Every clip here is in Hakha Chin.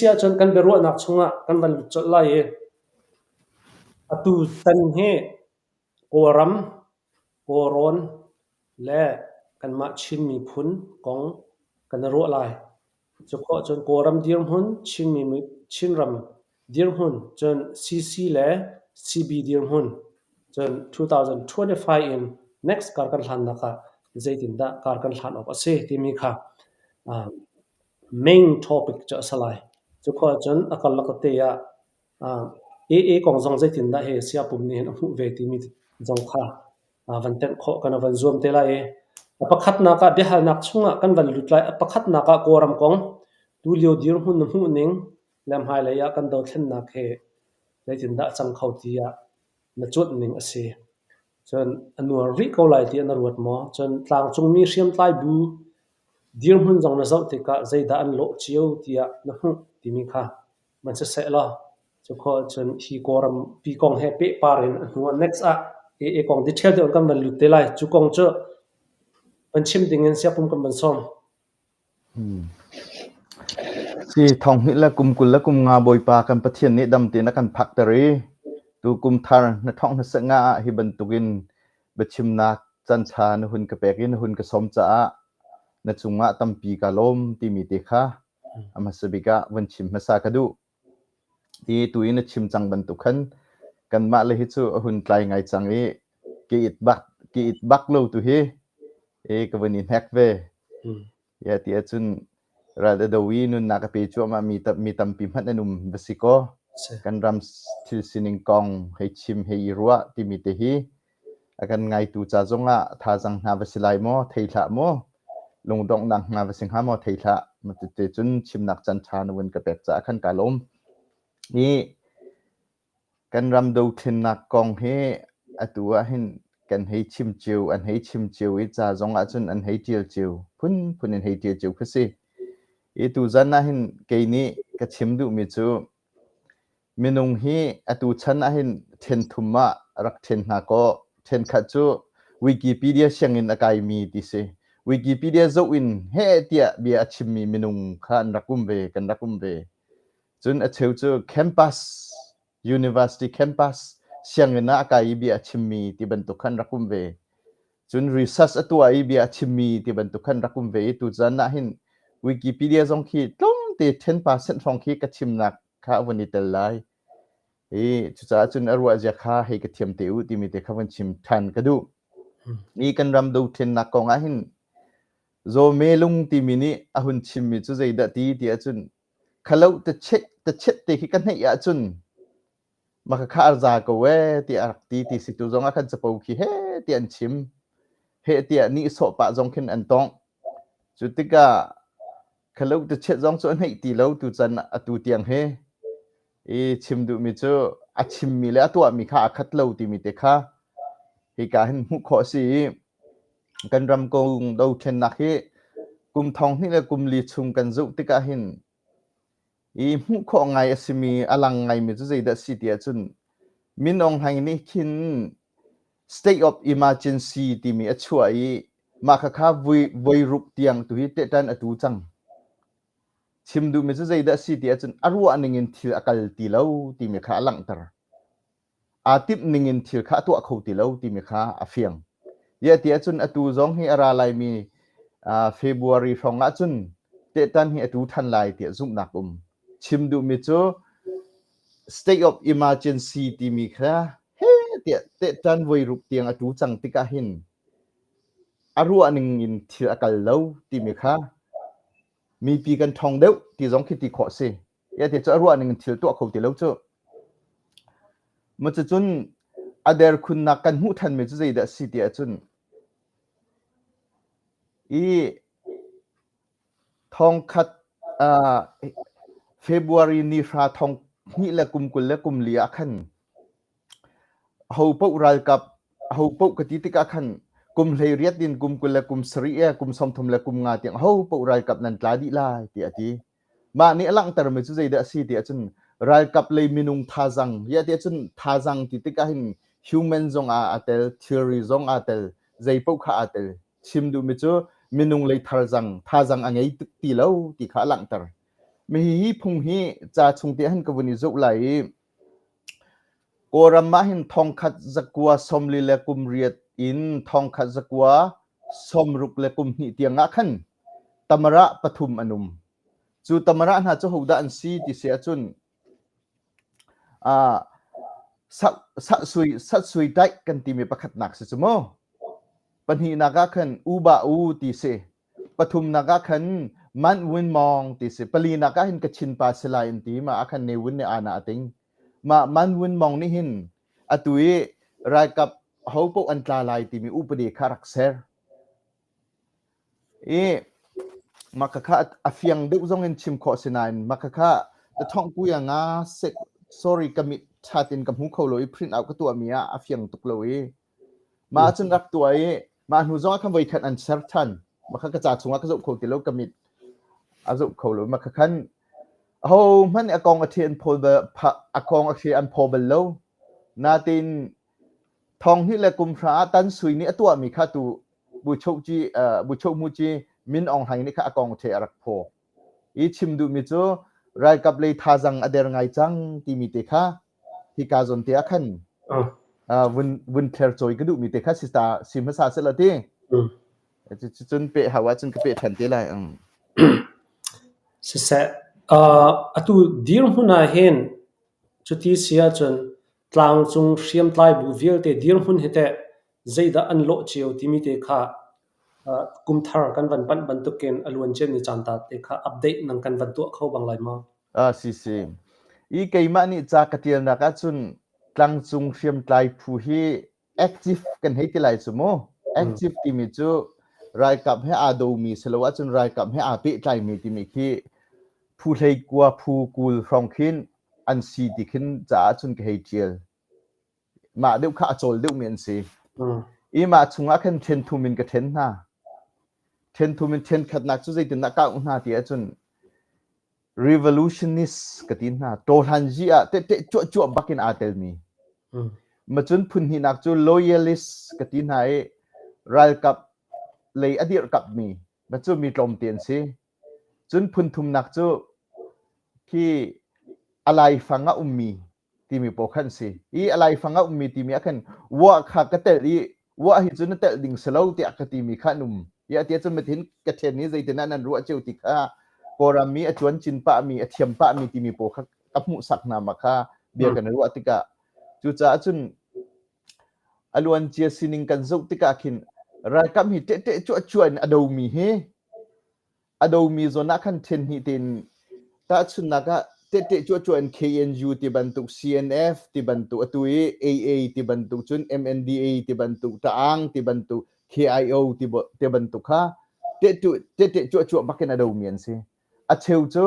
Si ahcun kan biaruahnak chungah kan van lut colh lai i atu tan hi Kawlram, Kawlrawn le kanmah Chin miphun kong kan i ruah lai. Cu khawh cun Kawlram dirhmun, Chinram dirhmun, cun CC le CB dirhmun, cun 2025 in next kar kan hlannak ah zeitindah kar kan hlan awk a si timi kha main topic cu a si lai. Cu khawh ahcun a karlak tete ah AA kong zong zeitindah hi siapum nih hin a hmuh ve timi zong kha van tenh khawh kan van zuam te lai i a pakhatnak ah biahalnak chungah kan van lut lai. A pakhatnak ah Kawlram kong tulio dirhmun na hmuh ning le hmailei ah kan dothlennak hi zeitindah a cang kho tiah na cuanh ning a si. Cun a nuar rih ko lai tiah na ruat maw? Cun tlangcungmi hriamtlai bu Dirhmun zong na zoh tikah zeidah an lawh cio tiah na hmuh timi kha van siseh law cu khawh ahcun hi Kawlram pi kong he pehpar in a hnu ah next ah AA kong detail deuh in kan van lut te lai. Cu kong cu van chim ding in siapum kan van sawm. Si thong hnih le kum 20 le kum nga Bawipa kan Pathian nih dam tein a kan phakter i tu kum thar na thong hmasa nga ah hi bantukin biachimnak canṭha na hun ka pek i na hun ka sawm caah na cungah tampi ka lawm timi te kha a hmasa bik ah vun chim hmasa ka duh. Hi tu i na chim cang bantuk khan kanmah le hi cu a hun tlai ngai cang i ka it bak ka it bak lo tu hi e ka vun i hnek ve. Ya ti ahcun ral a do i nunnak a pe cuahmah mi mi tampi hmanh an um va si kaw kan ram thil sining kong hei chim hei i ruah timi te hi a kan ngaitu ca zongah thazang hna va si lai maw thei hlah maw lungdonghnak hna va si hnga maw thei hlah te cun chimnak caan ṭha na vun ka pek caah khan ka lawm. Hi Kan ram dothlennak kong hi atu ahhin kan hei chim cio, an hei chim cio i ca zong ahcun an hei ṭial cio, phunphun in hei ṭial cio khi si. I tuzan ahhin kei nih ka chim duhmi cu minung hi atu chan ahhin ṭhen thum ah rak ṭhen hna kaw ṭhenkhat cu Wikipedia sianginn a kaimi ti si. Wikipedia zoh in heh tiah bia a chimmi minung kha an rak um ve, kan rak um ve. Cun a cheu cu campus, university campus sianginn ah a kai i bia a chimmi ti bantuk khan rak um ve. Cun research a tuah i bia a chimmi ti bantuk khan rak um ve i tuzan ah hin Wikipedia zong khi tlawmte 10% hrawng khi ka chimnak kha a vun i tel lai. I cucaah cun a ruah zia kha hei ka thiam te u timi te kha vun chim ṭhan ka duh. Hi kan ram dothlennak kong ah hin Zawme lung timi nih a hun chimmi cu zeidah ti ti ahcun Khalo tachet te khi ka hneih ahcun maka kha a za ko ee tiah a rak ti ti si tu zong ah khan capo khi he tiah an chim. He tiah nihsawh pah zong khin an tongh. Cu tikah khalo tachet zong cu a hneih ti lo tucan atu tiang hi. I chim duhmi cu a chimmi le a tuahmi kha aa khat lo timi te kha hika hin hmuh khawh a si i kan ram kong dothlennak hi kum thong hnih le kum li chung kan zoh tikah hin i hmuh khawh ngai a simi a lang ngaimi cu zeidah a si ti ahcun Min Aung Hlaing nih khin state of emergency timi a chuah i mah khakha voi voi ruk tiang tu hi tehtan a tu cang. Chim duhmi cu zeidah a si ti ahcun a ruah ning in thil a kal ti lo timi kha a langhter. Aa timh ning in thil kha a tuah kho ti lo timi kha a fiang. Ziah ti ahcun atu zong hi a ra laimi February hrawng ahcun tehtan hi a tu than lai tiah zumhnak um. Chim duhmi cu state of emergency timi kha he tiah tehtan voi ruk tiang a tu cang tikah hin a ruah ning in thil a kal lo timi kha mipi kan ṭhawng deuh ti zong khi ti khawh a si. Ya ti cu a ruah ning in thil tuah kho ti lo cu. Cucun a derkhunnak kan hmuh thanmi cu zeidah a si ti ahcun i thongkhat uh, February ni hra thong hnih le kum 20 le kum li ah khan Ahopaoh ralkap, ahopaoh ka ti tikah khan kum 18 in kum 20 le kum 70 e kum 30 le kum nga tiang ahopaoh ralkap nan tla dih lai tiah a ti. Mah nih a langhtermi cu zeidah a si ti ahcun ralkap lei minung thazang, ya ti ahcun thazang ti tikah hin human zong ah aa tel, thilri zong aa tel, zeipaoh kha aa tel. Chim duhmi cu minung lei tharzang, thazang a ngei tuk ti lo ti kha a langhter. Hihi phung hi ca chung te han ka vun i zoh lai i Kawlram ah hin thongkhat zakua sawmli le kum riat in thongkhat zakua sawmruk le kum hnih tiang ah khan tamara pathum an um. Cu tamara hna cu hodah an si ti si ahcun sui taih kan timi pakhatnak si cu mu. Pahnihnak ah khan u ba u ti si. Pathumnak ah khan Man Win Mawng ti si. Palinak ah hin Kachin pa si lai an ti. Mah ah khan Ne Win nih ana a ting. Mah Man Win Mawng nih hin atu i ralkap ho paoh an tla lai timi upadi kha rak ser. I mah khakha a fiang deuh zong in chim khawh si nain mah khakha tathawng puia nga sek sorry ka mit ṭhat in ka hmu kho lo i print out ka tuahmi ah a fiang tuk lo i mah ahcun rak tuah i mah hnu zong ah khan voikhat an ser ṭhan mah kha ka ca chungah ka zoh kho ti lo ka mit a zoh kho lo mah kha khan aho hmanh a kong a ṭhi an phaw bal a kong a ṭhi an phaw bal lo natin Thong hnih le kum hra ah Tan Sui nih a tuahmi kha tu Buchohmuci Min Aung Hlaing nih kha a kong the a rak phaw. I chim duhmi cu ralkap lei thazang a der ngai cang timi te kha hika zawn te ah khan vun vun thler cawi ka duhmi te kha si ta si hmasa seh ti. Cun peh hau ahcun ka peh ṭhan te lai. Siseh, atu dirhmun ah hin cuti si ahcun Tlangcung hriamtlai bu vialte dirhmun hi teh zeidah an lawh cio timi te kha kum thar kan van panh bantukin a luan ciami caan ta te kha update nang kan van tuah kho bang lai maw? Ah, si si. I keimah nih ca ka tialnak ahcun tlangcung hriamtlai phu hi active kan hei ti lai cu mu. Active timi cu ralkap he aa domi si lo ahcun ralkap he aa pehtlaimi timi khi phu hlei kua phu kul hrawng khin an si ti khin caah cun ka hei ṭial. Mah deuh kha a cawl deuhmi an si. I mah chungah khan ṭhen thum in ka ṭhen hna. Ṭhen thum in ṭhen khatnak cu zeitindah ka auh hna ti ahcun revolutionist ka ti hna. Tawhlanzi ah teh cuah cuah bak in aa telmi. Macun phun hnihnak cu loyalist ka ti hna i ralkap lei a dirhkamhmi cu mi tlawmte an si. Cun phun thumnak cu khi a laifang a ummi timi pawl kha an si. I a laifang a ummi timi ah khan wah kha ka telh i wah hi cu na telh ding si lo tiah ka timi kha an um. I a ti ahcun mathin ka ṭhen hi zeitin ah nan ruah cio ti kha Kawlram mi a ṭuan cin pahmi a thiam pahmi timi pawl kha ka hmuhsak hna ma kha bia kan i ruah tikah cucaah cun a luancia sining kan zoh tikah khin ralkap hi ṭehṭeh cuah cuah in a domi hi A domi zawn ah khan ṭhen hnih tein tahchunhnak ah tehte cuahcuah in KNU ti bantuk, CNF ti bantuk, atu i AA ti bantuk, cun MNDA ti bantuk, Ta'ang ti bantuk, KIO ti bantuk kha tehte cuahcuah bak in a domi an si. A cheu cu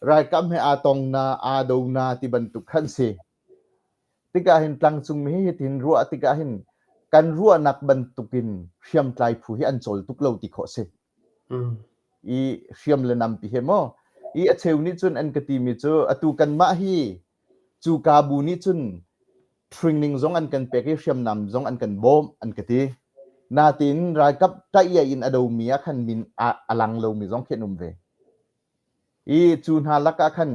ralkap he aa tong na, aa do na ti bantuk khan si. Tikah hin tlangcungmi hi hitin ruah tikah hin kan ruahnak bantukin hriamtlai phu hi an cawl tuk lo ti khawh si. I hriam le nampi he maw i a cheu nih cun an ka timi cu atu kanmah hi cu ka bu nih cun training zong an kan pek i hriamnam zong an kan bawmh an ka ti. Natin ralkap taih in a domi ah khan min a lang lomi zong khi an um ve. I cu hna lakah khan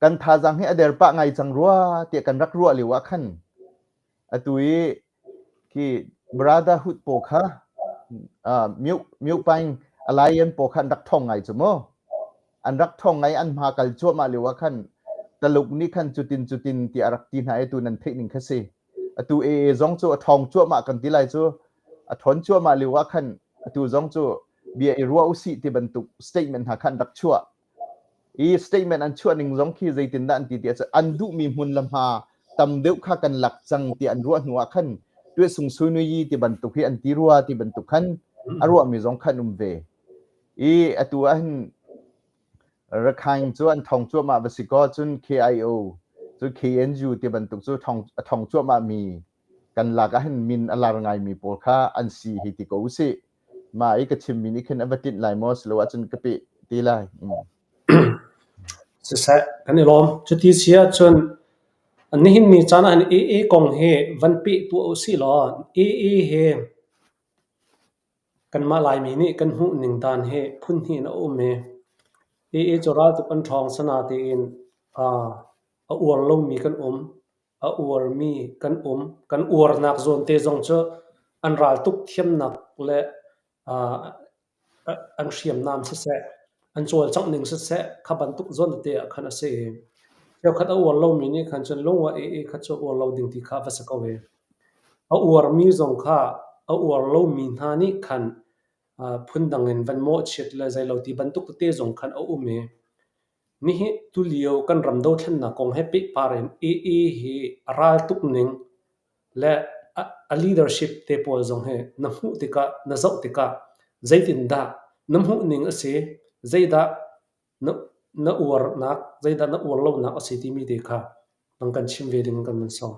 kan thazaang hi a der pah ngai cang rua tiah kan rak ruah lio ah khan atu i khi Brotherhood pawl kha Myopaing Alliance pawl kha an rak ṭhawng ngai cu mu. An rak ṭhawng ngai an hma kal cuahmah lio ah khan Taluk nih khan cutin cutin tiah a rak ti hna i tu nan theih ning kha si. Atu AA zong cu a ṭhawng cuahmah kan ti lai cu. A ṭhawn cuahmah lio ah khan atu zong cu bia i ruah usih ti bantuk statement hna kha an rak chuah. I statement an chuah ning zong khi zeitindah an ti ti ahcun an duhmi hmun le hma tam deuh kha kan lak cang ti an ruah hnu ah khan tuahsung suinuyi ti bantuk hi an ti rua ti bantuk khan a ruahmi zong khan um ve. I atu ah hin Rakhine cu an thong cuahmah va si kaw cun KIO cu KNU ti bantuk cu thong a thong cuahmah mi kan lak ah hin min a lar ngaimi pawl kha an si hi ti ko usih. Mah i ka chimmi nih khin a va tlinh lai maw silo ahcun ka peh te lai. Siseh, kan i lawm. Cuti si ahcun nihin ni caan ah hin AA kong hi van peh tuah usih law AA hi kanmah Laimi nih kan hmuh ning dan hi phun hnih in a um i. AA cu raltuk an ṭhawng sana tiin a uar lomi kan um. A uarmi kan um. Kan uarnak zawn te zong cu an raltuk thiamnak le an hriamnam siseh, an cawlcangh ning siseh, kha bantuk zawn tete ah khan a si i cheukhat a uar lomi nih khan cun lung ah AA kha cu uar lo ding ti kha a va si ko i a uarmi zong kha a uar lomi hna nih khan phundang in van mawhchiat le zeilo ti bantuk tete zong khan a um i nihin tulio kan ram dothlennak kong he pehpar in AA hi a ral tuk ning le a leadership te pawl zong hi na hmuh tikah na zoh tikah zeitindah na hmuh ning a si, zeidah na na uarnak, zeidah na uar lonak a si timi te kha nang kan chim ve ding kan van sawm.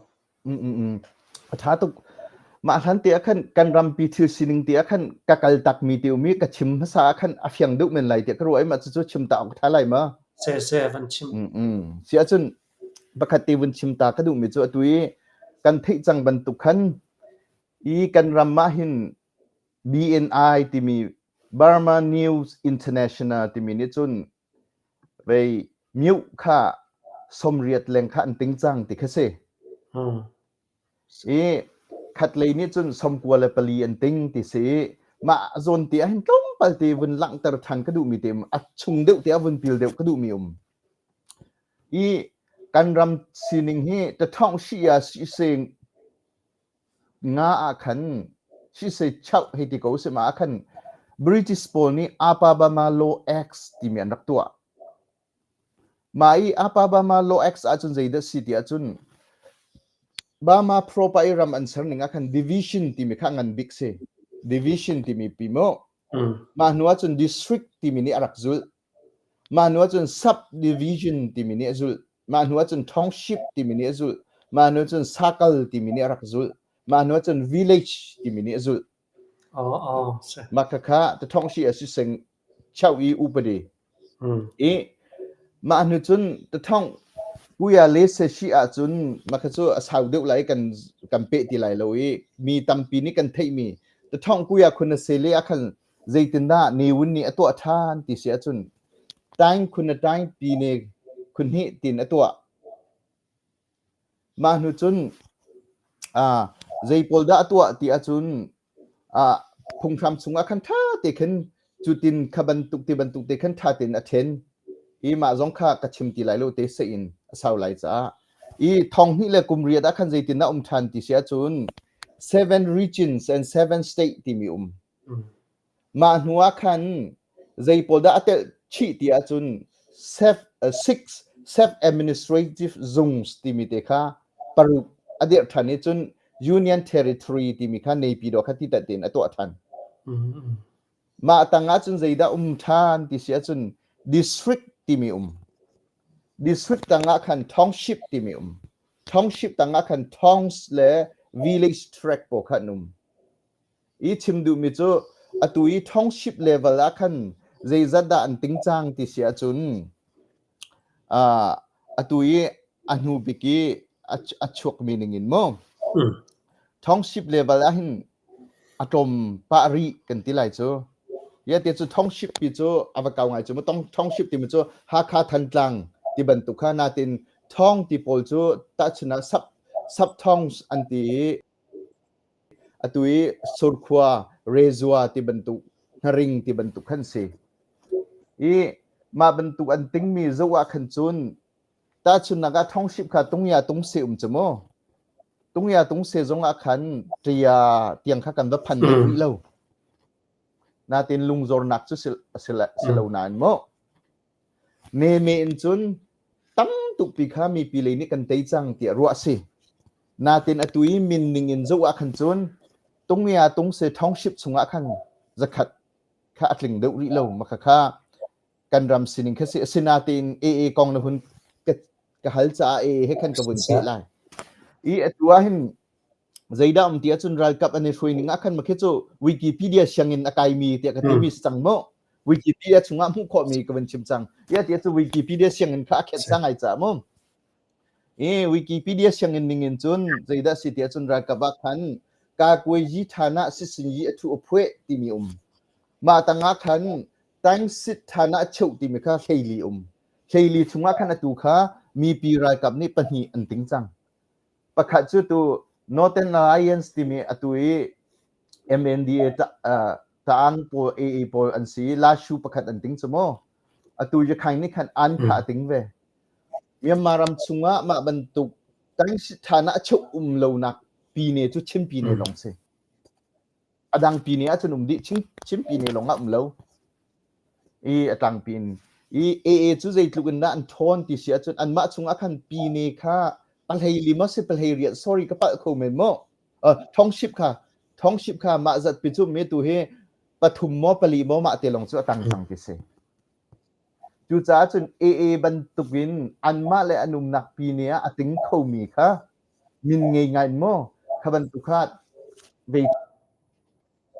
A ṭha tuk. Mah hlan te ah khan kan rampi thil sining te ah khan ka kal takmi te um i ka chim hmasa ah khan a fiang deuh men lai tiah ka ruah i mah cucu chim ta awk ṭha lai ma? Se se van chim. Si ahcun pakhat te vun chim ta ka duhmi cu atu i kan theih cang bantuk khan i kan ram ah hin BNI timi Burma News International timi nih cun vei mute kha 80 leng kha an ting cang ti kha si. I khatlei nih cun 94 an ting ti si i mah zawn te ah hin tlawmpal te vun langhter ṭhan ka duhmi te a chung deuh te ah vun pil deuh ka duhmi um. I kan ram sining hi tathawng shi ya si sing nga ah khan si se chauh hei ti ko si ma ah khan British pawl nih Apabama Law Acts timi an rak tuah. Mah i Apabama Law Acts ahcun zeidah si ti ahcun Burma proper i ram an ser ning ah khan division timi kha ngan bik si. Division timi pi mu. Mah hnu ahcun district timi nih a rak zulh. Mah hnu ahcun subdivision timi nih a zulh. Mah hnu ahcun township timi nih a zulh. Mah hnu ahcun circle timi nih a rak zulh. Mah hnu ahcun village timi nih a zulh. Mah khakha tathawngsi a si sing chau i upadi. I mah hnu cun tathawng kuya le se shi ahcun mah kha cu a sau deuh lai kan kan peh ti lai lo i mi tampi nih kan theihmi tathawng kuya khun a se le ah khan Zeitindah Ne Win nih a tuah ṭhan ti si ahcun taing khun a taing pi ne khun hnih tin a tuah. Mah hnu cun zei pawl dah a tuah ti ahcun phunghram chungah khan ṭha te khin cutin kha bantuk ti bantuk te khan ṭha tein a ṭhen i mah zong kha ka chim ti lai lo te seh in a sau lai caah i thong hnih le kum riat ah khan zeitin dah um ṭhan ti si ahcun seven regions and seven state timi um. Mah hnu ah khan zei pawl dah a telh chih ti ahcun self, six self-administrative zones timi te kha paruk a dirh ṭhan i cun Union Territory timi kha Naypyidaw kha ti tein a tuah ṭhan. Mah tang ahcun zeidah um ṭhan ti si ahcun district timi um. District tang ah khan township timi um. Township tang ah khan towns le village tract pawl kha an um. I chim duhmi cu atu i township level ah khan zeizat dah an ting cang ti si ahcun atu i a hnu bik i a chuakmi ning in mu township level ah hin a tlawm pah rih kan ti lai cu. Ya te cu township pi cu a va kau ngai cu mu township timi cu Hakha Thantlang ti bantuk kha natin thong ti pawl cu tahchun ah sub sub towns an ti i Atu i Surkhua, Rezua ti bantuk, Hnaring ti bantuk khan si. I mah bantuk an tingmi zoh ah khan cun tahchunhnak ah township kha tungya tungse um cu mu. Tungya tungse zong ah khan ṭia tiang kha kan va phan deuh rih lo. Natin lungzornak cu si, si, si lo nain mu. Neme in cun tam tukpi kha mipi lei nih kan tei cang tiah ruah a si. Natin atu i min ning in zoh ah khan cun Tungya Tungse Township chungah khan zakhat kha a tling deuh rih lo. Maka kha kan ram sining kha si. Asinain AA kong na hun ka, ka hal caah AA he khan ka vun peh lai. I atu ah hin zeidah um ti ahcun ralkap an i hruai ning ah khan makhi cu Wikipedia sianginn a kaimi tiah ka timi si cang mu. Wikipedia chungah hmuh khawhmi ka vun chim cang. Ia ti cu Wikipedia sianginn kha a khet cang ai ca mu. I Wikipedia sianginn ning in cun zeidah si ti ahcun ralkap ah khan ka kuai yi ṭhan ah sisin yi a thu a phueh timi um. Mah tangah khan. Tangsit ṭhan ah cheuh timi kha hleili um. Hleili chungah khan atu kha mipi ralkap nih pahnih an ting cang. Pakhat cu tu Northern Alliance timi atu i MNDA Ta'ang pawl AA pawl an si i Lashu pakhat an ting cu mu. Atu Yakhaing nih khan an kha a ting ve. Myanmar ram chungah mah bantuk Tangsit ṭhan ah a cheuh um lonak pine cu Chin pine lawng si. A dang pine ahcun um dih Chin pine lawng ah um lo. I a tlangpi in i AA cu zeitluk in dah an ṭhawn ti si ahcun anmah chungah khan pine kha pahlei maw si pahlei riat sorry ka palh kho men maw thongship kha thongship kha mah zat pi cu mi tu hi pathum maw pali maw mah te lawng cu a tang cang ti si. Cucaah cun AA bantukin anmah le an umnak pine ah a ting khomi kha min ngei ngai maw kha bantuk kha vei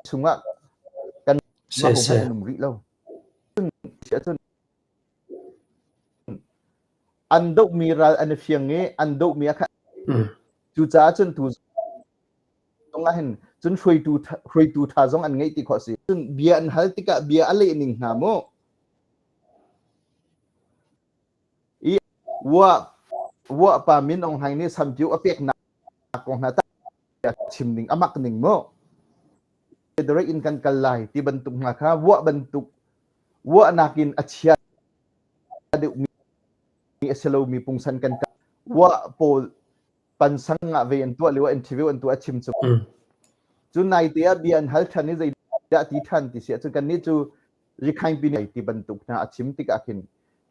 chungah kan mah hmanh an um rih lo. Cun an dohmi ral an i fiang i an dohmi ah khan cucaah cun tu zong ah hin cun hruaitu hruaitu ṭha zong an ngeih ti khawh a si. Cun bia an hal tikah bia a leh ning hna mu. I wa wa pa Min Aung Hlaing nih Sampiu a peknak kong hna a chim ning a mak ning mu. Federate in kan kal lai ti bantuk hna kha vuah bantuk vuahnak in a chia deuhmi a si lomi pungsan kan kal. Vuah pawl pansang ah ve an tuah lio interview an tuah chim cu. Cun naite ah bia an hal ṭhan i zeidah ti ṭhan ti si ahcun kannih cu Yakhaing pin ti bantuk hna a chim tikah khin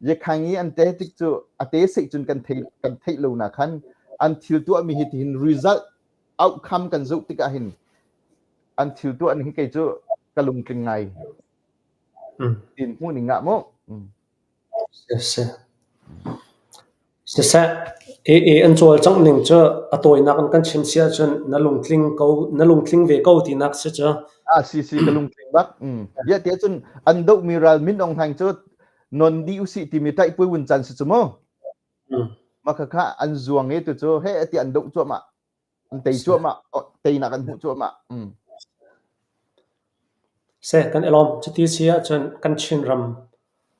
Yakhaing i an te tik cu a te seih cun kan thei kan theih lo na khan an thil tuahmi hi tihin result outcome kan zoh tikah hin an thil tuah ning kei cu ka lungtling ngai tin hmuh ning ah mu. Siseh, AA an cawlcangh ning cu a tawinak in kan chim si ahcun na lungtling ko, na lungtling ve ko tinak si cu. Ah, si si ka lungtling bak. Bia te cun an dohmi ral Min Aung Hlaing cu non dih usih timi ṭaihpui vun can si cu mu. Mah khakha an zuang i tu cu he ti an doh cuahmah. An tei cuahmah. Teinak an hmuh cuahmah. Seh, kan i lawm. Cuti si ahcun kan Chinram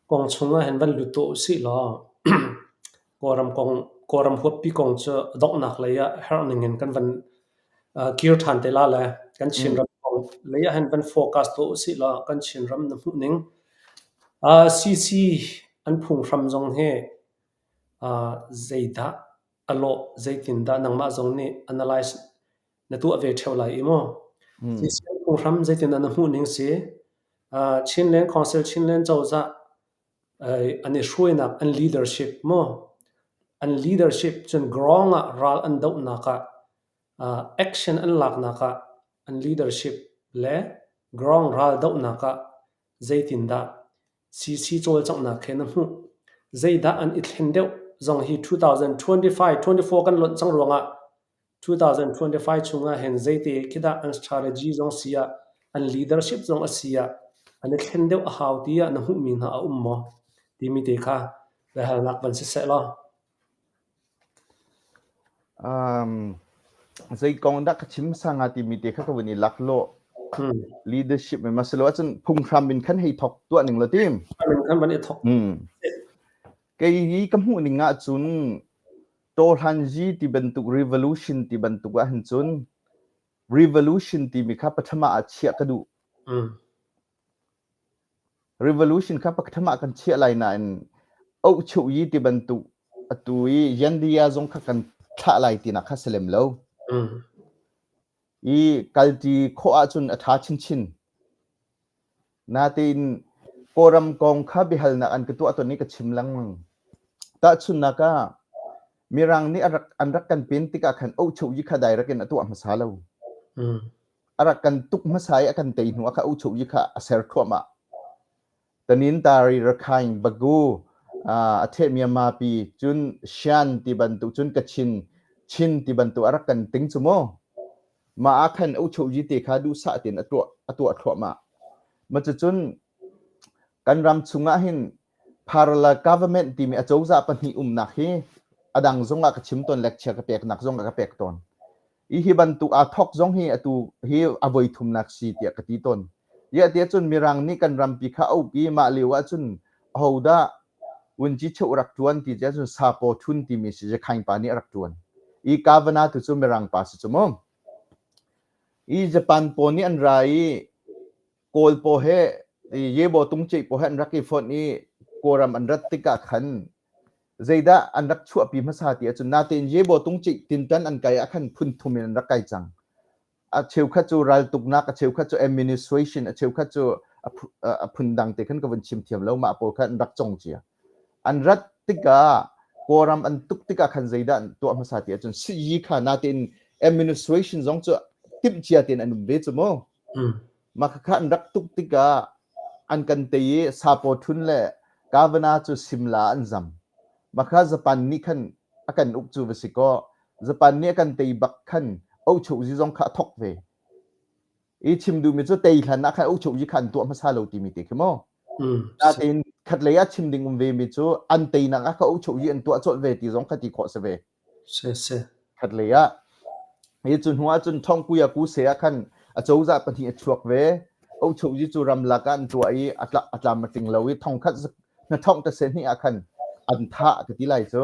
kong chungah hin van lut tuah usih law Kawlram kong, Kawlram huappi kong cu a donghnak lei ah herh ning in kan van kir ṭhan te la le kan Chinram kong lei ah hin van focus tuah usih law kan Chinram na hmuh ning. CC an phunghram zong hi zeidah a lawh, zeitindah nangmah zong nih analyze na tuah ve ṭheo lai i maw? CC an phunghram zeitindah na hmuh ning si? Chinland Council, Chinland cozah an i hruainak, an leadership maw? An leadership cun ground ah ral an dohnak ah, action an laknak ah an leadership le ground ral dohnak ah zeitindah CC cawlcanghnak he na hmuh? Zeidah an i thlen deuh zong hi 2025, 24 kan lonh cang ruangah 2025 chungah hin zeite khi dah an strategy zong si ah, an leadership zong a si ah, an i thlen deuh a hau tiah na hmuhmi hna a um maw? Timi te kha biahalnak van si seh law. Um, zei kong dah ka chim hmasa hnga timi te kha ka vun i lak law. Leadership me masilo ahcun phunghram in khan hei thok tuah ning la tim. Khan van i thok. Kei hi ka hmuh ning ahcun Tawhlanzi ti bantuk revolution ti bantuk ah hin cun revolution timi kha pathama ah chiah ka duh. Revolution kha pathama kan chiah lai nain ohchuh ti bantuk atu i Yandia zong kha kan thlah lai tinak kha si lem lo. I kalṭi khawh ahcun a ṭha chinchin. Natein Kawlram kong kha biahalnak an ka tuah tawn i ka chim lengmang. Tahchunhnak ah, Mirang nih an rak kan pen tikah khan ohchoyi kha direct in a tuah hmasa lo. A rak kan tuk hmasa i a kan tei hnu ah kha ohchoyi kha a ser thluahmah. Tanintari, Rakhine, Bagu, a theh Myanmar pi, cun Shan ti bantuk, cun Kachin, Chin ti bantuk a rak kan ting cu mu. Mah ah khan ohchoyi te kha duhsah tein a tuah thluahmah. Mah cucun kan ram chungah hin parallel government timi acozah pahnih umnak hi a dang zongah ka chim tawn lecture ka peknak zongah ka pek tawn. I hi bantuk aa thok zong hi atu hi a voi thumnak si tiah ka ti tawn. Iah tiah cun Mirang nih kan rampi kha a uk i mah lio ahcun ahodah vunci cheuh rak ṭuan ti tiah cun Sapaw Thun timi si Zakhaing pa nih a rak ṭuan. I Kavana tu cu Mirang pa si cu mu. I Japan pawl nih an ra i Kawl pawl he Yebo Tungceih pawl he an rak i fonh i Kawlram an rat tikah khan zeidah an rak chuahpi hmasa ti ahcun natein Yebo Tungceih tinṭan an kai ah khan phun thum in an rak kai cang. A cheukhat cu raltuknak, a cheukhat cu administration, a cheukhat cu a phundang te khan ka vun chim thiam lo mah pawl kha an rak cong cia. An rat tikah Kawlram an tuk tikah khan zeidah an tuah hmasa ti ahcun siyi kha natein administration zong cu timh cia tein an um ve cu mu. Mah khakha an rak tuk tikah an kan tei i Sapaw Thun le Kavana cu Simla an zam. Mah kha Japan nih khan a kan uk cu va si kaw Japan nih a kan tei bak khan Ochozi zong kha a thok ve. I chim duhmi cu tei hlan ah khan Ochozi kha an tuah hmasa lo timi te khi mu. Natein khatlei ah chim ding um ve mi cu an teinak ah kha Ochozi an tuah colh ve ti zong kha ti khawh si ve. Siseh. Khatlei ah hi cu hnu ah cun Thongpuia ku se ah khan a cozah pahnih a chuak ve. Ochozi cu ramlak ah an tuah i a tlam a tling lo i thongkhat na thongh ta se hnih ah khan an thah ka ti lai cu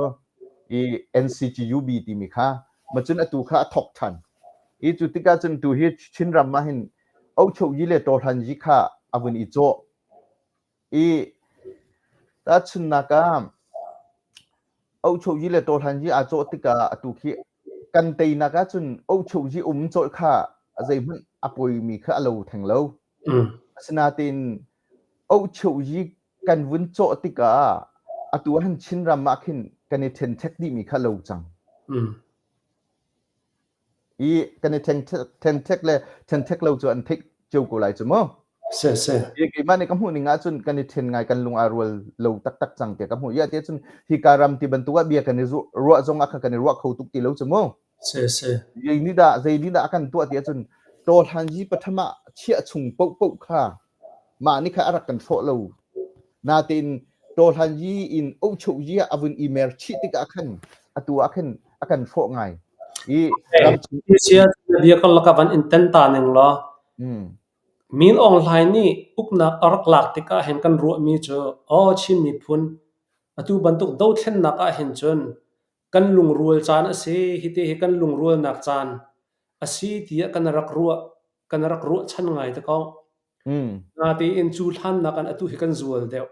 i NCGUB timi kha ma cun atu kha a thok ṭhan. I cu tikah cun tu hi Chinram ah hin Ochoyi le Tawhlanyi kha a vun i cawh. I tahchunhnak ah Ochoyi le Tawhlanyi aa cawh tikah atu khi kan teinak ahcun Ochoyi um cawlh kha zeihmanh a poimi kha a lo theng lo. Asinain Ochoyi kan vun cawh tikah atu ah hin Chinram ah khin kan i ṭhenṭhek dihmi kha lo cang. I kan i ṭhenṭhek le ṭhenṭhek lo cu an theih cio ko lai cu mu. Si si. I keimah nih ka hmuh ning ahcun kan i ṭhen ngai kan lung aa rual lo taktak cang tiah ka hmuh. Iah tiah cun hika ram ti bantuk ah bia kan i ruah zong ah khan kan i ruah kho tuk ti lo cu mu. Si si. Zei nih dah zei nih dah a kan tuah ti ahcun tawhlanzi pathum ah chiah chung paohpaoh kha mah nih kha a rak kan hrawh lo. Natein tawhlanzi in ochozi ah a vun i mer chih tikah khan atu ah khan a kan hrawh ngai. I ram chung Asia bia karlak ah van in ten ta ning law Min Aung Hlaing nih uknak a rak lak tikah hin kan ruahmi cu aw Chin miphun atu bantuk dothlennak ah hin cun kan lungrual caan a si, hiti hi kan lungrualnak caan a si tiah kan rak ruah, kan rak ruahchan ngai te ko. Natein cu hlannak in atu hi kan zual deuh.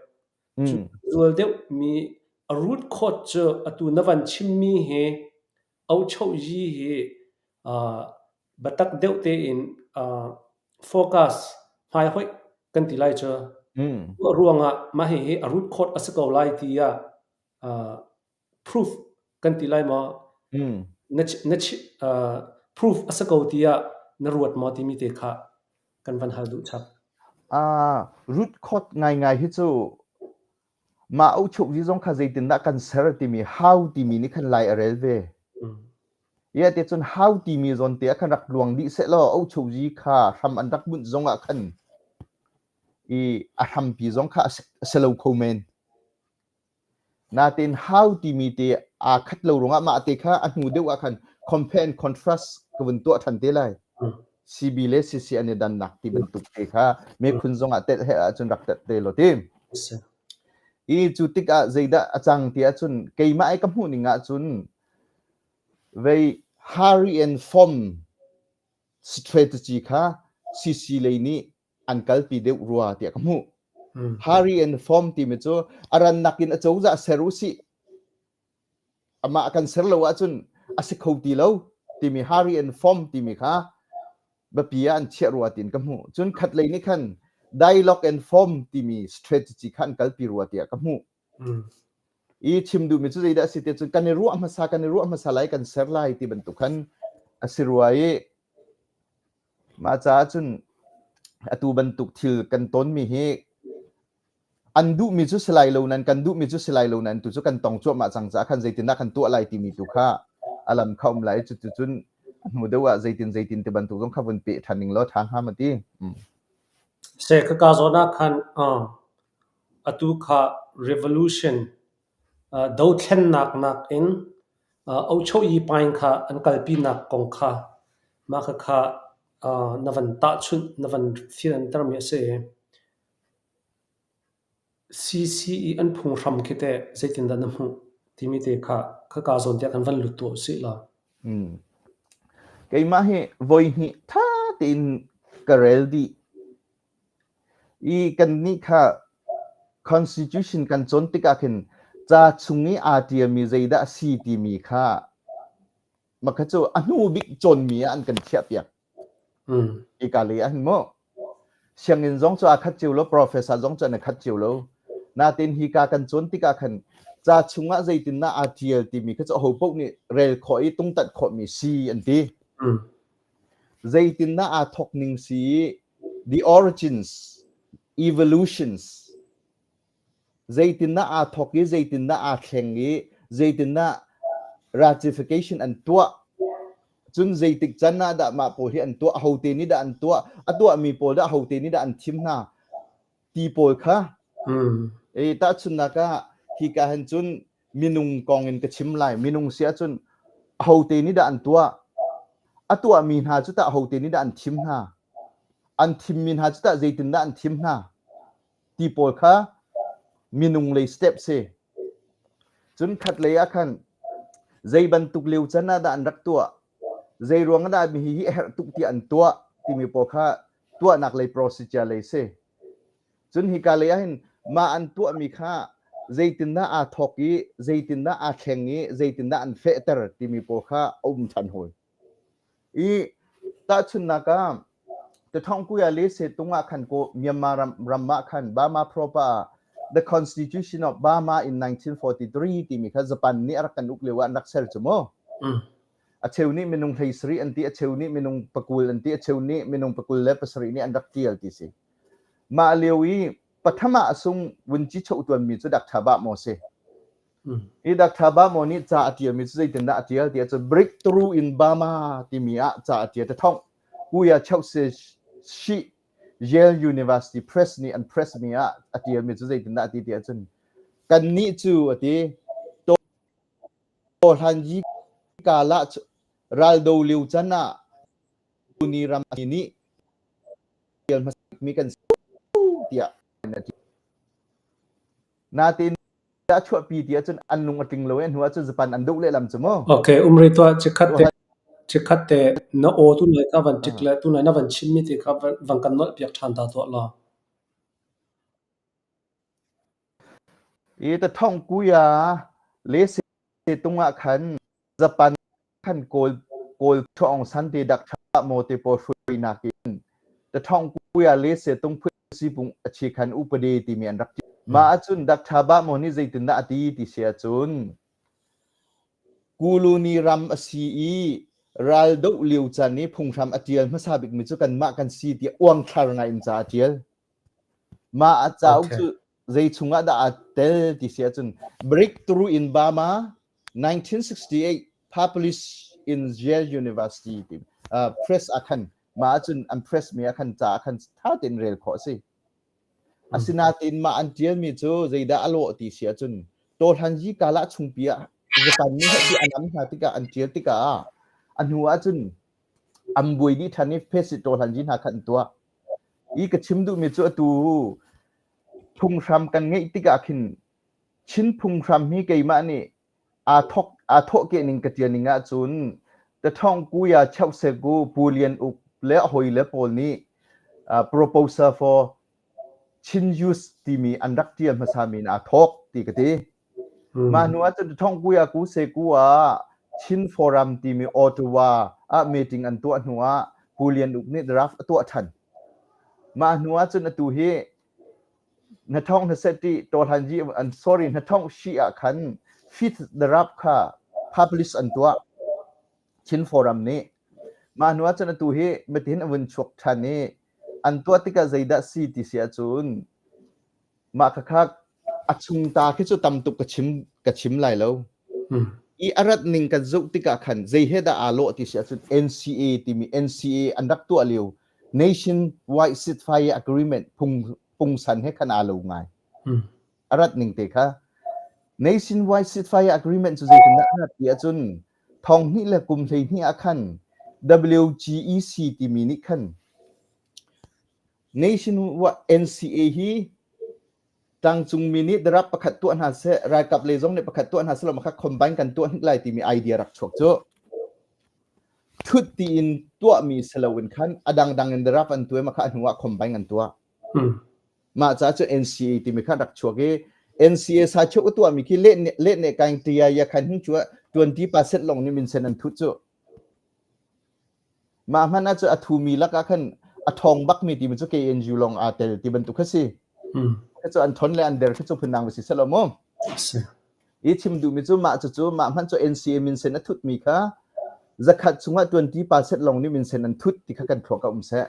Cu zual deuhmi a root cause cu atu na van chimmi hi Ochohyi hi biatak deuh tein focus hmaihoih kan ti lai cu. Ruangah mah hihi a root cause a si ko lai tiah proof kan ti lai maw? Na na proof a si ko tiah na ruat maw timi te kha kan van hal duh chap. Root cause ngaingai hi cu mah ochuk zong kha zeitindah kan ser timi how timi nih khan lai a rel ve. Ia te cun how timi zawn te ah khan rak luang dih seh law ochuk zi kha hram an rak bunh zong ah khan i a hrampi zong kha a si lo kho men. Natein how timi te aa khat lo ruangah mah te kha a hnu deuh ah khan compare and contrast ka vun tuah ṭhan te lai. CB le CC an i dannak ti bantuk te kha mephun zong ah telh he ahcun rak telh te law ti. I cu tikah zeidah a cang ti ahcun keimah i ka hmuh ning ahcun vei hurry and form strategy kha CC lei nih an kalpi deuh rua tiah ka hmuh. Hurry and form timi cu a rannak in a cozah ser u sih amah kan ser lo ahcun a si kho ti lo timi hurry and form timi kha biapi ah an chiah rua tiin ka hmuh. Cun khatlei nih khan dialogue and form timi strategy kha an kalpi rua tiah ka hmuh. I chim duhmi cu zeidah a si ti cun kan i ruah hmasa kan i ruah hmasa lai kan ser lai ti bantuk khan a si rua i Mah caah cun atu bantuk thil kan tonmi hi an duhmi cu si lai lo nain kan duhmi cu si lai lo nain tu cu kan tong cuahmah cang caah khan zeitindah kan tuah lai timi tu kha a lam kha um lai. Cuticun a hnu deuh ah zeitin zeitin ti bantuk zong kha vun peh ṭhan ning law ṭha hnga ma ti. Seh khaka zawn ah khan atu kha revolution dothlennak nakin Ochoyi Pine kha an kalpinak kong kha mah khakha. Na van tahchunh, na van fiantermi a si. CC i an phunghram khi teh zeitindah na hmuh timi te kha khaka zawn tiah kan van lut tuah usih law. Keimah hi voihnih ṭha tein ka rel dih. I kannih kha constitution kan cawn tikah khin ca chung i aa ṭialmi zeidah a si timi kha mah kha cu a hnu bik cawnmi ah an kan chiahpiak. Hika lei ah hin mu. Sianginn zong cu aa khat cio lo, professor zong cu an i khat cio lo. Natin hika kan cawn tikah khan ca chungah zeitindah aa ṭial timi kha cu aho paoh nih rel khawh i tungtanh khawhmi si an ti. Zeitindah aa thawk ning si i the origins, evolutions, Zeitindah aa thawk i zeitindah aa thleng i zeitindah ratification an tuah. Cun zeitik can ah dah mah pawl hi an tuah, ahote nih dah an tuah, a tuahmi pawl dah ahote nih dah an thim hna ti pawl kha. E, tahchunhnak ah hika hin cun minung kong in ka chim lai. Minung si ahcun ahote nih dah an tuah? A tuahmi hna cu tah ahote nih dah an thim hna? An thimmi hna cu tah zeitindah an thim hna? Ti pawl kha minung lei step si. Cun khat lei ah khan zei bantuk lio can ah dah an rak tuah, zei ruang ah dah mi hi a herh tuk tiah an tuah timi pawl kha tuahnak lei procedure lei si. Cun hika lei ah hin mah an tuahmi kha zeitindah aa thawk i zeitindah aa thleng i zeitindah an fehter timi pawl kha a um ṭhan hawi. I tahchunhnak ah Tathawngkuya le Setung ah khan ko Myanmar ram, ram ah khan Burma proper ah The Constitution of Burma in 1943 timi kha Japan nih a rak kan uk lio ah an rak ser cu mu. A cheu nih minung 17 an ti, a cheu nih minung pakul an ti, a cheu nih minung pakul le pasarih nih an rak tial ti si. Mah lio i patham ah sung vunci choh tuanmi cu dak tha ba maw si. Hi Dr. Bamo nih ca a ṭialmi cu zeitindah a ṭial ti ahcun Breakthrough in Burma timi ah ca a ṭial. Tathawng Kuya Chauhse Shi Yale University Press nih an press mi ah a ṭialmi cu zeitindah a ti ti ahcun kannih cu a ti Tawhlanyi kala raldo lio can ah ni ram nih ṭial hmasa mi kan si tiah a ti. Natin a chuahpi ti ahcun an lung a tling lo i a hnu ahcun Japan an doh lehlam cu mu. Okay, um rih tuah chikkhat te chikkhat te na aw tu nai ka van ṭik le tu nai na van chimmi te kha van kan nolh piak ṭhan ta tuah law. I ta thong kuya le se tung ah khan Japan khan Kawl Kawl Aung San te dak tha maw te pawl hruainak in ta thong kuya le se tung phu si pung achi khan upade timi an rak ti. Mah ahcun dak tha ba maw nih zeitindah a ti ti si ahcun Kuluni ram a si i ral doh lio caan i phunghram a tial hmasa bikmi cu kanmah kan si tiah uangthlar ngai in ca a tial. Mah a cauk cu zei chungah dah aa tel ti si ahcun Breakthrough in Burma 1968 published in Yale University ti press ah khan mah ahcun an press mi ah khan ca ah khan tha tein rel khawh a si. Asinain mah an tialmi cu zeidah a lawh ti si ahcun Tawhlanzi kala chungpi ah Japan nih heh an am hna tikah an tial tikah a hnu ahcun an buai dih ṭhan i Phesit Tawhlanzi hna kha an tuah. I ka chim duhmi cu atu phunghram kan ngeih tikah khin Chin phunghram hi keimah nih aa thawk aa thawhkeh ning ka ṭial ning ahcun Tathawng Kuya Chauhsegu Pu Lian Uk le a hawile pawl nih proposal for Chin Youth timi an rak ṭial hmasami in aa thawk ti ka ti. Mah hnu ahcun Tathawng Kuya Ku Seku ah Chin Forum timi Ottawa ah meeting an tuah hnu ah Pu Lian Uk nih draft a tuah ṭhan. Mah hnu ahcun atu hi na thong na set ti tawhlanji an sorry na thong shi ah khan fifth draft kha publish an tuah Chin Forum nih mah hnu ahcun atu hi matihin a vun chuak ṭhan i an tuah tikah zeidah si ti si ahcun mah khakha a chung ta khi cu tam tuk ka chim ka chim lai lo i a rat ning kan zoh tikah khan zei he dah aa lawh ti si ahcun NCA timi NCA an rak tuah lio Nationwide Ceasefire Agreement phung pungsan he khan aa lo ngai a rat ning te kha Nationwide Ceasefire Agreement cu zeitindah a rat ti ahcun thong hnih le kum 12 ah khan WGEC timi nih khan Nation NCA hi tlangcungmi nih darap pakhat tuah hna seh, ralkap lei zong nih pakhat tuah hna seh law kha combine kan tuah hnik lai timi idea rak chuak cu. Thut tiin tuahmi si loin khan a dangdang in darap an tuah i mah kha a hnu ah combine an tuah. Mah caah cu NCA timi kha rak chuak i NCA saicheu a tuahmi khi leh ne kaing tia ya khan hung cu 20% lawng nih minsen an thut cu. Mah hmanh ah cu a thumi lakah khan a ṭhawng bakmi timi cu KNU lawng aa tel ti bantuk kha si. Kha cu an ṭhawn le an der khi cu phundang va si seh law mu. I chim duhmi cu mah cucu mah hmanh cu NCA minsen a thutmi kha zakhat chungah 20% lawng nih minsen an thut ti kha kan thluak ah um seh.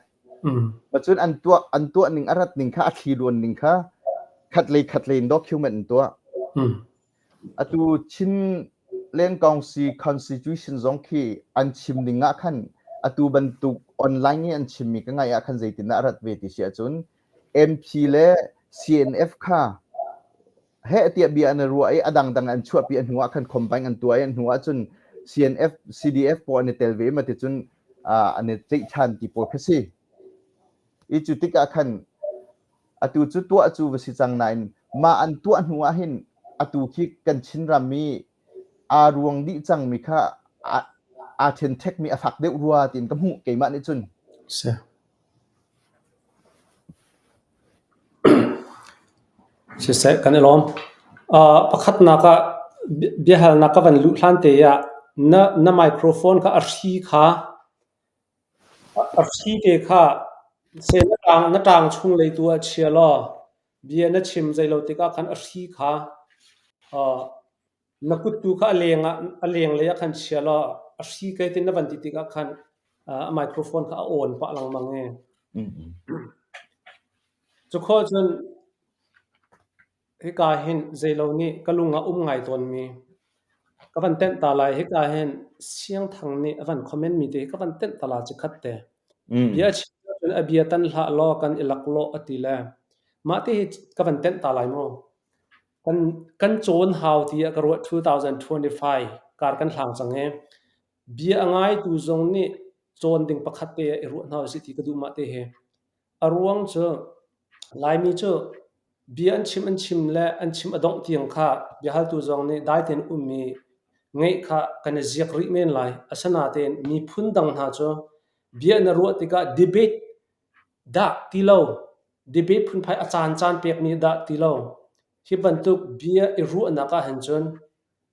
Cun an tuah an tuah ning a rat ning kha a thli luan ning kha khat lei khat lei in document an tuah. Atu Chin Lengkawngsi Constitution zong khi an chim ning ah khan atu bantuk online i an chimmi ka ngaih ah khan zeitindah a rat ve ti si ahcun MP le CNF kha heh tiah bia an i ruah i a dangdang an chuahpi a hnu ah khan combine an tuah i a hnu ah cun CNF CDF pawl an i tel ve ma ti cun an i ceih ṭhan ti pawl kha si. I cu tikah khan atu cu tuah cu va si cang nain mah an tuah hnu ah hin atu khi kan Chinram i aa ruang dih cangmi kha aa ṭhenṭhekmi a fak deuh rua tiin ka hmuh keimah nih cun. Si. Siseh, kan i lawm. Pakhatnak ah biahalnak ka van luh hlan te ah na na microphone kha a hri kha a hri te kha seh na ṭang na ṭang chung lei tu ah chia law bia na chim zei lo tikah khan a hri kha Na kut tu kha a leng ah a lenglei ah khan chia law a hri kai tin na van ti tikah khan a microphone kha a awn pah lengmang i. Cukhawh cun hika hin zeilo nih ka lung ah um ngai tawnmi ka van tenh ta lai. Hika hin Siangthang nih a van comment mi te hi ka van tenh ta la cikhat te. Bia a chim ahcun a bia tan hlah law kan i laklawh a ti le mah te hi ka van tenh ta lai mu. Kan cawn hau tiah ka ruah 2025 kar kan hlang cang i bia a ngaitu zong nih cawn ding pakhat te ah i ruah hna usih ti ka duh mah te hi. A ruang cu Laimi cu bia an chim an chim le an chim a dongh tiang kha biahaltu zong nih dai tein um i ngeih kha kan i ziak rih men lai. Asinain miphun dang hna cu bia na ruah tikah debate dah ti lo, debate phunphai a caancaan pekmi dah ti lo, hi bantuk bia i ruahnak ah hin cun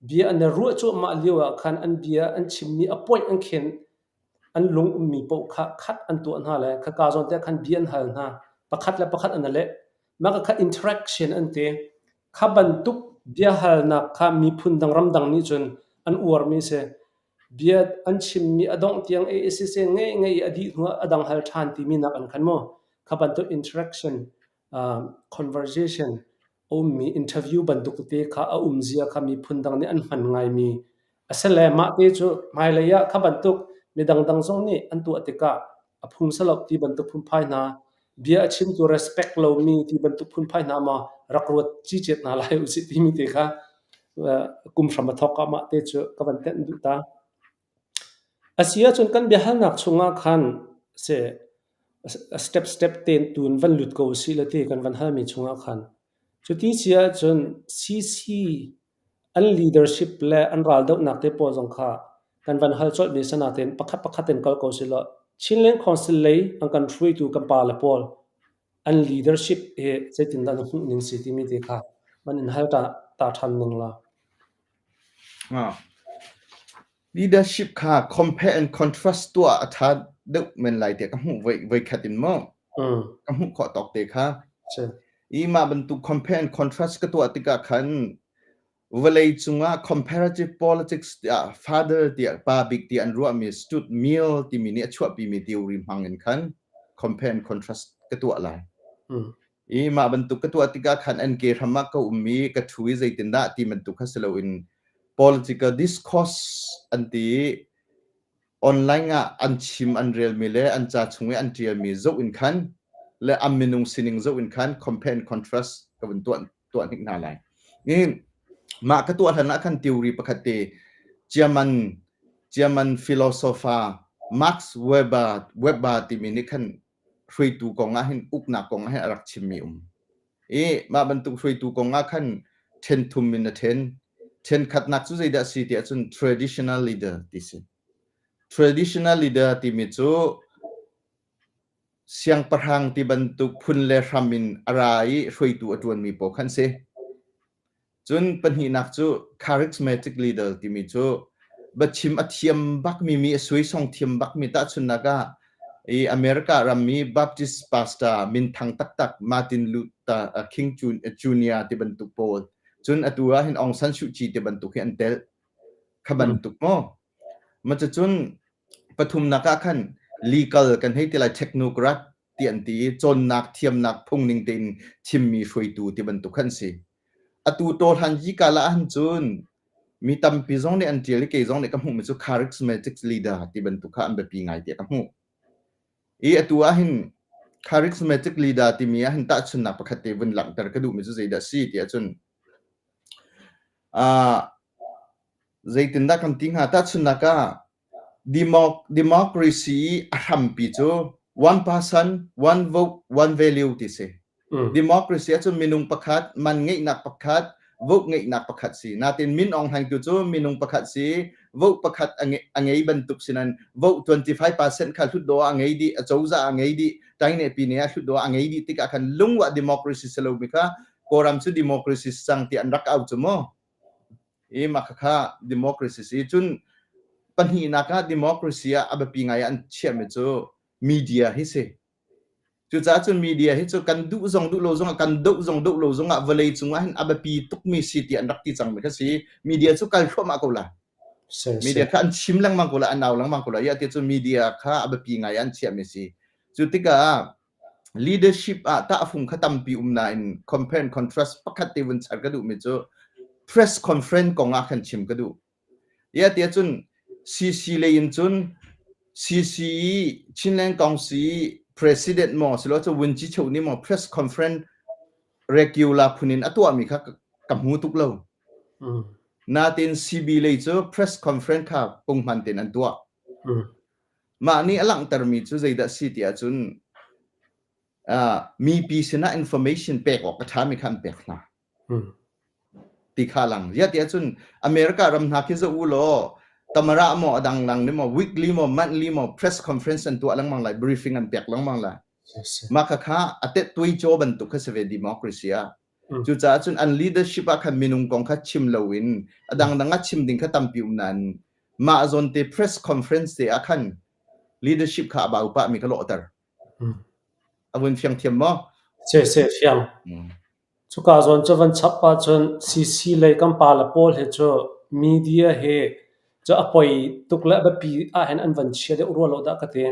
bia an i ruah cuahmah lio ah khan an bia an chimmi a point an khen an lung ummi paoh kha khat an tuah hna le khaka zawn te ah khan bia an hal hna. Pakhat le pakhat an i leh. Mah kha interaction an ti. Kha bantuk biahalnak kha miphun dang ramdang nih cun an uarmi a si. Bia an chimmi a dongh tiang i siseh ngei ngei i a dih hnuah a dang hal ṭhan timi nak an khan maw? Kha bantuk interaction, conversation a ummi interview bantuk tete kha a umzia kha miphun dang nih an hman ngaimi a si le mah te cu hmailei ah kha bantuk midang dang zong nih an tuah tikah a phung si lo ti bantuk phunphai hna, bia a chimtu respect lomi ti bantuk phunphai hna maw rak ruat cicet hna lai usih timi te kha kum hram a thawk ah mah te cu ka van tenh duh ta. A si ahcun kan biahalnak chungah khan se step step tein tun van lut ko usih le ti kan van halmi chungah khan cuti si ahcun CC An leadership le an raldohnak te pawl zong kha kan van hal colhmi si nain pakhat pakhat in kal ko silaw Chinland Council lei an kan hruaitu kan pale pawl an leadership hi zeitindah na hmuh ning si timi te kha van in hal ta, ta ṭhan ning law. Ah. Leadership kha compare and contrast tuah a ṭha deuh men lai tiah ka hmuh voi voikhat in maw ka hmuh khawh tawk te kha. Si. I mah bantuk compare and contrast ka tuah tikah khan vawlei cungah comparative politics tiah father tiah pa bik tiah an ruahmi Stuart Mill timi nih a chuahpimi theory hmang in khan compare and contrast ka tuah lai. I mah bantuk ka tuah tikah khan an ke hram ah ka um i ka ṭhu i zeitindah ti bantuk kha si loin political discourse an ti i online ah an chim an relmi le an ca chung i an ṭialmi zoh in khan le an minung sining zoh in khan compare and contrast ka vun tuah tuah hnik hna lai. I mah ka tuah hlan ah khan theory pakhat te German German philosopher Max Weber Weber timi nih khan hruaitu kong ah hin uknak kong ah hin a rak chimmi um. I mah bantuk hruaitu kong ah khan ṭhen thum in a ṭhen. Ṭhen khatnak cu zeidah a si ti ahcun traditional leader ti si. Traditional leader timi cu siangpahrang ti bantuk phun le hram in a ra i hruaitu a ṭuanmi pawl khan si. Cun pahnihnak cu charismatic leader timi cu biachim a thiam bakmi mi a suaisong thiam bakmi tahchunhnak ah i America rammi Baptist pastor minthang taktak Martin Luther King Jr. ti bantuk pawl cun atu ah hin Aung San Suu Kyi ti bantuk hi an telh kha bantuk maw Cucun pathumnak ah khan legal kan hei ti lai technocrat ti an ti i cawnnak thiamnak phungning tein thimmi hruaitu ti bantuk khan si. Atu tawhlan yikala ahhin cun mi tampi zong nih an ṭial i kei zong nih ka hmuhmi cu charismatic leader ti bantuk kha an biapi ngai tiah ka hmuh. I atu ahhin charismatic leader timi ahhin tahchunhnak pakhat te vun langhter ka duhmi cu zeidah a si ti ahcun uh, zeitindah kan ti hnga tahchunhnak ah democracy i a hrampi cu one person, one vote, one value ti si. Democracy ahcun minung pakhat, man ngeihnak pakhat, vote ngeihnak pakhat si. Natin Min Aung Hlaing tu cu minung pakhat si, vote pakhat a ngei bantuk sinan vote 25% kha hlutdaw a ngei dih, a cozah a ngei dih, Taine pine ah hlutdaw a ngei dih tikah khan lungwa democracy si lomi kha Kawlram cu democracy cang ti an rak au cu mu. I mah khakha democracy si. Cun pahnihnak ah democracy ah a biapi ngai an chiahmi cu media hi si. Cucaah cun media hi cu kan duh zong duh lo zongah kan doh zong doh lo zongah vawlei cungah hin a biapi tukmi si ti an rak ti cangmi kha si. Media cu kal thluahmah ko la. Media kha an chim lengmang ko la, an au lengmang ko la. Ia ti cu media kha a biapi ngai an chiahmi si. Cu tikah leadership ah tahfung kha tampi um nain compare and contrast pakhat te vun char ka duhmi cu press conference kong ah khan chim ka duh. Ia tiah cun CC lei in cun CC Chinland Council President maw silo cu Wun Chi Cheu nih maw press conference regular phun in a tuahmi kha ka hmu tuk lo. Natin CB lei cu press conference kha punghman tein an tuah. Mah nih a langhtermi cu zeidah a si ti ahcun uh, mipi sinah information pek awk a ṭhami kha an pek hna. Ti kha lang. Ziah ti ahcun America ram hna khi zoh u law tamara maw a dang lang ni maw weekly maw monthly maw press conference an tuah lengmang lai briefing an pek lengmang lai. Mah kha kha a tet tuai caw bantuk kha si ve democracy ah. Cucaah cun an leadership ah khan minung kong kha chim loin a dangdang ah chim ding kha tampi um nain mah zawn te press conference te ah khan leadership kha a bau pah mi ka lawhter. A vun fiang thiam maw? Se se fiang. Cuka zawn cu van chap ahcun CC lei kan pa le pawl hi cu media hi cu a poi tuk le a biapi ahhin an van chia deuh rua lo dah ka ti.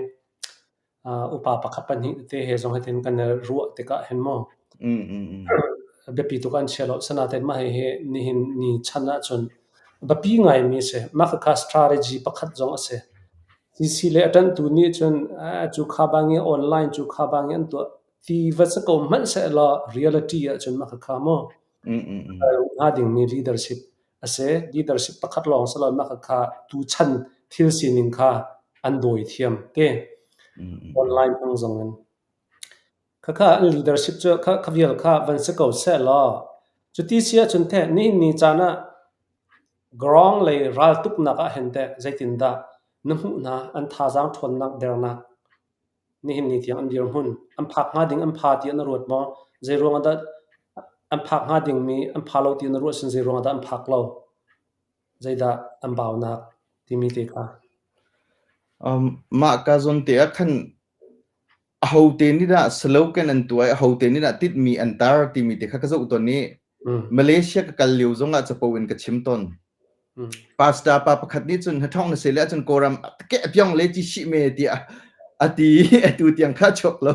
Upa pakhat pahnih tete he zong hitin kan i ruah tikah hin mu biapi tuk an chia lo. Sinain mah hihi nihin ni chan ahcun biapi ngaimi a si. Mah khakha strategy pakhat zong a si. CC le a ṭanhtu nih cun cu kha bang i online cu kha bang i an tuah ti va si ko hmanh sehlaw reality ahcun mah khakha mu hnga dingmi leadership a si. Leadership pakhat lawng si lo mah khakha tuchan thil sining kha an dawi thiam te. Online hmang zong in. Khakha an leadership cu kha kha vial kha van si ko sehlaw cuti si ahcun teh nihin ni caan ah ground lei raltuknak ah hin teh zeitindah na hmuh hna an thazaang ṭhawnnak dernak Nihin ni tiang an dirhmun an phak hnga ding an pha tiah na ruat maw? Zeiruang ah dah an phak hnga dingmi an pha lo ti na ruah sin zeiruang ah dah an phak lo? Zeidah an baunak timi te kha. Mah ka zawn te ah khan ahote nih dah slogan an tuah i ahote nih dah titmi an tar timi te kha ka zoh tawn i Malaysia ka kal lio zong ah capo in ka chim tawn. Pastor pa pakhat nih cun hnathawng na si le ahcun Kawlram ke piong le ci shih me tiah a ti atu tiang kha chuak lo.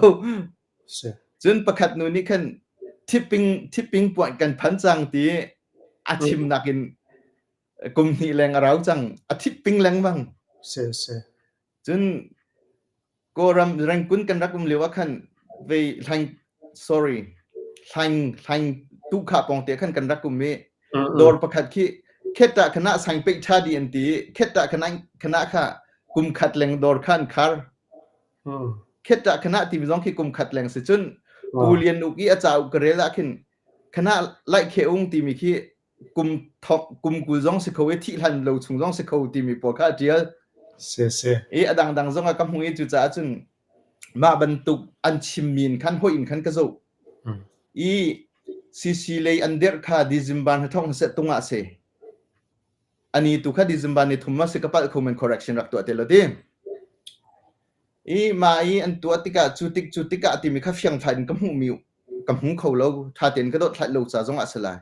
Cun pakhat nu nih khan tipping tipping point kan phan cang ti a chimnak in kum hnih leng a rau cang a tipping lengmang. Cun Kawlram Rangoon kan rak um lio ah khan vei hlaing sorry hlaing hlaing tu kha pawng te khan kan rak um i dawr pakhat khi khetta khana sang pe tha di an ti khetta khana khana kha Kum khat leng dawr kha an khar. Khet ṭah khana timi zong khi kum khat leng si cun Pu Lian Uk i a cauk ka rel ah khin khana laih khe ung timi khi kum thok kum 20 zong si kho i thih hlan lo chung zong si kho timi pawl kha a ṭial. Si si. I a dangdang zong ah ka hmu i cucaah cun mah bantuk an chimmi in khan hoi in khan ka zoh. I CC lei an dirh kha December hna thong hmasat tung ah si. Ani tu kha December ni thum ma si ka palh kho men correction rak tuah te lo ti. I ma i an tuah tikah cu tik cu tikah timi kha fiangfai in ka hmuh mi ka hmu kho lo tha tein ka dot thlai lo ca zong ah si lai.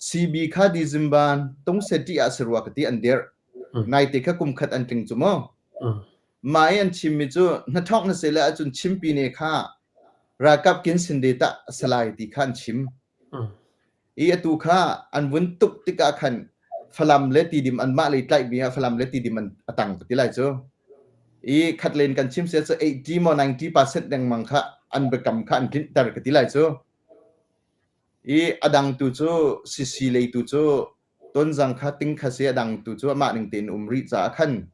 CB kha December tung se ti ah si rua ka ti an dirh. Nai te kha kum khat an tling cu mu. Mah i an chimmi cu hnathawk na si le ahcun chimpi ne kha ralkap kin sin de tah a si lai ti kha an chim. I atu kha an vun tuk tikah khan Falam le Tidim anmah lei tlaihmi ah Falam le Tidim an a tang ka ti lai cu. I khat len kan chim sia cu 80 maw 90% lengmang kha an biakam kha an tlinhter ka ti lai cu. I a dang tu cu CC lei tu cu Tonzang kha ting kha si a dang tu cu amah ning tein um rih caah khan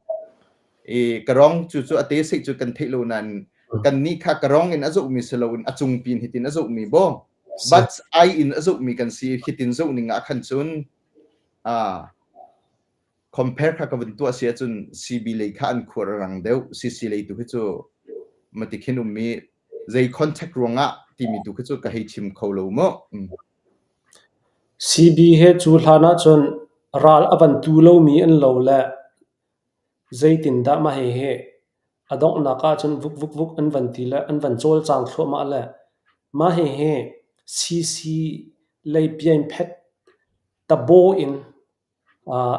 i karong cu cu a te sei cu kan theih lo nain kan nih kha karong in a zohmi si loin a cung pin hitin a zohmi bo but ai in a zohmi kan si hitin zoh ning ah khan cun a compare kha ka vun tuah si ahcun CB lei kha an khuar a rang deuh CC lei tu khi cu mati khin ummi zei contact ruangah timi tu khi cu ka hei chim kho lo mu. CB he cu hlan ahcun ral a van tu lomi an lo le zeitindah mah hihi a donghnak ahcun vuk vuk vuk an van ti le an van cawlcang thluahmah le mah hihi CC lei pianphet tabaw in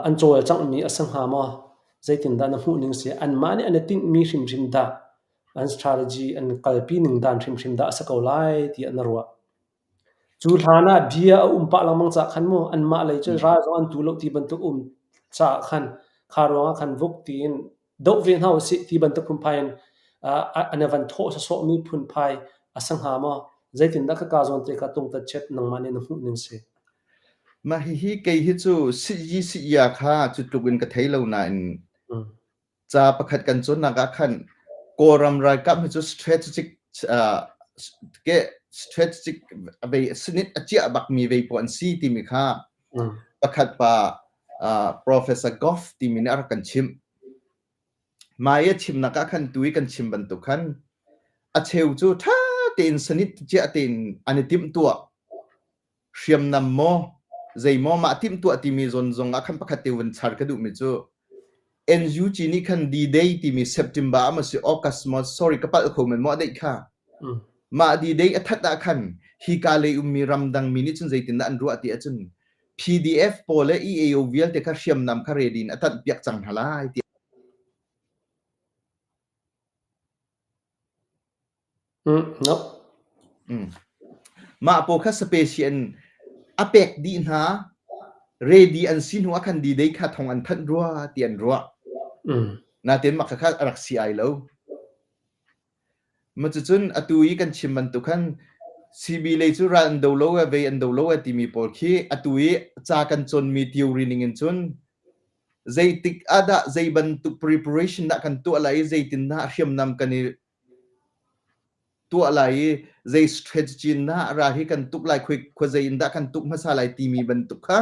an cawlcanghmi a si hnga maw? Zeitindah na hmuhning si? Anmah nih an i tinhmi hrimhrim dah an strategy an kalpi ning dan hrimhrim dah a si ko lai tiah na ruah? Cu hlan ah bia a um pah lengmang caah khan mu anmah lei cu ral zong an tu lo ti bantuk um caah khan kha ruangah khan vuk tiin doh ve hna usih ti bantuk phunphai in an i van thawh sawsawhmi phunphai a si hnga maw? Zeitindah khaka zawn te kha tungtat chiat nangmah nih na hmuh ning si? Mah hihi kei hi cu siyi siya kha cu tluk in ka thei lo nain Ca pakhat kan cawnnak ah khan Kawlram ralkap hi cu strategic uh, ke strategic vei sinit a ciah bakmi vei paw an si timi kha pakhat pa uh, Professor Goff timi nih a rak kan chimh. Mai a chimnak ah khan tui kan chim bantuk khan a cheu cu ṭha tein sanit ciah tein an i timh tuah hriamnam maw zeimaw mah timhtuah timi zawn zong ah khan pakhat te vun char ka duhmi cu NUG nih khan D-Day timi September ah maw si August maw sorry ka palh kho men maw a deih kha mah D-Day a that ah khan hika lei ummi ramdang mi nih cun zeitindah an ruah ti ahcun PDF pawl le EAO vialte kha hriamnam kha ready in a tanh piak cang hna lai ti No. Mah pawl kha special a pek dih hna. Ready an si hnu ah khan D-Day kha thong an thanh rua ti an ruah. Natin mah kha a rak si ai lo. Ma cucun atu i kan chim bantuk khan CB lei cu ral an do lo e, vei an do lo e timi pawl khi atu i ca kan cawnmi theory ning in cun zeitik ah dah zei bantuk preparation dah kan tuah lai i zeitindah hriamnam kan i tuah lai i zei strategy in dah ral hi kan tuk lai khoi khuazei in dah kan tuk hmasa lai timi bantuk kha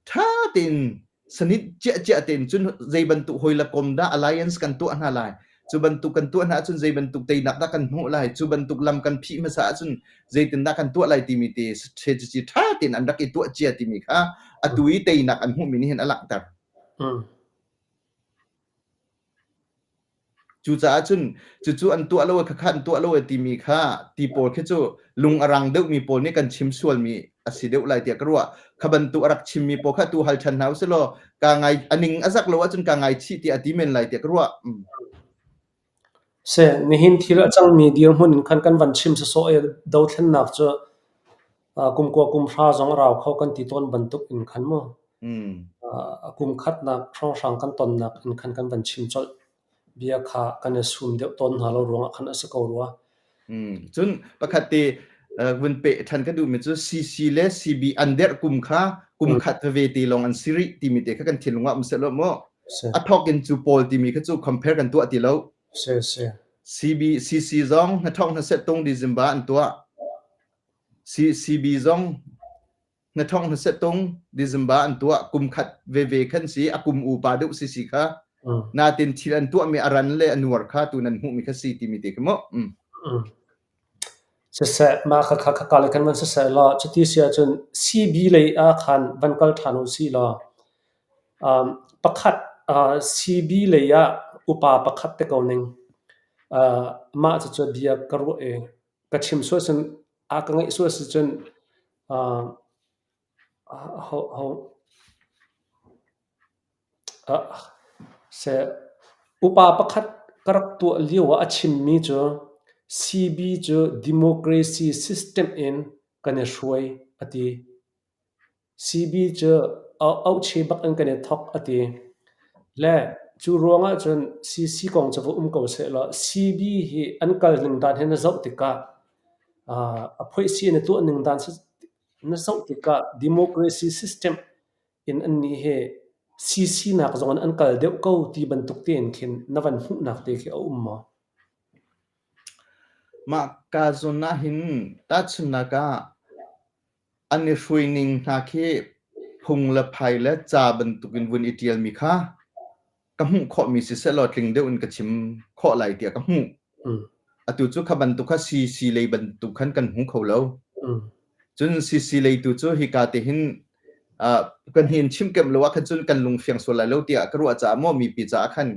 ṭha tein sanit ciah ciah tein cun zei bantuk hoi le kom dah alliance kan tuah hna lai cu bantuk kan tuah hna ahcun zei bantuk teinak dah kan hmuh lai cu bantuk lam kan phih hmasa ahcun zeitin dah kan tuah lai timi te strategy ṭha tein an rak i tuah cia timi kha atu i teinak an hmuhmi nih hin a langhter. Cucaah cun cucu an tuah lo khakha an tuah lo timi kha ti pawl khi cu lung a rang deuhmi pawl nih kan chim sualmi a si deuh lai tiah ka ruah. Kha bantuk a rak chimmi pawl kha tu hal ṭhan hna usih law kaa ngai a ning a zak lo ahcun kaa ngaichih tiah a ti men lai tiah ka ruah. Seh, nihin thil a cangmi dirhmun in khan kan van chim sawsawh i dothlennak cu kum kua kum hra zong a rau kho kan ti tawn bantuk in khan mu. Kum khatnak hrawnghrang kan tonnak in khan kan van chim colh. Bia kha kan i sum deuh tawn hna lo ruangah khan a si ko rua. Cun pakhat te vun peh ṭhan ka duhmi cu CC le CB an derh kum kha kum khat veve te lawng an si rih timi te kha kan thinlung ah um sehlaw mu. Si. A thawk in cu pawl timi kha cu compare kan tuah ti lo. Si si. CB CC zong hnathawk hnaset tung December an tuah. C CB zong hnathawk hnaset tung December an tuah. Kum khat veve khan si a kum upa deuh si si kha. Natin thil an tuahmi a ran le a nuar kha tu nan hmuhmi kha si timi te khi mu. Siseh, mah khakha khaka lei khan van siseh law cuti si ahcun CB lei ah khan van kal ṭhan u sih law pakhat CB lei ah upa pakhat te ko ning. Mah cucu bia ka ruah i ka chim sual cun a ka ngaih sual si cun ho ho Upa pakhat ka rak tuah lio ah a chimmi cu CB cu democracy system in kan i hruai a ti. CB cu auhche bak in kan i thawk a ti. Le cu ruangah cun CC kong cu va um ko sehlaw CB hi an kal ning dan hi na zoh tikah a phoihsi in a tuah ning dan na zoh tikah democracy system in annih hi CC-nak zong in an kal deuh ko ti bantuk tein khin na van hmuhnak te khi a um maw? Mah ka zawn ahhin tahchunhnak ah an i hruaining hna khi phung le phai le ca bantukin vun i ṭialmi kha ka hmuh khawhmi siseh law tling deuh in ka chim khawh lai tiah ka hmuh. Atu cu kha bantuk kha CC lei bantuk khan kan hmu kho lo. Cun CC lei tu cu hika te hin kan hin chimkemh lo ah khan cun kan lung fiang sual lai lo tiah ka ruah caah maw mipi caah khan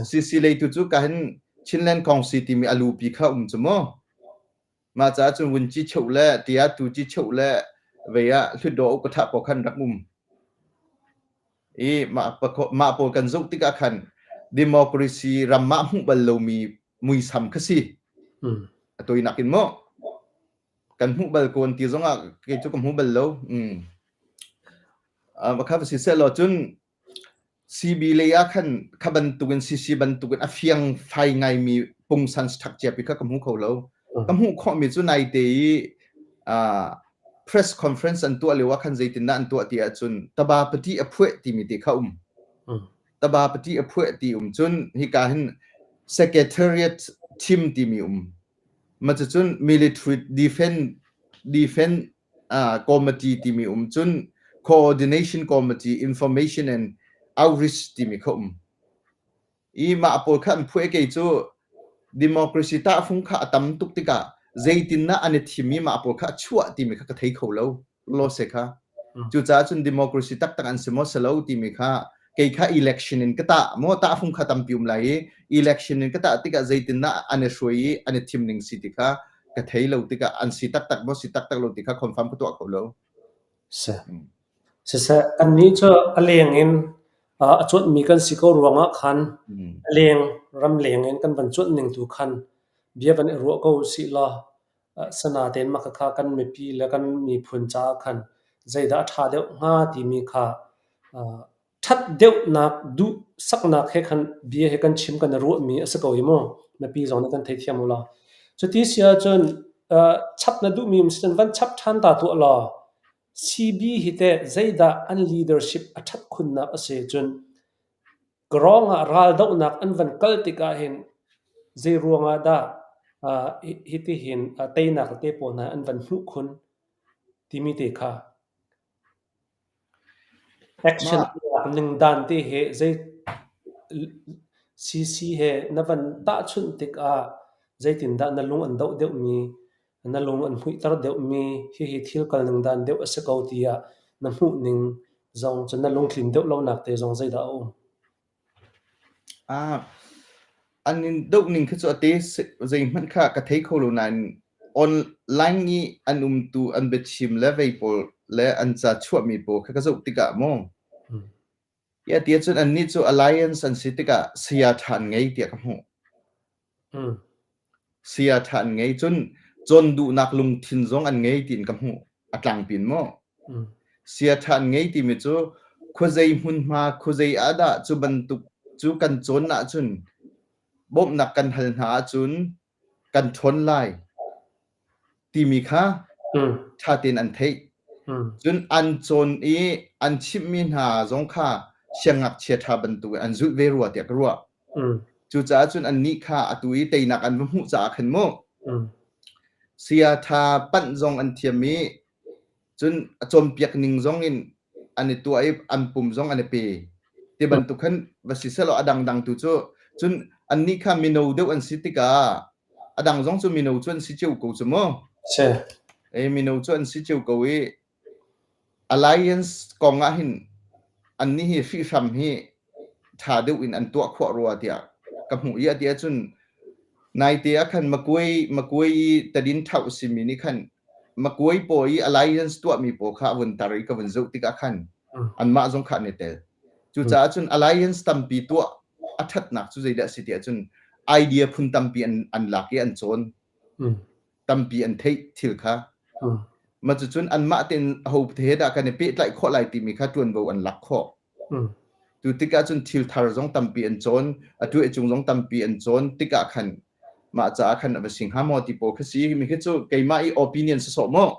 CC lei tu cu ka hin Chinland Kongsi timi a lupi kha um cu maw. Mah caah cun vunci cheuh le tiah tuci cheuh le vei ah hlutdaw uk ka thah paw khan rak um. I mah pawl kan zoh tikah khan democracy ram ah hmuh bal lomi muisam kha si. A toinak in maw kan hmuh bal ko an ti zongah kei cu ka hmu bal lo. Kha va si seh law cun CB lei ah khan kha bantukin CC bantukin a fiang fai ngaimi pungsan ṭhak ciapi kha ka hmu kho lo. Ka hmuh khawhmi cu naite i press conference an tuah lio ah khan zeitindah an tuah ti ahcun taba pati a phueh timi te kha um. Taba pati a phueh ti um cun hika hin secretariat team timi um. Ma cucun military defense defense committee timi um cun coordination committee information and outreach timi kha um. I mah pawl kha an phuah i kei cu democracy tahfung kha a tam tuk tikah zeitindah an i thim i mah pawl kha a chuah timi kha ka thei kho lo lawse kha. Cucaah cun democracy taktak an si maw si lo timi kha kei kha election in ka tah maw tahfung kha tampi um lai i election in ka tah tikah zeitindah an i hruai i an i thim ning si ti kha ka thei lo tikah an si taktak maw si taktak lo ti kha confirm ka tuah kho lo. Si. Siseh, kannih cu a leng in a cuanhmi kan si ko ruangah khan a leng ramleng in kan van cuanh ning tu khan bia van i ruah ko usih law sanatein mah khakha kan mipi le kan miphun caah khan zeidah a ṭha deuh hnga timi kha ṭhat deuhnak duhsaknak he khan bia he kan chim kan i ruahmi a si ko hi mu. Mipi zong nih kan theithiam u law. Cuti si ahcun chap na duhmi um si cun van chap ṭhan ta tuah law CB hi teh zeidah an leadership a ṭhat khunnak a si cun Kawrong ah raldohnak an van kal tikah hin zeiruang ah dah hitihin teinak te pawl hna an van hmuh khun timi te kha Action ning dan te he zei CC he na van tahchunh tikah zeitindah na lung an doh deuhmi, na lung an hmuihter deuhmi hihi thil kalning dan deuh a si ko tiah na hmuhning zong cun na lungtlin deuh lonak te zong zeidah a um? An in doh ning khi cu a te zeihmanh kha ka thei kho lo nain online i an umtu an biachim le vei pawl le an ca chuahmi pawl kha ka zoh tikah maw Tiah ti ahcun annih cu alliance an si tikah saya ṭha an ngei tiah ka hmuh. Saya ṭha an ngei cun cawn duhnak lungthin zong an ngei tiin ka hmuh. A tlangpi in maw? Saya ṭha an ngei timi cu khuazei hmunhma khuazei ah dah cu bantuk cu kan cawn ahcun bawmhnak kan hal hna ahcun kan ṭhawn lai timi kha ṭha tein an theih. Cun an cawn i an chimhmi hna zong kha siangngakchia ṭha bantuk in an zulh ve rua tiah ka ruah. Cucaah cun annih kha atu i teinak an va hmuh caah khan mu saya ṭha panh zong an thiam i cun a cawnpiak ning zong in an i tuah i an pum zong an i pe. Ti bantuk khan va si sehlaw a dangdang tu cu cun annih kha mino deuh an si tikah a dang zong cu mino cu an si cio ko cu mu. Si. E mino cu an si cio ko i Alliance kong ah hin annih hi hrihhram hi ṭha deuh in an tuah khawh rua tiah ka hmuh i a ti ahcun naite ah khan Makuai Makuai i tadin ṭhauh simi nih khan Makuai paw i alliance tuahmi pawl kha a vun tar i ka vun zoh tikah khan anmah zong kha an i tel. Cucaah cun alliance tampi tuah a ṭhatnak cu zeidah a si ti ahcun idea phun tampi an, an lak i an cawn. Tampi an theih thil kha. Mah cucun anmah tein aho he dah kan i pehtlaih khawh lai timi kha ṭuanvo an lak khawh. Tu tikah cun thil thar zong tampi an cawn, a tuah cung zong tampi an cawn tikah khan mah caah khan a va si hnga maw ti pawl kha si. Mi khi cu keimah i opinion sawsawh maw.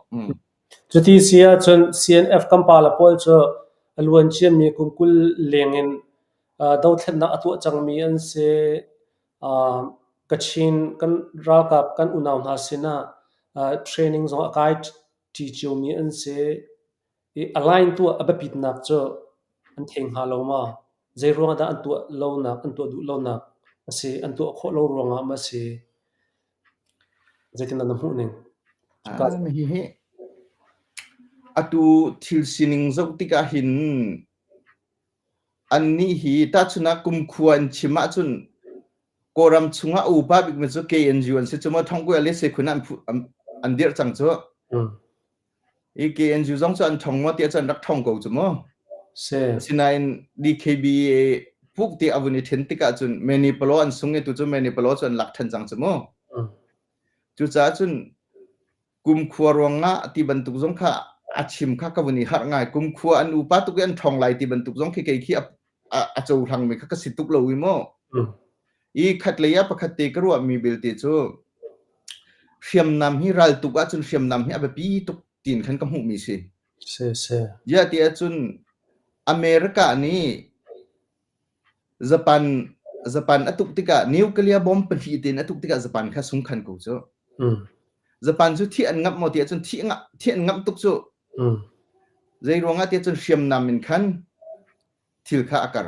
Cuti si ahcun CNF kan pale pawl cu a luan ciami kum 20 leng in dothlennak a tuah cangmi an si. Kachin kan ralkap kan unau hna sinah training zong a kai ṭi ciomi an si. I align tuah a biapitnak cu an thei hnga lo maw? Zeiruang ah dah an tuah lonak, an tuah duh lonak a si? An tuah khawh lo ruangah maw a si? Zeitindah na hmuh ning? Ah, hihi atu thil sining zoh tikah hin annih hi tahchun ah kumkhua in chim ahcun Kawlram chungah a upa bikmi cu KNU an si cu maw Thongkuai le Sekhun ah an, an dirh cang cu. I KNU zong cu an ṭhong maw tiah cun an rak ṭhong ko cu mu. Si. Asinain DKBA puk ti a vun i ṭhen tikah cun Manipulaw an sung i tu cu Manipulaw cu an lak ṭhan cang cu mu. Cucaah cun kumkhua ruangah ti bantuk zong kha a chim kha ka vun i harh ngai. Kumkhua an upa tuk i an ṭhong lai ti bantuk zong khi kei khi a, a, a cohlangmi kha ka si tuk lo i mu. I khatlei ah pakhat te ka ruahmi belte cu hriamnam hi raltuk ahcun hriamnam hi a biapi tuk tiin khan ka hmuhmi si. Si si. Ziah ti ahcun America nih Japan Japan a tuk tikah nuclear bomb pahnih tein a tuk tikah Japan kha sungkhan ko cu. Japan cu thih an ngamh maw ti ahcun thih thih an ngamh tuk cu. Zei ruangah ti ahcun hriamnam in khan thil kha a kar.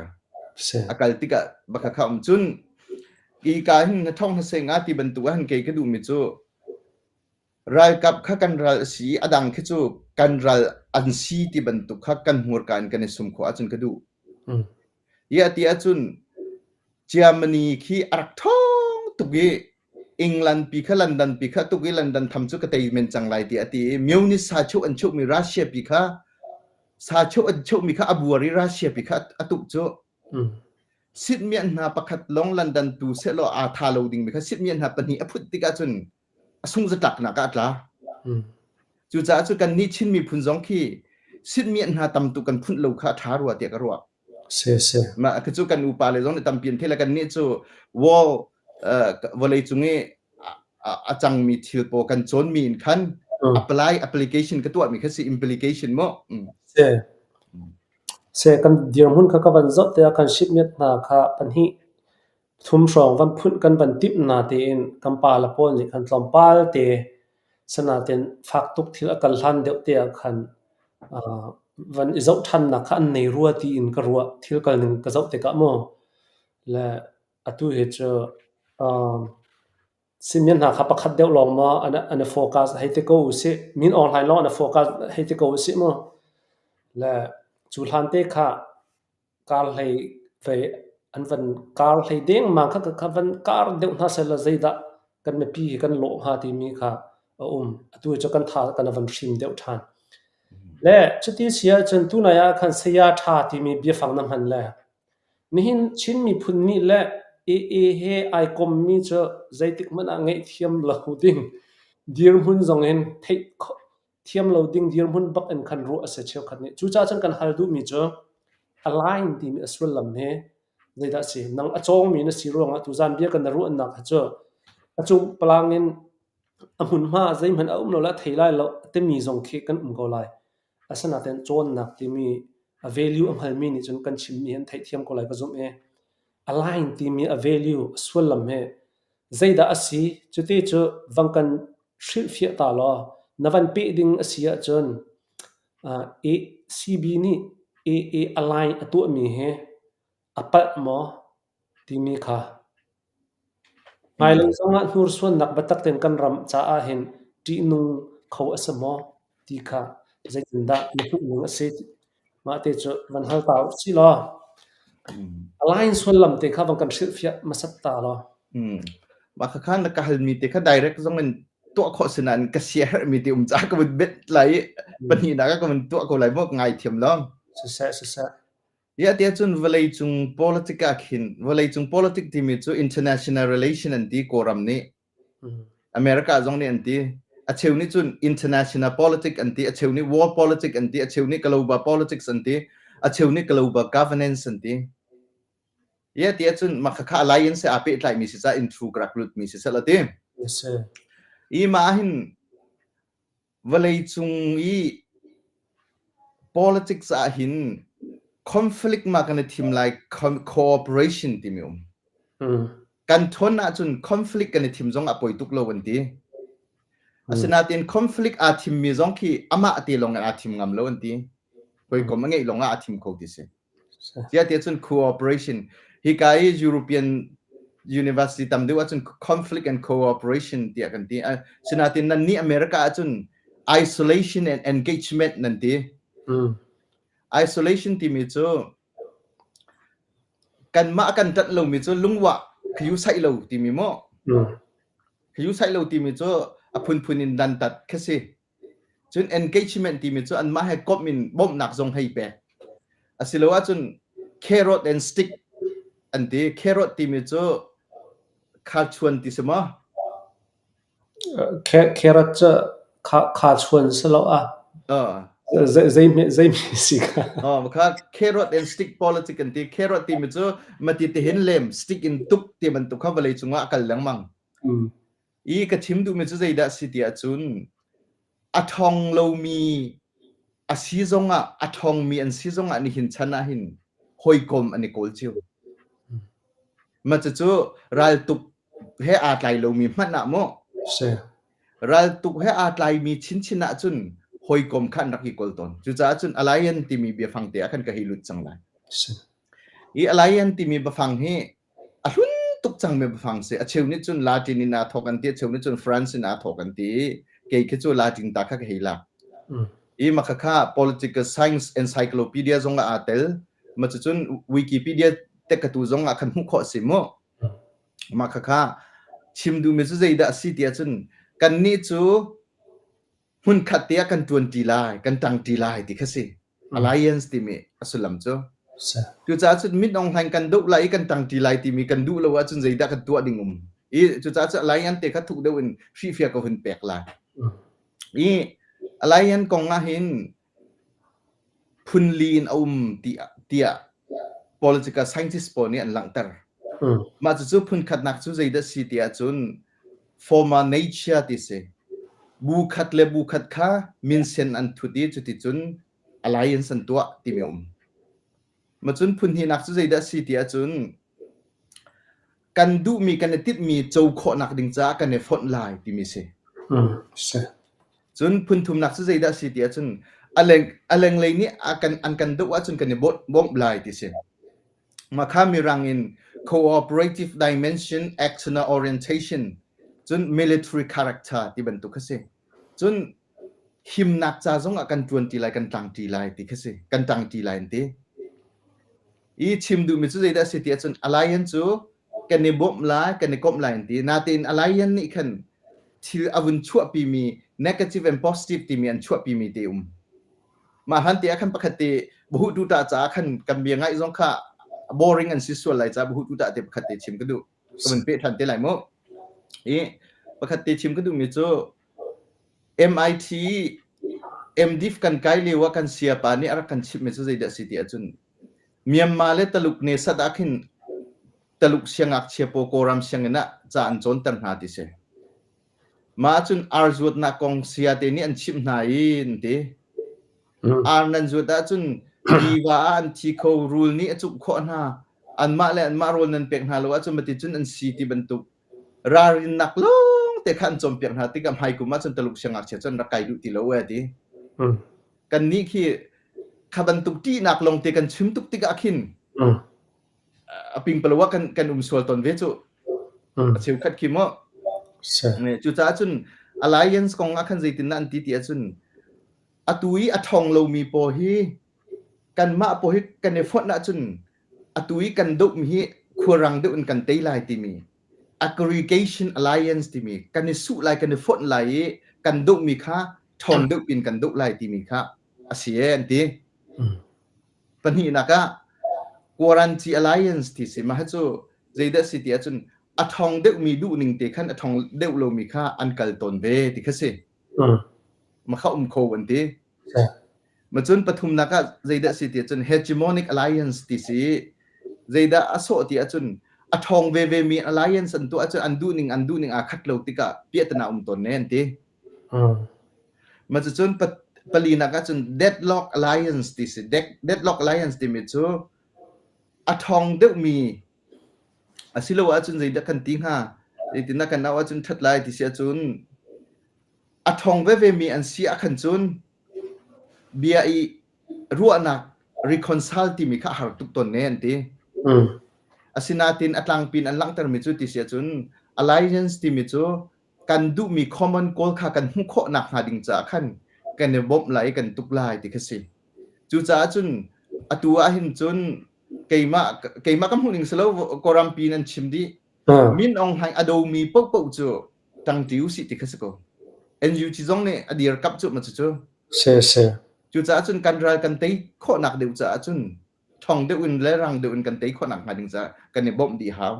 A kal tikah baka kha um cun i ka hin na thong hna nga ti bantuk ah hin kei ka duhmi cu ralkap kha kan ral a si i a dang khi cu kan ral an si ti bantuk kha kan hmurka in kan i sum khawh ahcun ka duh. Hi a ti ahcun Germany khi a rak ṭhawng tuk i England pi kha London pi kha tuk i London tham cu ka tei men cang lai ti a ti i Munich sa chuh an chuhmi Russia pi kha sa chuh an chuhmi kha a buar i Russia pi kha a tuk cu. Sitmian hna pakhat lawng London tu sehlaw aa tha lo dingmi kha sitmian hna pahnih a phut tikah cun a sungzatlaknak ah a tla. Cucaah cu kannih Chin miphun zong khi sitmian hna tam tuk kan phunh lo kha a ṭha rua tiah ka ruah. Si si. Mah cu kan upa le zong nih tampi an theih le kannih cu war vawlei cung i a cangmi thil pawl kan cawnmi in khan apply application ka tuahmi kha si implication mu. Si. Si kan dirhmun kha ka van zoh tiah kan shipmiat hna kha pahnih thum hrawng van phunh kan van timh na tiin kan pale pawl nih khan tlawmpal te sanaten fak tuk thil a kal hlan deuh te ah khan van i zoh ṭhannak kha an nei rua tiin ka ruah thil kal ning ka zoh tikah mu le atu hi cu Simian hna kha pakhat deuh lawng maw an i focus hei ti ko usih. Min Aung Hlaing lawng an i focus hei ti ko usih mu. Le cu hlan te kha kar hlei vei an van kar hlei dengmang kha kha van kar deuh hna sehlaw zeidah kan mipi hi kan lawh hnga timi kha a um. Atu cu kan tha kan van hrim deuh ṭhan. Le cuti si ahcun tunai ah khan saya ṭha timi biafang na hman le Nihin Chin miphun nih le AA he ai kommi cu zeitik hmanh ah ngaihthiam lo ding dirhmun zong in theih thiam lo ding dirhmun bak in khan ruah a si cheukhat nih. Cucaah cun kan hal duhmi cu align timi a sullam hi zeidah a si? Nang a cawngmi na si ruangah tuzan bia kan na ruahnak hi cu a cung palang in a hmunhma zeihmanh a um lo le a thei lai lo timi zong khi kan um ko lai. Asinain cawnnak timi A value a hngalmi nih cun kan chimmi hi an theihthiam ko lai ka zumh i align timi a value a sullam hi zeidah a si? Cuti cu vang kan hrilhfiah ta law na van peh ding a si ahcun CB nih AA align a tuahmi hi a palh maw timi kha Hmailei zongah hnursuannak biatak tein kan ram caah hin ṭihnung kho a si maw ti kha zeitindah na hmuhning a si? Mah te cu van hal ta u sih law a line sullam te kha van kan hrilhfiah hmasat ta law. Mah khakha na ka halmi te kha direct zong in tuah khawh si nain ka siaherhmi ti um caah ka vun bet lai i pahnihnak ah ka vun tuah ko lai maw ka ngaithiam lo. Siseh, siseh. Tiah tiah cun vawleicung politic ah khin vawleicung politic timi cu international relation an ti Kawlram nih. America zong nih an ti. A cheu nih cun international politic an ti, a cheu nih world politic an ti, a cheu nih global politics an ti, a cheu nih global governance an ti. Yeah, tiah cun mah khakha alliance he aa pehtlaimi si ca in thu ka rak lutmi si seh la ti. Yes, I mah hin Vawleicung i politics ahhin conflict ma kan i thim lai cooperation timi um. Kan ṭhawn ahcun conflict kan i thim zong ah poi tuk lo an ti. Asinain conflict aa thimmi zong khi amah te lawng in aa thim ngam lo an ti. Hawikom a ngeih lawng ah aa thim kho ti si. Tiah tiah cun cooperation hika i European University tam deuh ahcun conflict and cooperation tiah kan ti. Sinain nan nih America ahcun isolation and engagement nan ti. Isolation timi cu kanmah kan ṭanh lomi cu lungwah khayu saih lo timi maw? Khayu saih lo timi cu a phunphun in dantat kha si. Cun engagement timi cu anmah he komh in bawmhnak zong hei pek. Asilo ahcun carrot and stick an ti. Carrot timi cu khachuan ti si maw? Carrot cu khachuan si lo ah. Zei hme si kha? Kha carrot and stick politic an ti. Carrot timi cu mati tihin lem stick in tuk ti bantuk kha vawlei cungah a kal lengmang. I ka chim duhmi cu zeidah a si ti ahcun a ṭhawng lomi a si zongah a ṭhawngmi an si zongah nihin chan ah hin hawikom an i kawl cio. Mah cucu raltuk he aa tlai lomi hmanh ah maw Si. raltuk he aa tlaimi chinchin ahcun hawikom kha an rak i kawl tawn. Cucaah cun alliance timi biafang te ah khan ka hei lut cang lai. Si. Hi alliance timi biafang hi a hlun tuk cangmi biafang si. A cheu nih cun Latin in aa thawk an ti, a cheu nih cun France in aa thawk an ti. Kei khi cu Latin ta kha ka hei lak. I mah khakha political science encyclopedia zong ah aa tel. Mah cucun Wikipedia tekatu zong ah khan hmuh khawh a si mu. Mah khakha chim duhmi cu zeidah a si ti ahcun kannih cu hmunkhat te ah kan ṭuanṭi lai, kan ṭangṭi lai ti kha si. Alliance timi a sullam cu. Cucaah cun Min Aung Hlaing kan doh lai i kan ṭangṭi lai timi kan duh lo ahcun zeidah kan tuah ding um. I cucaah cun Alliance te kha thuk deuh in hrihfiah ka hun pek lai. I Alliance kong ah hin phunli in a um tiah political scientist pawl nih an langhter. Mah cucu phunkhatnak cu zeidah si ti ahcun former nature ti si. Bu khat le bu khat kha minsen an thut i cuticun alliance an tuah timi a um. Ma cun phunhnihnak cu zeidah si ti ahcun kan duhmi kan i timhmi co khawhnak ding caah kan i fonh lai timi si. Si. Cun phunthumnak cu zeidah si ti ahcun a leng a lenglei nih a kan an kan doh ahcun kan i bawmh lai ti si. Mah kha mirang in cooperative dimension external orientation cun military character ti bantuk kha si. Cun himnak ca zong ah kan ṭuanṭi lai, kan ṭangṭi lai ti kha si. Kan ṭangṭi lai an ti. I chim duhmi cu zeidah a si ti ahcun alliance cu kan i bawmh lai, kan i komh lai an ti. Natein alliance nih khan thil a vun chuahpimi negative and positive timi an chuahpimi te um. Mah hlan te ah khan pakhat te bahu tuta caah khan kan bia ngaih zong kha boring an si sual lai caah bahu tuta te pakhat te chim ka duh. Ka van peh ṭhan te lai mu. I pakhat te chim ka duhmi cu MIT MDiv kan kai lio ah kan sayapa nih a rak kan chimhmi cu zeidah a si ti ahcun Myanmar le Taluk ne sat ah khin Taluk siangngakchia pawl Kawlram sianginn ah ca an cawnter hna ti si. Mah ahcun ar zuatnak kong sayate nih an chimh hna i an ti. Ar nan zuat ahcun Tiva ah an thi kho, rul nih a cumh khawh hna. Anmah le anmah rawl nan pek hna lo ahcun mati cun an si ti bantuk ralrinnak lawng te kha an cawnpiak hna tikah hmaikum ahcun Taluk siangngakchia cu an rak kai duh ti lo e ti. Kannih khi kha bantuk ṭihnak lawng te kan chim tuk tikah khin a pingpalo ah kan kan um sual tawn ve cu. A cheukhat khi maw. Cucaah cun alliance kong ah khan zeitindah an ti ti ahcun atu i a ṭhawng lomi pawl hi kanmah pawl hi kan i fonh ahcun atu i kan dohmi hi khuarang deuh in kan tei lai timi aggregation alliance timi kan i suh lai kan i fonh lai i kan dohmi kha ṭhawng deuh in kan doh lai timi kha a si e an ti. Pahnihnak ah Quaranti Alliance ti si mah cu zeidah si ti ahcun a ṭhawng deuhmi duhning te khan a ṭhawng deuh lomi kha an kal tawn ve ti kha si. Makha um kho an ti. Macun pathumnak ah zeidah si ti ahcun hegemonic alliance ti si. Zeidah a sawh ti ahcun a ṭhawng veve mi alliance an tuah ahcun an duhning an duhning aa khat lo tikah piahtana um tawn ne an ti. Macucun palinak ahcun deadlock alliance ti si. Deadlock alliance timi cu a ṭhawng deuhmi asilo ahcun zeidah kan ti hnga? Zeitindah kan auh ahcun ṭhat lai ti si ahcun a ṭhawng vevemi an si ahkhan cun bia i ruahnak reconcile timi kha a har tuk tawn ne an ti. Asinain a tlangpi in an langhtermi cu ti si ahcun alliance timi cu kan duhmi common goal kha kan hmuh khawh nakhnga ding caah khan kan i bawmh lai i kan tuk lai ti kha si. Cucaah cun atu ah hin cun keimah keimah ka hmuh ning si lo Kawlrampi in an chim dih. Min Aung Hlaing a domi paohpaoh cu ṭangṭi usih ti kha si ko. NUG zong nih a dirkamh cu ma cucu. Si si. Cucaah cun kan ral kan tei khawhnak deuh caah cun ṭhawng deuh in le rang deuh in kan tei khawhnak hnga ding caah kan i bawmh dih hau.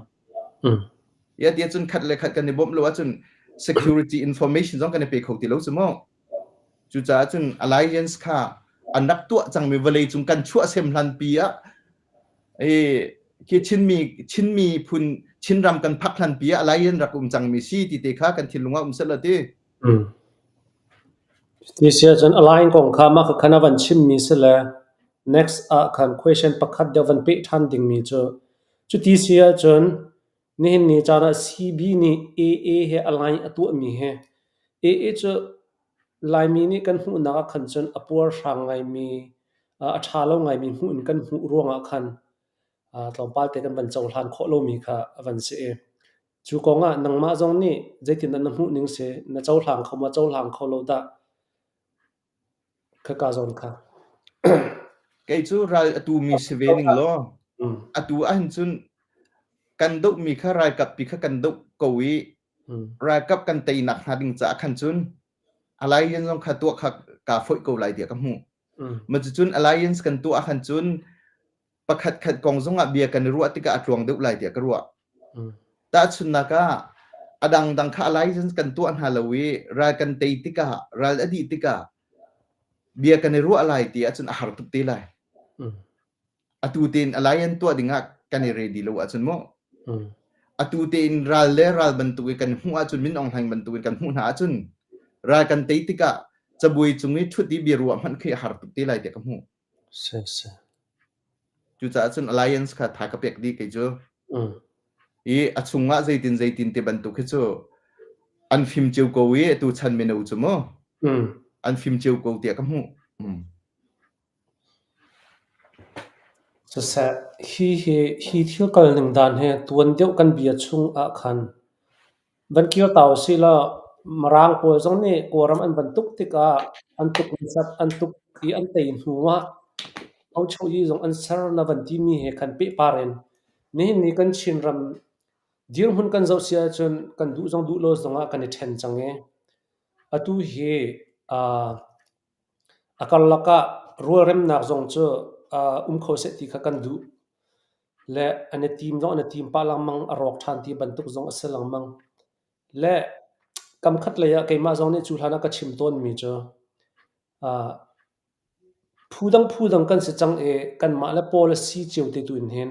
Ya ti cun khat le khat kan i bawmh lo ahcun security information zong kan i pe kho ti lo cu mu. Cucaah cun alliance kha an rak tuah cangmi vawlei cung kan chuahsem hlanpi ah khi Chinmi Chinmi phun Chinram kan phak hlanpi ah alliance rak um cangmi si ti te kha kan thinlung ah um seh law ti. Ti si ahcun align kong kha mah kha na van chimmi si le next ah khan question pakhat deuh van peh ṭhan dingmi cu cuti si ahcun nihin ni caan ah CB nih AA he align a tuahmi hi AA cu Laimi nih kan hmuhnak ah khan cun a puarhrang ngaimi, a ṭha lo ngaimi hmuh in kan hmuh ruangah khan tlawmpal te kan van cohlan khawh lomi kha a van si i cu kongah nangmah zong nih zeitindah na hmuh ning si, na cohlang kho maw, cohlang kho lo dah? Khaka zawn kha. Kei cu ral a tumi si ve ning law, atu ahhin cun kan dohmi kha ralkap pi kha kan doh ko i ralkap kan teinak hnga ding caah khan cun alliance zong kha tuah kha kaa foih ko lai tiah ka hmuh. Ma cucun alliance kan tuah khan cun pakhat khat kong zongah bia kan i ruah tikah a tluang deuh lai tiah ka ruah. Tahchunhnak ah a dangdang kha alliance kan tuah hna lo i ral kan tei tikah ral a dih tikah bia kan i ruah lai ti ahcun a har tuk te lai. Atu tein alliance tuah dingah kan i ready lo ahcun mu. Atu tein ral le ral bantuk i kan hmuh ahcun Min Aung Hlaing bantuk in kan hmuh hna ahcun ral kan tei tikah cabuai cung i ṭhut i bia ruah hmanh khi a har tuk te lai tiah ka hmuh. Si si. Cucaah cun alliance kha tha ka pek dih kei cu. I a chungah zeitin zeitin ti bantuk hi cu an fim cio ko i atu chan mino cu mu. An fim cio ko tiah ka hmuh. Siseh, hi hi hi thil kalning dan hi tuan deuh kan bia chung ah khan van kir ta usih law Mirang pawl zong nih Kawlram an van tuk tikah an tuk hmasat an tuk i an tei hnu ah Auchoyi zong an ser na van timi he khan pehpar in nihin ni kan Chinram dirhmun kan zoh si ahcun kan duh zong duh lo zongah kan i ṭhen cang i atu hi A karlak ah rualremnak zong cu um kho seh ti kha kan duh. Le an i tim zong an i tim pah lengmang, a rawk ṭhan ti bantuk zong a si lengmang. Le kamkhat lei ah keimah zong nih cu hlan ah ka chim tawnmi cu phudang phudang kan si cang i kanmah le policy cio te tu in hin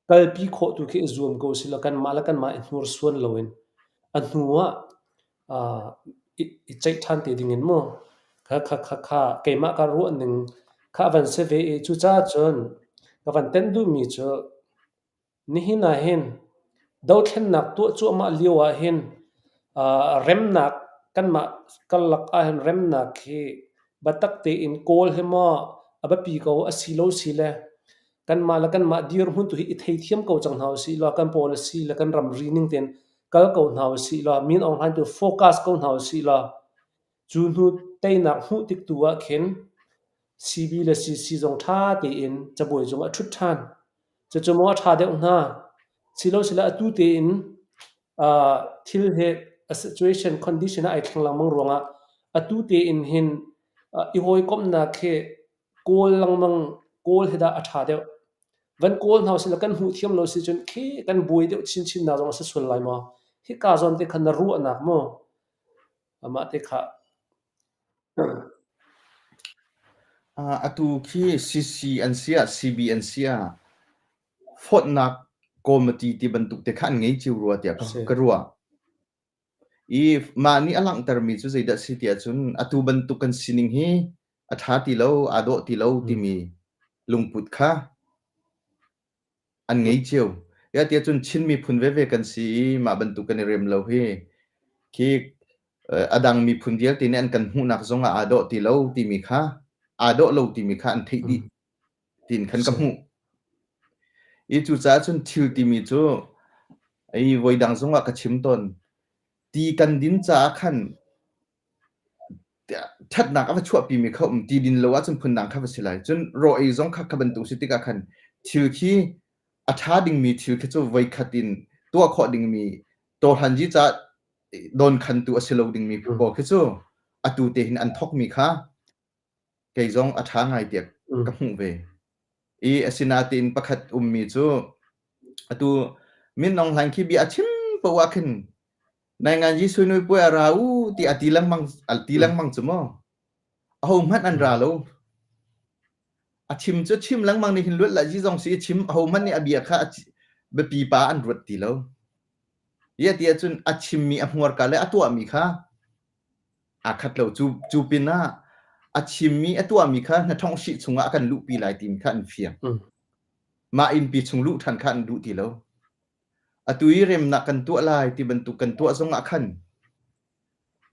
kalpi khawh tu khi i zuam ko usih law kanmah le kanmah i hnursuan loin a hnu ah i ceih ṭhan te dingin mu. Kha kha kha kha keimah ka ruahning Kha a van si ve i cucaah cun ka van tenh duhmi cu Nihin ah hin dothlennak tuah cuahmah lio ah hin remnak kanmah karlak ah hin remnak hi biatak tein kawl hi maw a biapi ko a si lo si le kanmah le kanmah dirhmun tu hi i theithiam ko cang hna usih law kan policy le kan ramri ning tein kal ko hna usih law Min Aung Hlaing tu focus ko hna usih law cu hnu teinak hmuh tik tu ah khin CB le CC zong ṭha tein cabuai cung ah ṭhut ṭhan. Cucu maw a ṭha deuh hnga? Silosile atu tein thil hi a situation condition ah ai thleng lengmang ruangah atu tein hin i hawikomhnak hi kawl lengmang kawl hi dah a ṭha deuh. Van kawl hna usih law kan hmuh thiam lo si cun khi kan buai deuh chinchin nak zong a si sual lai maw? Hika zawn te khan na ruahnak maw? Amah te kha Atu khi CC an si ah CB an si ah fawtnak committee ti bantuk te kha an ngei cio rua tiah ka ruah. I mah nih a langhtermi cu zeidah si tiah cun atu bantuk kan sining hi a ṭha ti lo, aa dawh ti lo timi lungput kha an ngei cio. Ya tiah cun Chin miphun veve kan si i mah bantuk kan i rem lo hi khi a dang miphun vialte nih an kan hmuhnak zong ah aa dawh ti lo timi kha aa dawh lo timi kha an theih dih tiin khan ka hmuh. I cucaah cun thil timi cu i voidang zong ah ka chim tawn. Ti kan din caah khan ṭhatnak a va chuahpimi kha um ti din lo ahcun phundang kha va si lai. Cun raw ei zong kha kha bantuk si tikah khan thil khi a ṭha dingmi thil khi cu voikhat in tuah khawh dingmi tawhlanzi caah dawnkhantu a si lo dingmi pawl khi cu atu te hin an thawkmi kha kei zong a ṭha ngai tiah ka hmuh ve. I asinain pakhat ummi cu atu Min Aung Hlaing khi bia a chim poah ah khin Nainganzi suinui puai a ra u ti a ti lengmang a ti lengmang cu maw? Aho hmanh an ra lo. A chim cu chim lengmang nih hin luat la zi zong si i chim aho hmanh nih a bia kha biapi pa an ruat ti lo. Ia ti ahcun a chimmi a hmuarka le a tuahmi kha aa khat lo. Cu cu pinah a chimmi a tuahmi kha hnathawng hrih chungah a kan luhpi lai timi kha an fiang. Mah innpi chung luh ṭhan kha an duh ti lo. Atu i remnak kan tuah lai ti bantuk kan tuah zongah khan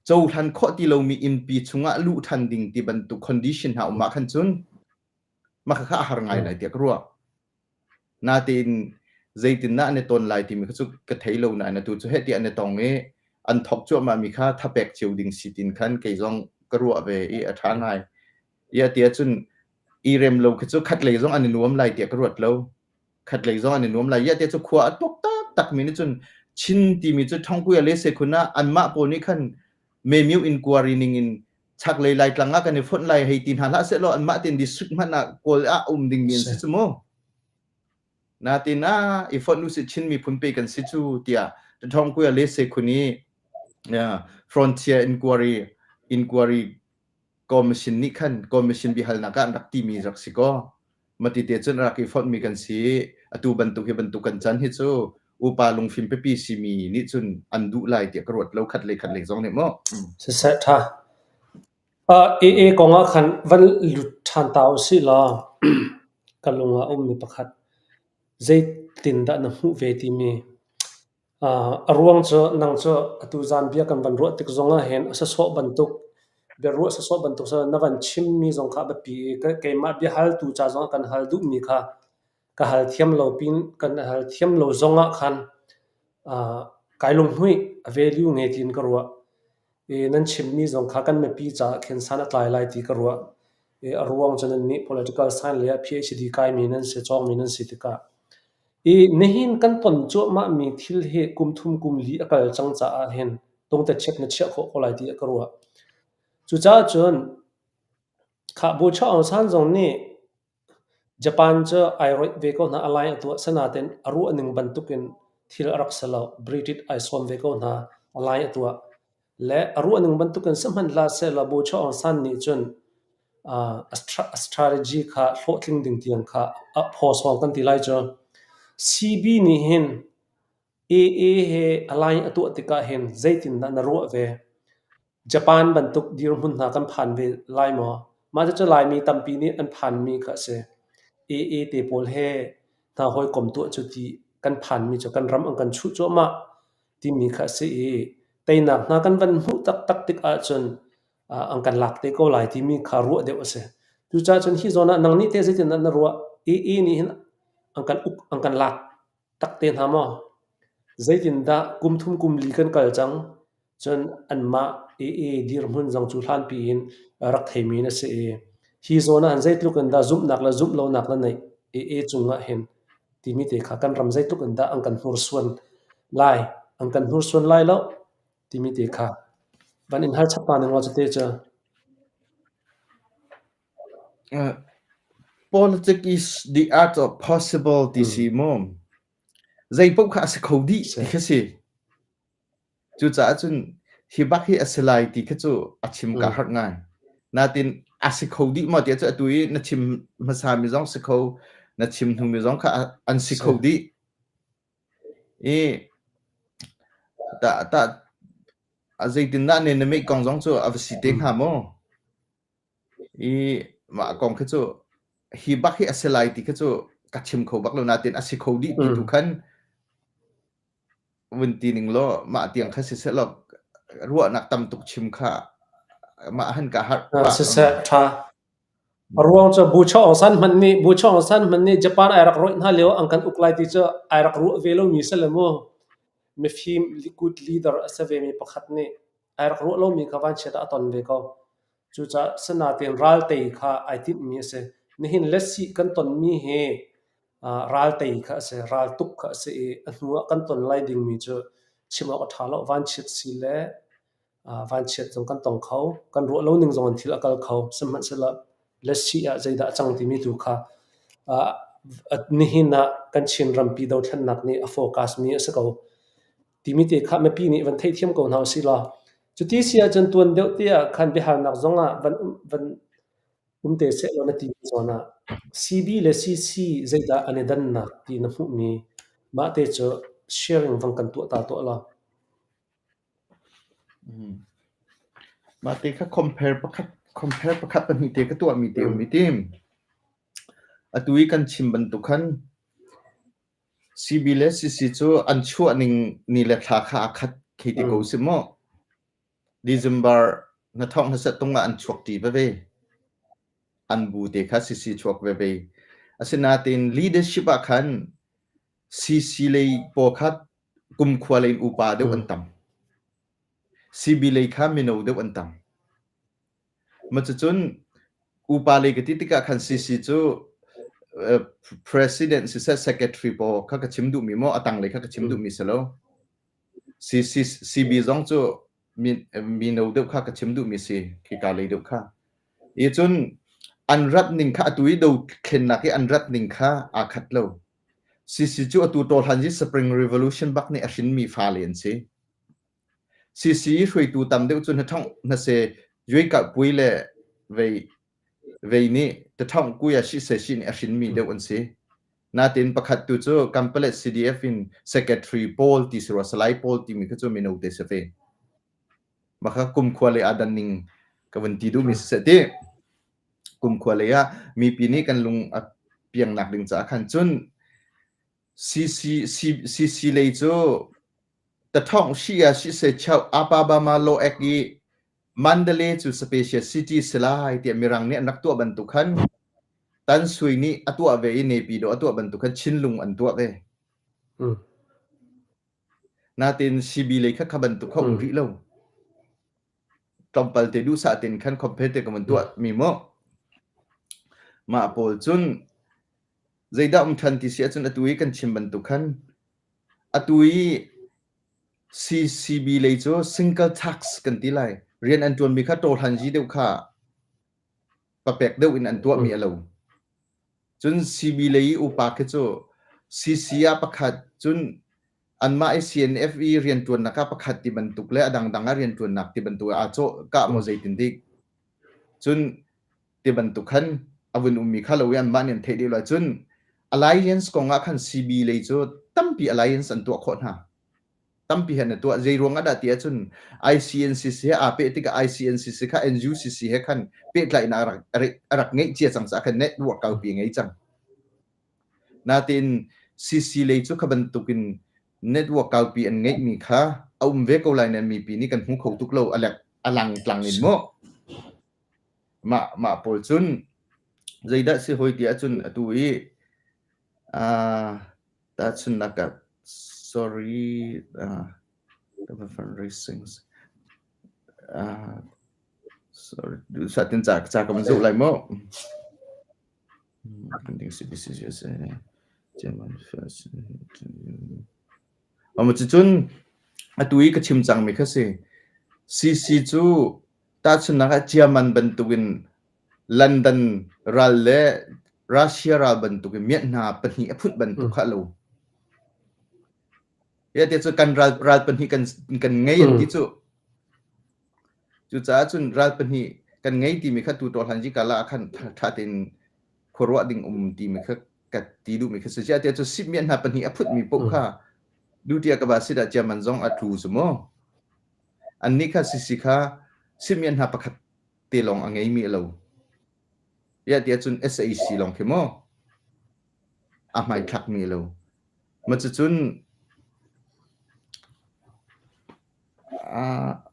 cohlan khawh ti lomi innpi chungah luh ṭhan ding ti bantuk condition hna um ah khan cun mah khakha a har ngai lai tiah ka ruah. Natein zeitindah an i ton lai timi kha cu ka thei lo nain atu cu heh tiah an i tong i an thawk cuahmah mi kha thapek cio ding si tin khan kei zong ka ruah ve i a ṭha ngai. Ia tiah cun i rem lo khi cu khatlei zong an i nuam lai tiah ka ruat lo. Khatlei zong an i nuam lai. Ia tiah cu khua a tuk taktak mi nih cun Chin timi cu Thongkuya le Sekhun ah anmah pawl nih khan Memyu inquiry ning in chaklei Laitlang ah kan i fonh lai hei ti hna hlah sehlaw anmah tein district hmanh ah Kawl ah um dingmi an si cu mu. Natin ah i fonh usih Chin miphun pe kan si cu tiah Thongkuya le Sekhun i Frontier Inquiry Inquiry Commission nih khan Commission biahalnak ah an rak timi rak si kaw mati te cun rak i fonhmi kan si atu bantuk hi bantuk kan can hi cu upa lungfim pipi simi nih cun an duh lai tiah ka ruat lo khat lei khat lei zong nih maw Siseh ṭha. AA kong ah khan van lut ṭhan ta usih law ka lung ah a ummi pakhat zeitindah na hmuh ve timi A ruang cu nang cu atu zan bia kan van ruah tik zongah hin a sawsawh bantuk biaruah sawsawh bantuk na van chimmi zong kha a biapi i keimah biahaltu ca zongah kan hal duhmi kha ka hal thiam lo pin kan hal thiam lo zongah khan kai lunghmuih a value ngei tiin ka ruah. I nan chimmi zong kha kan mipi caah khin san a tlai lai ti ka ruah. I a ruang cu nannih political science lei ah PhD kaimi nan si, cawngmi nan si tikah I nihin kan ton cuahmahmi thil hi kum thum kum li a kal cang caah hin tungtetchiat na chiah khawh ko lai ti ka ruah. Cucaah cun khah Bucha Aung San zong nih Japan cu ai roih ve ko hna, a lai a tuah. Sinain a ruahning bantukin thil a rak si lo. British ai sawm ve ko hna, a lai a tuah. Le a ruahning bantukin sihmanh hlah sehlaw Bucha Aung San nih cun a strategy kha hlawhtling ding tiang kha a phawsawng kan ti lai cu. CB nih hin AA he align a tuah tikah hin zeitindah na ruah ve? Japan bantuk dirhmun hna kan phan ve lai maw? Mah cucu Laimi tampi nih an phanmi kha a si. AA te pawl he hna hawikom tuah cu ti kan phanmi cu kan ram an kan chuh cuahmah timi kha a si i teinak hna kan van hmuh taktak tik ahcun an kan lak te ko lai timi kha ruah deuh a si. Cucaah cun hi zawn ah nang nih teh zeitindah na ruah? AA nih hin an kan uk, an kan lak tak te hna maw? Zeitindah kum thum kum li kan kal cang, cun anmah AA dirhmun zong cu hlanpi in rak theimi na si i hi zawn ah hin zeitluk in dah zumhnak le zumh lonak na neih AA cungah hin timi te kha kan ram zeitluk in dah an kan hnursuan lai, an kan hnursuan lai lo timi te kha van in hal chap ta ning law cute cu. Politics is the art of possible ti si mu. Zei paoh kha a si kho dih ti kha si. Cucaah cun hi bak hi a si lai ti kha cu a chim ka harh ngai. Natin a si kho dih maw tiah cu atu i na chim hmasa mi zong si kho, na chim hnu mi zong kha an si kho dih. I tah tah a zeitindah ne na meih kong zong cu a va si te hnga maw? I mah kong khi cu hi bak hi a si lai ti khi cu ka chim kho bak lo natin a si kho dih ti tu khan vun ti ning law mah tiang kha siseh law ruahnak tam tuk chim kha mah han ka harh pah. Siseh ṭha. A ruang cu Bu Chaw Aung San hmanh nih Bu Chaw Aung San hmanh nih Japan ai rak rawih hna lio an kan uk lai ti cu ai rak ruah ve lomi si le mu. Mifim good leader a si vemi pakhat nih ai rak ruah lomi kha vanchiat ah a ton ve ko. Cucaah sinain ral tei kha ai tinhmi a si. Nihin letsih kan tonmi hi ral tei kha a si, ral tuk kha a si i a hnu ah kan ton lai dingmi cu chim awk a ṭha lo. Vanchiat si le vanchiat zong kan tong kho. Kan ruah lo ning zong in thil a kal kho. Sihmanhsehlaw letsih ah zeidah a cang timi tu kha nihin ah kan Chin rampi dothlennak nih a focus mi a si ko. Timi te kha mipi nih van theihthiam ko hna usih law cuti si ahcun tuan deuh te ah khan biahalnak zong ah van van um te seh law na timi zawn ah CB le CC zeidah an i dannak ti na hmuhmi mah te cu sharing vang kan tuah ta tuah law. Mah te kha compare pakhat compare pakhat pahnih te ka tuahmi te um i tim. Atu i kan chim bantuk khan CB le CC cu an chuah ning ni le thla kha aa khat khi ti ko si maw? December na thawng hmasat tung ah an chuak ṭi veve. An bu te kha CC chuak veve. Asinain leadership ah khan CC lei pawl kha kumkhua lei in upa deuh an tam. CB lei kha mino deuh an tam. Cucun upa lei ka ti tikah khan CC cu president siseh secretary pawl kha ka chim duhmi maw a tanglei kha ka chim duhmi si lo. CC CB zong cu mino deuh kha ka chim duhmi si khika lei deuh kha. I cun an rat ning kha atu i dothlennak i an rat ning kha aa khat lo. CC cu atu tawhlan hi Spring Revolution bak nih a hrinmi fale an si. CC hruaitu tam deuh cu hnathongh hnase Yueikahpui le vei vei nih tathongh kuya sihse si nih a hrinmi deuh an si. Natin pakhat tu cu Kampalet CDF in Secretary Paul ti si rua Salai Paul timi kha cu mino te si ve. Mah kha kumkhua lei aa dan ning ka vun ti duhmi siseh ti. Kumkhua lei ah mipi nih kan lung a piangnak ding caah khan cun CC CC lei cu Tathawng Shia Sisechau Apabama Law Act i Mandalay cu special city si lai tiah Mirang nih an rak tuah bantuk khan Tan Sui nih a tuah ve i Naypyidaw a tuah bantuk khan Chinlung an tuah ve. Natin CB lei kha kha bantuk kha um rih lo. Tlawmpal te duhsah tein khan compare te ka van tuah mi mu. Mah pawl cun zeidah um ṭhan ti si ahcun atu i kan chim bantuk khan Atu i CCB lei cu single tax kan ti lai. Rian an ṭuanmi kha ṭawhlanzi deuh kha papek deuh in an tuahmi a lo. Cun CB lei i upa khi cu CC ah pakhat, cun anmah i CNF i rianṭuannak ah pakhat ti bantuk le a dangdang ah rianṭuannak ti bantuk ah aa cawh kah maw zeitin dik. Cun ti bantuk khan a vun ummi kha lo i anmah nih an theih dih lo cun alliance kong ah khan CB lei cu tampi alliance an tuah khawh hna. Tampi he na tuah. Zei ruang ah dah ti ahcun ICNCC he aa peh tikah ICNCC kha NUCC he khan pehtlaihnak a rak, a rak ngeih cia cang caah khan network kaupi a ngei cang. Natein CC lei cu kha bantukin network kaupi an ngeihmi kha a um ve ko lai nain mipi nih kan hmu kho tuk lo a lek a lang tlang in mu. Mah mah pawl cun zeidah si hoi ti ahcun atu i uh, tahchunhnak ah sorry uh, the fundraising uh, sorry duhsah tin ca ca ka van zoh lai mu. Cucun atu i ka chim cangmi kha si. CC cu tahchunhnak ah German bantukin London ral le Russia ral bantukin miat hna pahnih a phut bantuk kha a lo. Ti cu kan ral ral pahnih kan kan ngei an ti cu. Cucaah cun ral pahnih kan ngei timi kha tu hlan kala ah khan ṭha tein khuaruah ding um timi kha ka ti duhmi kha si. Ziah tiah cu sipmian hna pahnih a phutmi paoh kha duty ka va sit ah German zong a tlu cu mu. Annih kha sisi kha sipmian hna pakhat te lawng a ngeimi a lo. Ziah tiah cun SAC lawng khi mu a hmaithlakmi a lo. Ma cucun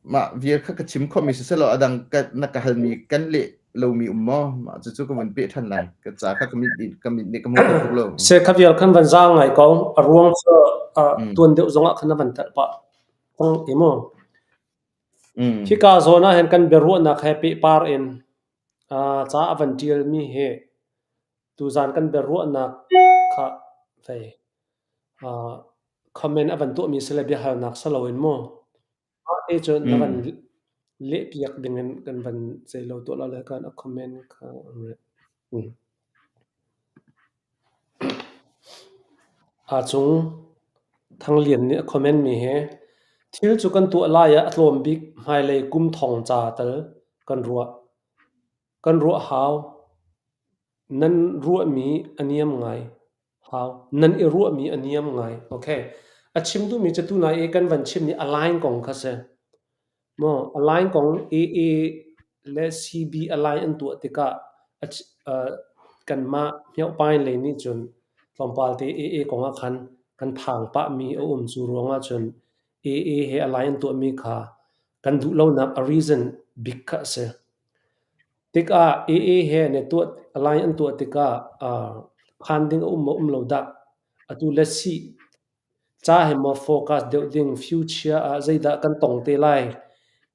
Mah vial kha ka chim khawhmi siselaw a dang na ka halmi kan leh lomi um maw? Mah cucu ka vun peh ṭhan lai. Ka ca kha ka mit ka mit nih ka hmu kho tuk lo. Se kha vial khan van zaang ngai ko. A ruang cu tuan deuh zongah khan a van telh pah cang i mu. Hika zawn ah hin kan biaruahnak he pehpar in ca a van ṭialmi hi tuzaan kan biaruahnak kha fei Comment a van tuahmi si le biahalnak si loin mu. Mah te cu na van lehpiak dingin kan van zeilo tuah lo le kan a comment kha Aa cung Thanglian nih a comment mi hi thil cu kan tuah lai ah a tlawm bik hmailei kum thong ca tal kan ruah. Kan ruah hau. Nan ruahmi a niam ngai. Hau. Nan i ruahmi a niam ngai. Okay. A chim duhmi cu tunai i kan van chimmi a line kong kha si. Maw a line kong AA le CB a line an tuah tikah a kanmah Hmiohpain lei nih cun tlawmpal te AA kong ah khan kan phang pahmi a um. Cu ruangah cun AA he a line an tuahmi kha kan duh lonak a reason bik kha a si. Tikah AA he an i tuah line an tuah tikah phan ding a um maw um lo dah. Atu le sih ca he maw focus deuh ding future ah zeidah kan tong te lai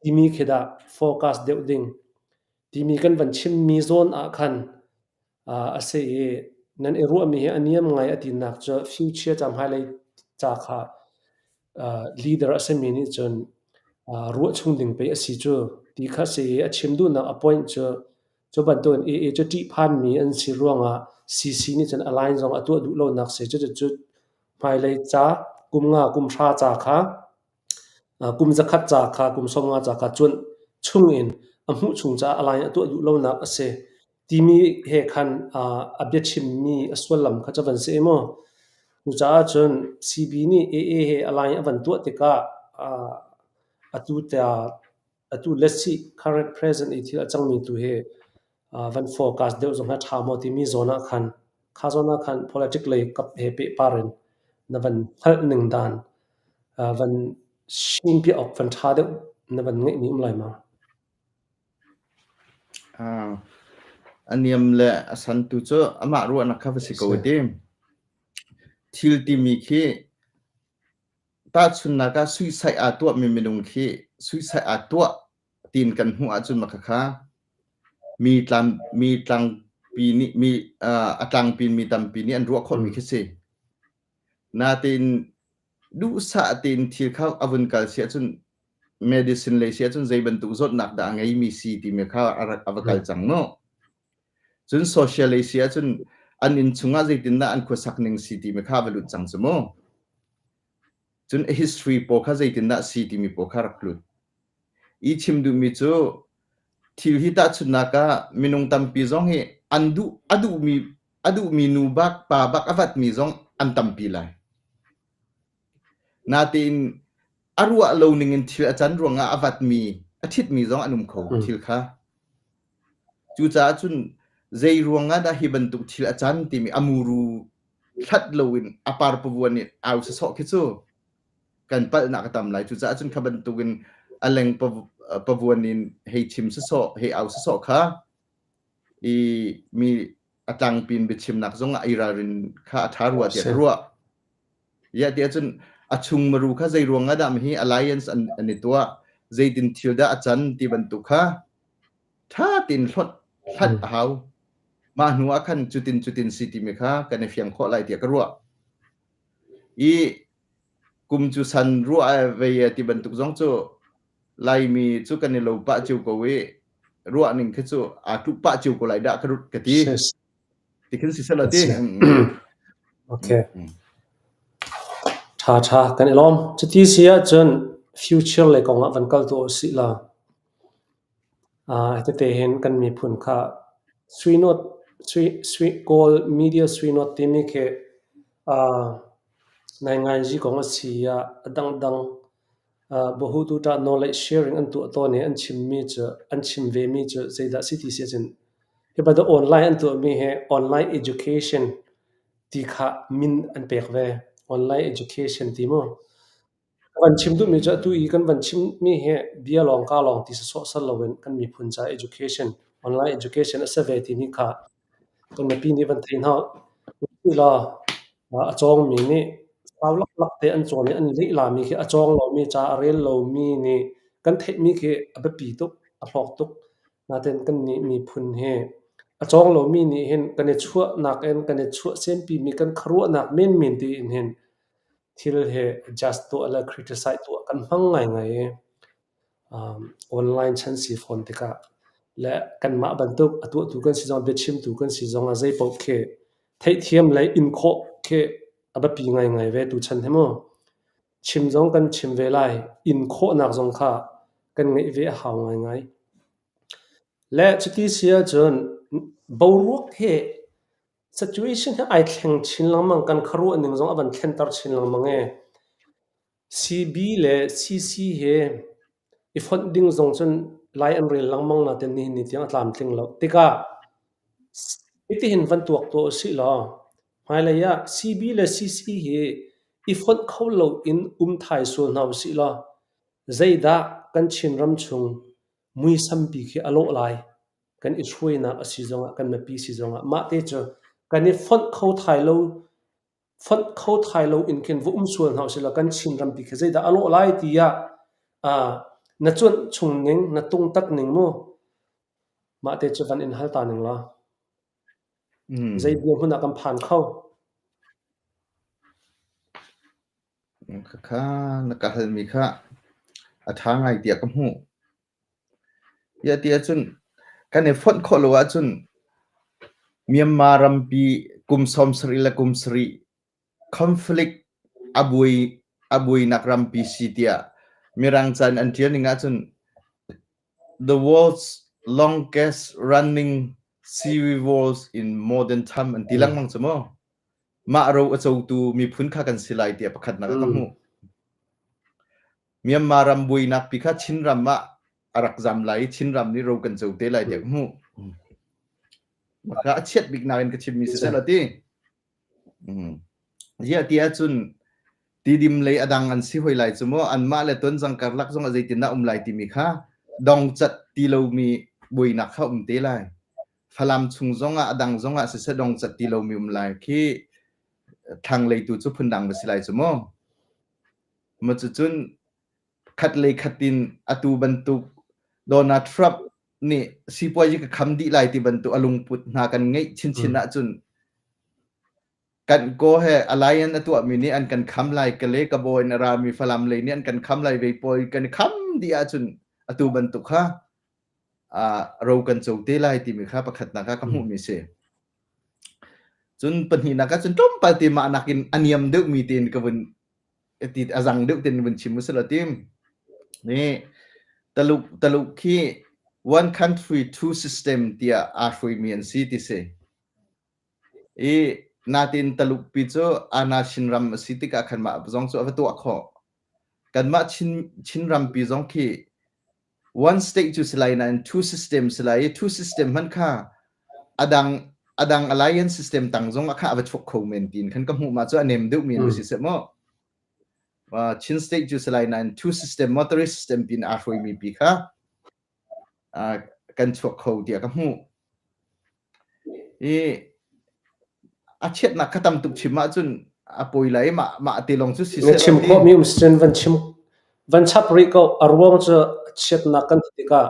timi khi dah focus deuh ding timi kan van chimmi zawn ah khan a si i nan i ruahmi hi a niam ngai a tinak cu future ca hmailei ca kha leader a simi nih cun ruah chung ding pei a si cu ti kha si i a chim duhnak a point cu cu bantukin AA cu ṭihphanmi an si ruangah CC nih cun align zong a tuah duh lonak si. Cucu hmailei ca kum nga kum hra ca kha kum zakhat ca kha kum 50 ca kha cuanh chungin a hmuh chung caah align a tuah duh lonak a si. Timi he khan a biachimmi a sullam kha cu van si mu. Cucaah cun CB nih AA he align a van tuah tikah atu atu let's see current present i thil a cangmi tu hi van focus deuh zong hi a ṭha maw timi zawn ah khan kha zawn ah khan politic lei kap he pehpar in na van hngalh ning dan van sinpiah awk van ṭha deuh na van ngeihmi um lai ma? A niam le a san tu cu amah ruahnak kha va si ko a ti. Thil timi khi tahchunhnak ah suicide aa tuahmi minung khi suicide aa tuah tiin kan hmuh ahcun mah khakha mi tlam mi tlangpi nih mi a tlangpi mi tampi nih an ruah khawhmi khi si. Natein duhsah tein thil kha a vun kal si ahcun medicine lei si ahcun zei bantuk zawtnak dah a ngeimi si timi kha a rak a va kal cang mu. Cun social lei si ahcun an inn chungah zeitindah an khuasak ning si timi kha va lut cang cu mu. Cun a history pawl kha zeitindah si timi pawl kha rak lut. I chim duhmi cu thil hi tahchunhnak ah minung tampi zong hi an duh a duhmi a duhmi nu bak pa bak a vatmi zong an tampi lai. Natein A ruah lo ning in thil a can ruangah a vatmi, a ṭhitmi zong an um kho thil kha. Cucaah cun zei ruangah dah hi bantuk thil a can timi a muru hlat loin a parpavuan in au sawsawh khi cu kan palhnak a tam lai. Cucaah cun kha bantukin a leng pavuan in hei chim sawsawh, hei au sawsawh kha i mi a tlangpi in biachimnak zongah i ralrin kha a ṭha rua tiah ka ruah. Iah tiah cun a chung maru kha zei ruang ah dah hi alliance an, an i tuah, zeitin thil dah a can ti bantuk kha ṭha tein hlonh hlanh a hau. Mah hnu ah khan cutin cutin si timi kha kan i fiang khawh lai tiah ka ruah. I kum cu san ruah vei ti bantuk zong cu Laimi cu kan i lo pah cio ko i ruah ning khi cu aa tluh pah cio ko lai dah ka ka ti. Ti khin si sela ti. Okay. Tha tha kan i lawm. Cuti si ahcun future lei kong ah van kal tu usih la. Tete hin kan miphun kha Sui Nawt Sui Kawl media Sui Nawt timi khi naingnganzi kong a si ah a dangdang Bahutuṭah knowledge sharing an tuah tawn i an chimmi cu an chim vemi cu zeidah si ti si ahcun hi bantuk online an tuahmi hi online education ti kha min an pek ve. Online education ti mu. Ka van chim duhmi cu atu i kan van chimmi hi bia lawng ka lawng ti sawsawh loin kan miphun ca education, online education a si ve timi kha kan mipi nih van thei hna law a cawngmi nih sau laklak te an cawn i an lehla-mi khi a cawng lomi ca a rel lomi nih kan theihmi khi a biapi tuk, a hlawk tuk. Nain kannih miphun hi a cawng lomi nih hin kan i chuahnak in kan i chuahsempi-mi kan khuaruahnak menmen tein hin thil hi adjust tuah le criticize tuah kan hmang ngaingai i online chan si fawn tikah le kanmah bantuk a tuahtu kan si zong biachimtu kan si zongah zeipaoh khi theihthiam le in khawh khi a biapi ngaingai ve tuchan hi mu. Chim zong kan chim ve lai, in khawhnak zong kha kan ngeih ve a hau ngaingai. Le cuti si ahcun boruak hi Situation hi ai thleng chin lengmang. Kan khuaruah ning zong a van thlenter chin lengmang i CB le CC he i fonh ding zong cun lai an rel lengmang nain nihin ni tiang a tlamtling lo. Tikah hitihin van tuak tuah usih law hmailei ah CB le CC hi i fonh kho loin um thai sual hna usih law zeidah kan Chinram chung muisampi khi a lawh lai? Kan i hruainak a si zongah kan mipi si zongah mah te cu kan i fonh kho thai lo fonh kho thai lo in khin va um sual hna usih law kan Chin rampi khi zeidah a lawh lai tiah na cuanh chung ning na tungtat ning mu mah te cu van in hal ta ning law zei dirhmun ah kan phan kho? Khakha na ka halmi kha a ṭha ngai tiah ka hmuh. Tiah ti ahcun kan i fonh khawh lo ahcun Myanmar rampi kum 70 le kum sarih conflict a buai a buainak rampi si tiah Mirang ca in an ṭial ning ahcun the world's longest running civil wars in modern time an ti lengmang cu mu. Mah ro a cotu miphun kha kan si lai tiah pakhatnak ah ka hmuh. Myanmar ram buainak pi kha Chinram ah a rak zam lai i Chinram nih ro kan co te lai tiah ka hmuh. Maka a chiat bik nak in ka chimmi si seh ti. Ziah ti ahcun tidim lei a dang an si hoi lai cu mu anmah le tonzang karlak zong a zeitin dah um lai timi kha dongcat ti lomi buainak kha um te lai. Falam chung zong ah a dang zong ah siseh dongcat ti lomi um lai khi thlanglei tu cu phundang va si lai cu mu. Cucun khatlei khat in atu bantuk Donald Trump nih sipuazi ka kham dih lai ti bantuk a lungput hna kan ngeih chinchin ahcun kan kaw he alliance a tuahmi nih an kan kham lai kale ka bawi in a rami Falam lei nih an kan kham lai vei pawl kan i kham dih ahcun atu bantuk kha ro kan co te lai timi kha pakhatnak ah ka hmuhmi si. Cun pahnihnak ah cun tlawmpal te mah nakin a niam deuhmi tein ka vun ti a zang deuh tein vun chim usih law tim. Ni Taluk Taluk khi one country two system tiah aa hruaimi an si ti si. I natin Taluk pi cu Anashin ram a si tikah khan mah zong cu a va tuah khawh. Kanmah Chin Chinrampi zong khi one state cu si lai nain two system si lai i two system hmanh kha adang adang alliance system tang zong ah kha a va chuak kho men tiin khan ka hmuh ma cu a nem deuh mi an si seh maw Chin state cu si lai nain two system monetary system pin aa hruai mi pi kha kan chuak kho tiah ka hmuh. I a chiatnak kha tam tuk chim ahcun a pawi lai mah mah te lawng cu si Na chim khawhmi um sin van chim van chap rih ko. A ruang cu chiatnak kan ti tikah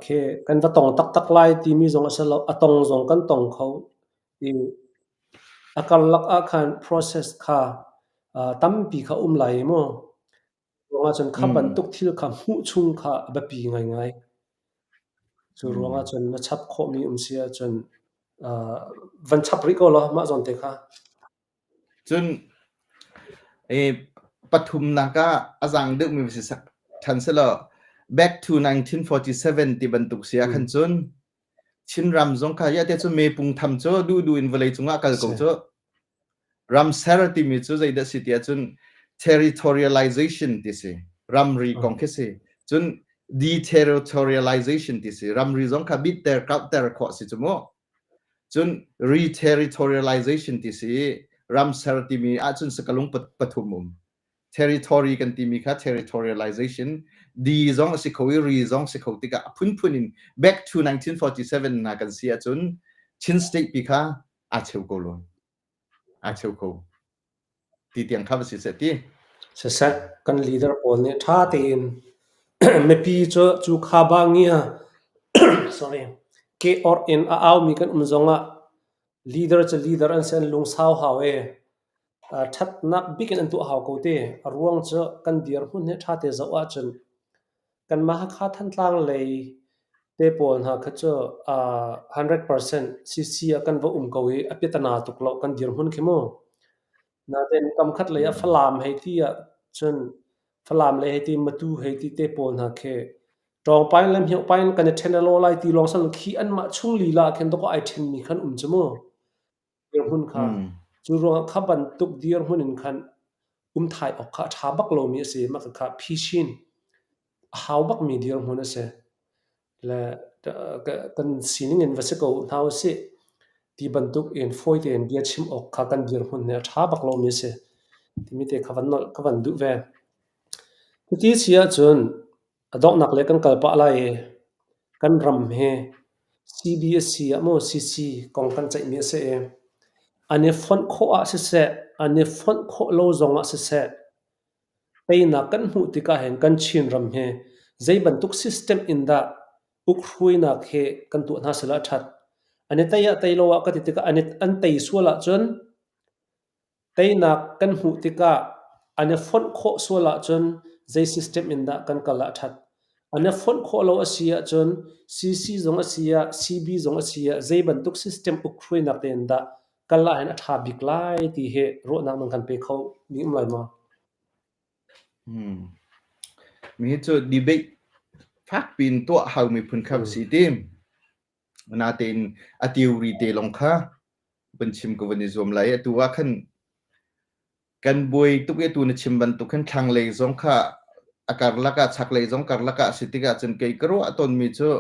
khi kan va tong taktak lai timi zong a si lo. A tong zong kan tong kho i a karlak ah khan process kha tampi kha um lai mu. Ruangah cun kha bantuk thil kha hmuh chung kha a biapi ngaingai. Cu ruangah cun na chap khawhmi um si ahcun van chap rih ko law mah zawn te kha. Cun pathumnak ah a zaang deuhmi va si ṭhan selaw back to 1947 ti bantuk si ah khan cun Chinram zong kha ya te cu mepung tham cu duh duh in vawlei cungah kal ko cu. Ram ser timi cu zeidah si ti ahcun territorialization ti si. Ramri kong khi si. Cun deterritorialization ti si. Ramri zong kha bitter kauhter khawh si cu mu. Cun reterritorialization ti si. Ram ser timi ahcun sakalung pathum um. Territory kan timi kha territorialization D zong a si kho i re zong si kho tikah a phunphun in back to 1947 hna kan si ahcun Chin state pi kha aa cheu ko law aa cheu ko ti tiang kha va si seh ti. Siseh kan leader pawl nih ṭha tein mipi cu cu kha ba ngia sorry ke or in a aumi kan um zongah leader cu leader an si an lungsau hau e ṭhatnak bik in an tuah hau ko te. A ruang cu kan dirhmun hi ṭha te zoh ahcun kanmah Hakha Thantlang lei te pawl hna kha cu 100% CC ah kan va um ko i a piatana tuk lo kan dirhmun khi mu. Nain kamkhat lei ah Falam hei ti ahcun Falam lei hei ti Matu hei ti te pawl hna khi Ṭawngpain le Hmiohpain kan i ṭhen a law lai ti lawng san khi anmah chung lila ah khin dawkaw ai ṭhenmi khan um cu mu. Dirhmun kha cu ruangah kha bantuk dirhmun in khan um thai awk kha a ṭha bak lomi a si. Mah kha phisin a hau bakmi dirhmun a si. Le kan sining in va si ko hna usih ti bantuk in fawi tein bia chim awk kha kan dirhmun nih a ṭha bak lomi a si timi te kha van nolh ka van duh ve. Cuti si ahcun A donghnak le kan kal pah lai i kan ram hi CB a si ah maw CC kong kan ceihmi a si i an i fonh khawh ah siseh, an i fonh khawh lo zong ah siseh, teinak kan hmuh tikah hin kan Chinram hi zei bantuk system in dah ukhruainak hi kan tuah hna sehla a ṭhat. An i tei ah tei lo ah ka ti tikah an i an tei sual ahcun Teinak kan hmuh tikah an i fonh khawh sual ahcun zei system in dah kan kal ah a ṭhat. An i fonh khawh lo a si ahcun CC zong a si ah CB zong a si ah zei bantuk system ukhruainak tein dah kal ahhin a ṭha bik lai ti hi ruahnak nan kan pe kho mi um lai maw? Hmm. Mi hi cu debate fakpi in tuah hau mi phun kha si tim. Natein a theory te lawng kha van chim ka van i zuam lai. Atu ah khan kan buai tuk i atu na chim bantuk khan thlanglei zong kha a karlak ah chaklei zong karlak ah a si tikah cun kei ka ruah tawnmi cu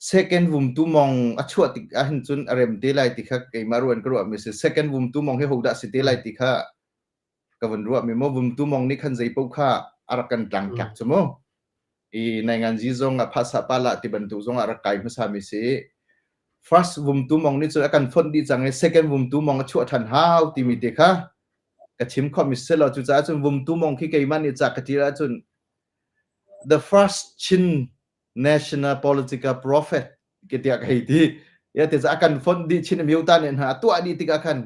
second vumtu mong a chuah tik ahhin cun a rem te lai ti kha keimah ruan ka ruahmi si. Second vumtu mong hi hodah si te lai ti kha ka van ruahmi maw vumtu mong nih khan zei paoh kha a rak kan tlangtlak cu mu. I nainganzi zong ah phasa pala ti bantuk zong ah rak kai hmasa mi si. First vumtu mong nih cun a kan fonh dih cang i second vumtu mong a chuah ṭhan hau timi te kha ka chim khawh mi si lo. Cucaah cun vumtu mong khi keimah nih ca ka ṭial ahcun the first Chin national political prophet ke tiah ka hei ti. Ya te a kan fonh dih Chin amyota nih hna a tuah dih tikah khan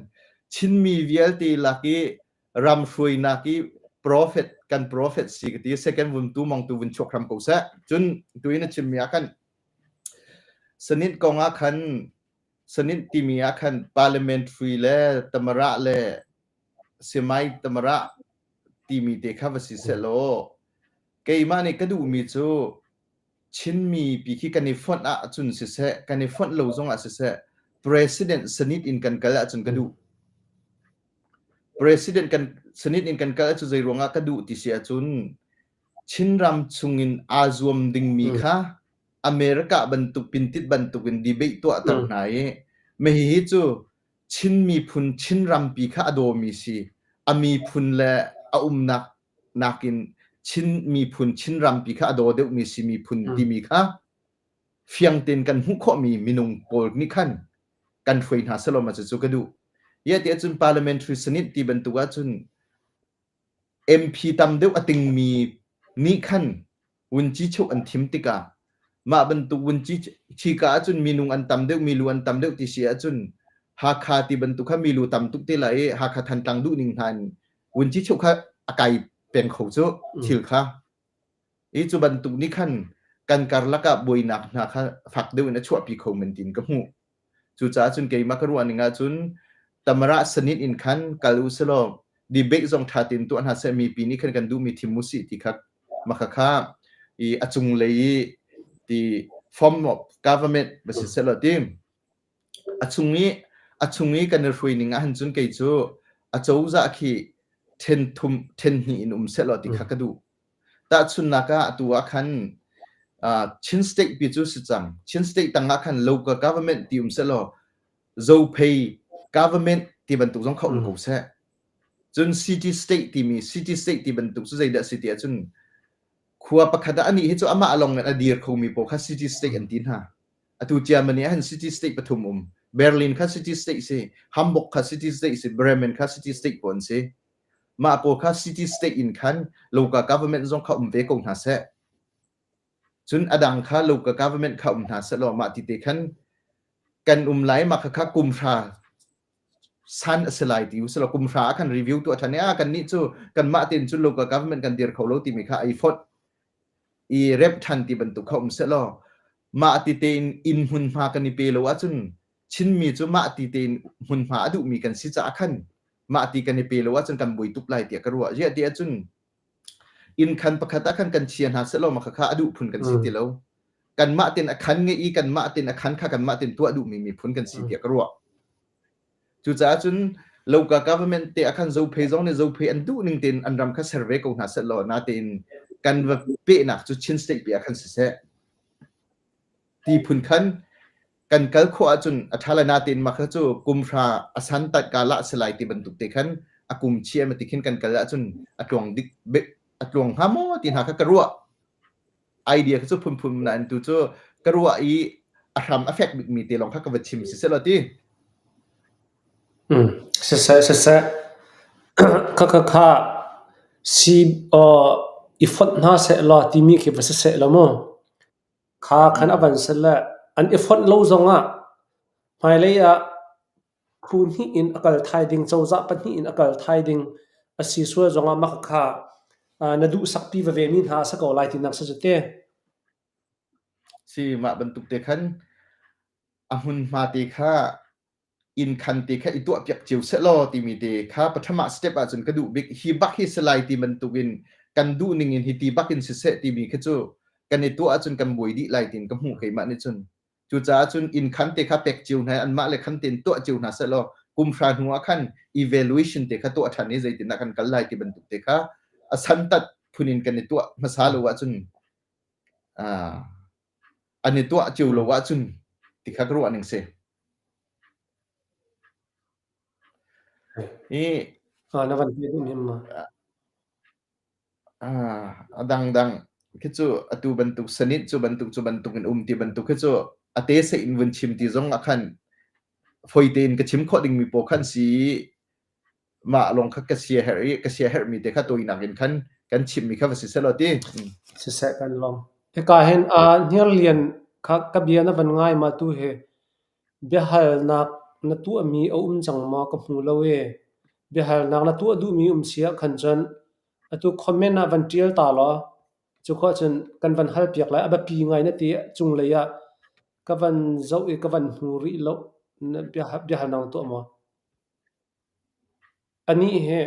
Chinmi vialte lak i ram hruainak i prophet kan prophet si ka ti second vun tu mong tu vun chuak hram ko seh cun tuin a chimmi ah khan sanit kong ah khan sanit timi ah khan parliamentary le tamara le semai tamara timi te kha va si seh law keimah nih ka duhmi cu Chinmi pi khi kan i fonh ahcun siseh, kan i fonh lo zong ah siseh, President Senate in kan kal ahcun ka duh. President kan Senate in kan kal cu zei ruangah ka duh ti si ahcun Chinram chungin aa zuam dingmi kha America bantuk pintit bantuk in debate tuahter hna i hihi cu Chin miphun Chin rampi kha a dawmi si. A miphun le a umnak nakin Chin miphun Chin rampi kha a daw deuhmi si miphun timi kha fiang tein kan hmuh khawhmi minung pawl nih khan kan hruai hna selaw ma cucu ka duh. Ye ti ahcun parliamentary senate ti bantuk ahcun MP tam deuh a tingmi nih khan vunci chuk an thim tikah mah bantuk vunci chika ahcun minung an tam deuh milu an tam deuh ti si ahcun Hakha ti bantuk kha milu tam tuk te lai i Hakha Thantlang duh ning hna in vunci chuk kha a kai peng kho cu thil kha i cu bantuk nih khan kan karlak ah buainak hna kha fak deuh in a chuahpi kho men tiin ka hmuh. Cucaah cun keimah ka ruah ning ahcun Tamara Sanit in khan kal u selaw debate zong ṭha tein tuah hna seh mipi nih khan kan duhmi thim u sih ti kha maka kha i a cunglei i ti form of government va si selaw ti a chung i a chung i kan i hruai ning ahhin cun kei cu a cozah khi ṭhen thum ṭhen hnih in um selaw ti kha ka duh. Tahchunhnak ah atu ah khan Chin State pi cu si cang. Chin State tang ah khan local government ti um sehlaw Zophei government ti bantuk zong kha um ko seh. Cun city state timi city state ti bantuk cu zeidah si ti ahcun khua pakhat ah anih hi cu amah lawng in a dir khomi pawl kha city state an ti hna. Atu Germany ah hin city state pathum um. Berlin kha city state si, Hamburg kha city state si, Bremen kha city state pawl an si. Mah pawl kha city state in khan local government zong kha um ve ko hna seh. Cun a dang kha local government kha um hna seh law mah ti te khan kan um lai mah kha kum hra san a si lai ti usila kum hra ah khan review tuah ṭhan i ah kan nih cu kanmah tein cun local government kan dir kho lo timi kha ai fonh i remh ṭhan ti bantuk kha um seh law mah ti tein inn hmunhma kan i pe lo ahcun Chinmi cu mah ti tein hmunhma a duhmi kan si caah khan mah ti kan i pe lo ahcun kan buai tuk lai tiah ka ruah. Ziah ti ahcun inn khan pakhat ah khan kan chia hna sehlaw mah khakha a duh phun kan si ti lo. Kanmah tein a khan ngeih i kanmah tein a khan kha kanmah tein tuah duhmi miphun kan si tiah ka ruah. Cucaah cun local government te ah khan Zophei zong nih Zophei an duh ning tein an ram kha ser ve ko hna sehlaw natein kan va pehnak cu Chin State pi ah khan siseh ti phun khan kan kal khawh ahcun a ṭha lai natein mah kha cu kum hra a san tat ka lah si lai ti bantuk te khan a kum chia ma ti khin kan kal ahcun a tluang dik a tluang hnga maw ti hna kha ka ruah idea kha cu phunphun nain tu cu ka ruah i a hram a fek bikmi te lawng kha ka va chim si selaw ti Siseh siseh kha kha kha si i fonh hna seh law timi khi va si seh law mu. Kha khan a van si le an i fonh lo zongah hmailei ah phu hnih in a kal thai ding, cozah pahnih in a kal thai ding a si sual zongah mah khakha na duhsakpi veve mi hna a si ko lai tinak si cu te. Si mah bantuk te khan a hmunhma te kha inn khan te kha i tuahpiak cio sehlaw timi te kha pathum ah step ahcun ka duh bik hi bak hi salai ti bantuk in kan duh ning in hi ti bak in siseh timi kha cu kan i tuah ahcun kan buai dih lai tiin ka hmuh keimah nih cun cucaah cun inn khan te kha pek cio hna anmah le khan tein tuah cio hna sehlaw kum hra hnu ah khan evaluation te kha tuah ṭhan i zeitindah kan kal lai ti bantuk te kha a santat phun in kan i tuah hmasa lo ahcun an i tuah cio lo ahcun ti kha ka ruah ning si. I Na van ti duh ma? A dangdang khi cu atu bantuk sanit cu bantuk cu bantuk in um ti bantuk khi cu a te se in vun chim ti zong ah khan foi tein ka chim khawh dingmi pawl khan si mah lawng kha ka sia herh i ka sia herhmi te kha toinak in khan kan chimmi kha va si selaw ti. Siseh kan lawm. Hika hin hniarlian kha ka bia na van ngai ma tu hi biahalnak na tuahmi a um cang maw ka hmu lo ee. Biahalnak na tuah duhmi um si ah khan cun atu comment ah van ṭial ta law cu khua cun kan van halpiak lai. A biapi ngai na ti cunglei ah ka van zoh i ka van hmu rih lo. Biahalnak na tuah maw? Anih hi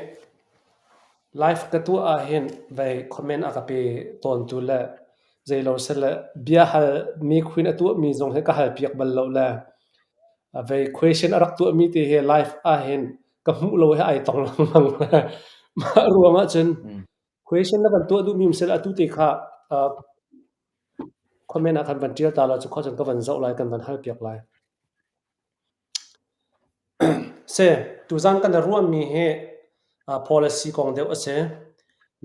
live ka tuah ahhin vei comment a ka pe tawntu le zeilo sile bia hal mi queen a tuahmi zong hi ka hal piak bal lo le vei question a rak tuahmi te hi live ahhin Ka hmuh lo he ai tong lengmang. Mah ruang ahcun question na van tuah duhmi um seh atu te kha comment ah khan van ṭial ta law cu khua cun ka van zoh lai, kan van halpiak lai. Seh, tuzaan kan i ruahmi hi policy kong deuh a si.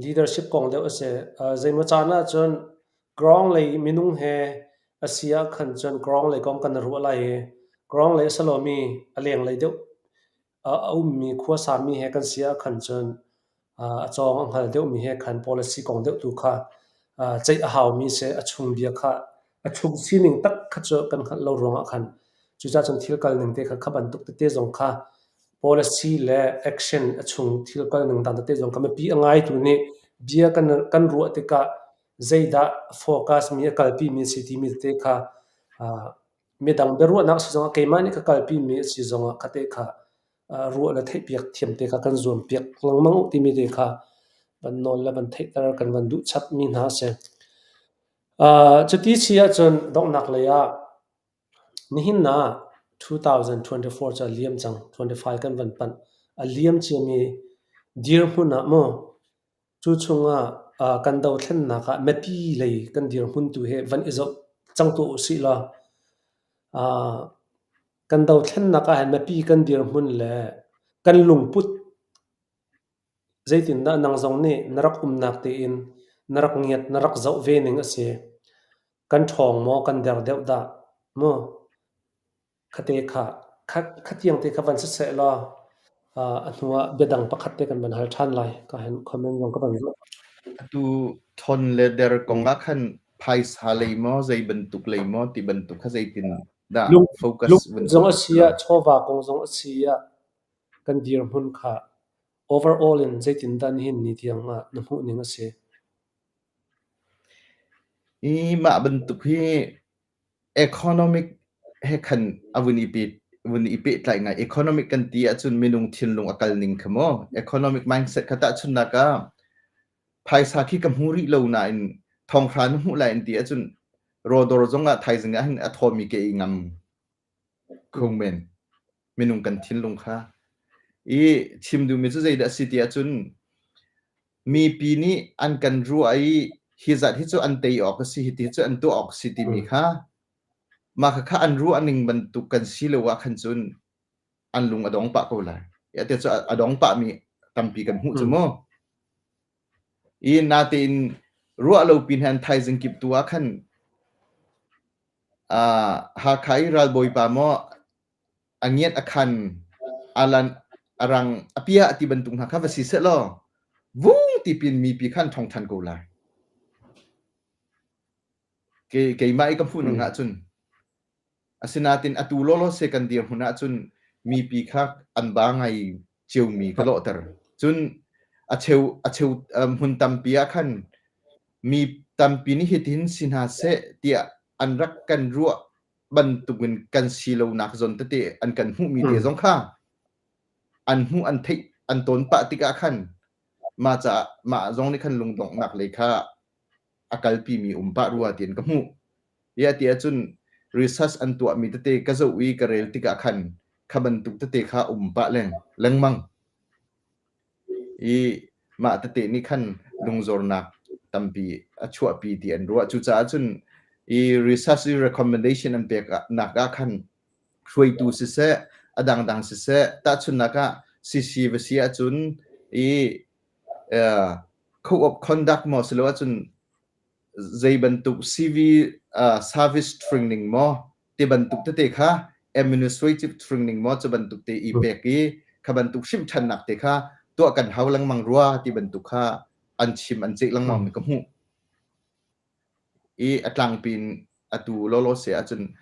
Leadership kong deuh a si. Zeimaw caan ahcun ground lei minung he a si ahkhan cun ground lei kong kan i ruah lai i ground lei a si lomi a lenglei deuh a ummi khuasami he kan si ahkhan cun a cawng a hngal deuhmi he khan policy kong deuh tu kha ceih a haumi si. A chung bia kha a chung sining tak kha cu kan hngalh lo ruangah khan cucaah cun thil kal ning te kha kha bantuk tete zong kha policy le action a chung thil kal ning dang tete zong kha mipi a ngaitu nih bia kan kan ruah tikah zeidah focus mi a kalpi mi a si timi tete kha midang biaruahnak si zongah keimah nih ka kalpi mi a si zongah kha te kha ruah le theihpiak thiam te kha kan zuam piak lengmang u timi te kha van nawl le van theihter kan van duh chap mi hna a si. Cuti si ahcun donghnak lei ah nihin ah 2024 cu a liam cang, 25 kan van panh. A liam ciami dirhmun ah maw Cu chungah kan dothlennak ah mipi lei kan dirhmun tu hi van i zoh cang tuah usih law kan dothlennak ah hin mipi kan dirhmun le kan lungput zeitindah nang zong nih na rak umnak tein na rak ngiat na rak zoh ve ning a si. Kan ṭhawng maw kan der deuh dah mu? Khate kha khatiang te kha van siseh law a hnu ah biadang pakhat te kan van hal ṭhan lai. Ka hin comment zong ka van zoh. Atu thon le der kong ah khan phaisa lei maw zei bantuk lei maw ti bantuk kha zeitin dah focus Lung zong a si ah chawva kong zong a si ah kan dirhmun kha overall in zeitindah nihin ni tiang ah na hmuh ning a si? I mah bantuk hi Economic he khan a vun i pe vun i pehtlaih ngai. Economic kan ti ahcun minung thinlung a kal ning kha maw? Economic mindset kha tahchunhnak ah phaisa khi ka hmu rih lo nain thonghra na hmuh lai an ti ahcun rawdawr zong ah thaizing ah hin a thawmi ka ei ngam kho men. Minung kan thinlung kha. I chim duhmi cu zeidah a si ti ahcun mipi nih an kan ruah i hi zat hi cu an tei awk a si hiti cu an tuah awk a si timi kha mah khakha an ruah ning bantuk kan si lo ah khan cun an lung a dong pah ko lai. Ya te cu a dong pah mi tampi kan hmuh cu mu. I natein ruah lo pin han thaizing kip tu ah khan Hakha i ralbawipa maw a ngiat a khan alan a rang a pia ti bantuk hna kha va si seh law vung ti pin mipi khan thong than ko lai. Ke keimah i ka hmuh ning ahcun asinain atu lawlaw se kan dirhmun ahcun mipi kha an ba ngai ciomi ka lawhter. Cun a cheu a cheu hmun tampi ah khan mi tampi nih hitin si hna seh tiah an rak kan ruah bantukin kan si lonak zawn tete an kan hmuhmi te zong kha an hmuh an theih an tawn pah tikah khan mah caah mah zong nih khan lungdonghnak lei kha a kalpimi um pah rua tiin ka hmuh. Ia ti ahcun research an tuahmi tete ka zoh i ka rel tikah khan kha bantuk tete kha um pah leng lengmang. I mah tete nih khan lungzornak tampi a chuahpi ti an ruah. Cucaah cun i research i recommendation an pek nak ah khan hruaitu siseh, a dangdang siseh, tahchunhnak ah CC va si ahcun i uh, code of conduct maw silo ahcun zei bantuk CV uh, service training maw ti bantuk tete kha administrative training maw cu bantuk te i pek i kha bantuk hrimh ṭhannak te kha tuah kan hau lengmang rua ti bantuk kha an chim an ceih lengmang mi ka hmuh i a tlangpi in atu lawlaw se ahcun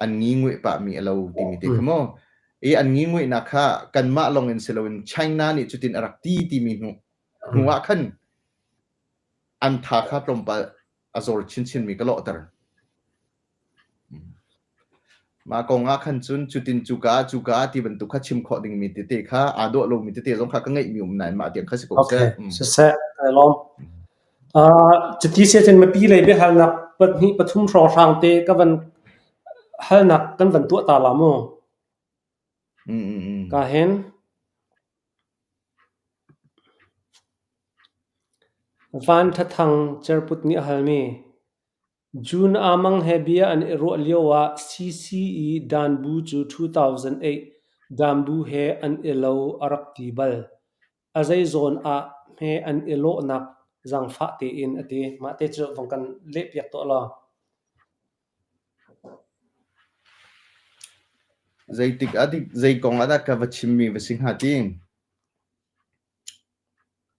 an ngi nguih pah mi a lo timi te kha maw i an ngi nguihnak kha kanmah lawng in si loin China nih cutin a rak ti timi hnu hnu ah khan an tha kha tlawmpal a zor chinchin mi ka lawhter. Mah kong ah khan cun cutin cuka cuka ti bantuk kha chim khawh dingmi tete kha aa dawh lomi tete zong kha ka ngeihmi um nain mah tiang kha si ko seh. Okay, siseh, kai lawm. Cuti si cun mipi lei biahalnak pahnih pathum hrawnghrang te ka van halnak kan van tuah ta la mu. Ka hin. Van Tha Thang Cerput nih a halmi June Amang he bia an i ruah lioah CCE Danbu cu 2008 Danbu he an i lo a rak ti bal. A zei zawn ah hme an i lawhnak zaangfah tein a ti. Mah te cu vong kan lehpiak tuah law. Zeitik ah dik zei kong ah dah ka va chimmi va si hnga ti?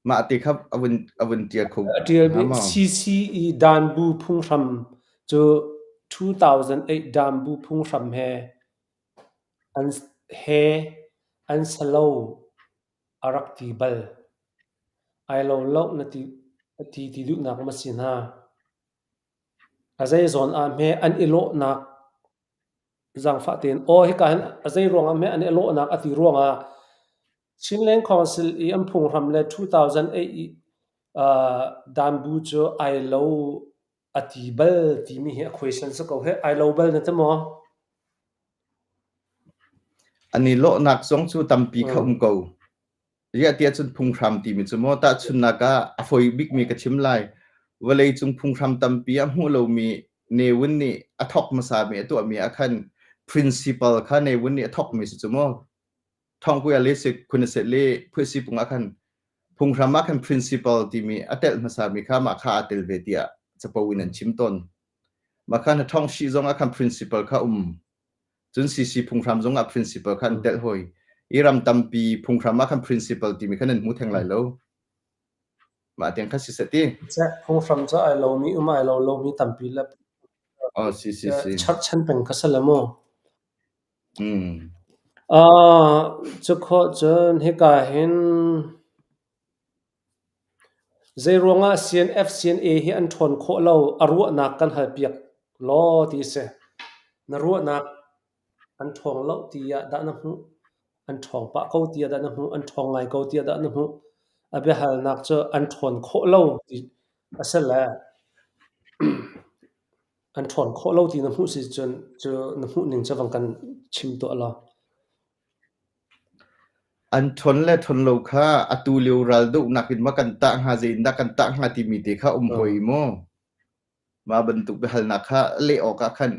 Mah te kha a vun ṭial kho A ṭial hnga maw? CCE Danbu phunghram cu 2008 Danbu phunghram he an sa lo a rak ti bal. Ai lo loh na ti ti duhnak ma si hna? A zei zawn ah hme an i lawhnak Zaangfah tein aw hika hin a zei ruangah hme an i lawhnak a ti ruangah Chinland Council i an phunghram le 2008 i uh, danbu cu ai lo a ti bal timi hi a question si ko he ai lo bal na ti maw? An i lawhnak zong cu tampi kha um ko. Ziah tiah cun phunghram timi cu maw tahchunhnak ah a fawi bikmi ka chim lai. Vawleicung phunghram tampi a hmuh lomi Ne Win nih a thawk hmasami a tuahmi ah khan principle kha Ne Win nih a thawkmi si cu maw. Thawngkuya le Khunaset le Phuisipung ah khan phunghram ah khan principle timi a telh hmasami kha mah kha aa tel ve tiah capo in an chim tawn. Mah kha na thawng shi zong ah khan principle kha um. Cun CC phunghram zong ah principle kha an telh hoi. I ram tampi phunghram ah khan principle timi khan nan hmu theng lai lo. Mah tiang kha si seh ti. Phunghram cu ai lomi um ai lo lomi tampi le Oh, si si si. cherhchan peng kha si le mu. Mm. Uh, cu khawh cun hika hin Zeiruangah CNF CNA hi an ṭhawn khawh lo a ruahnak kan halpiak law ti a si. Na ruahnak an ṭhawng lo tiah dah na hmuh? An ṭhawng pah ko tiah dah na hmuh? An ṭhawng ngai ko tiah dah na hmuh? A biahalnak cu an ṭhawn khawh lo ti a si le an ṭhawn khawh lo ti na hmuh si cun cu na hmuhning cu vang kan chim tuah law. An ṭhawn le ṭhawn lo kha atu lio raldohnak in ma kan tah hnga, zeitindah kan tah hnga timi te kha um hoi maw? Mah bantuk biahalnak kha leh awkah khan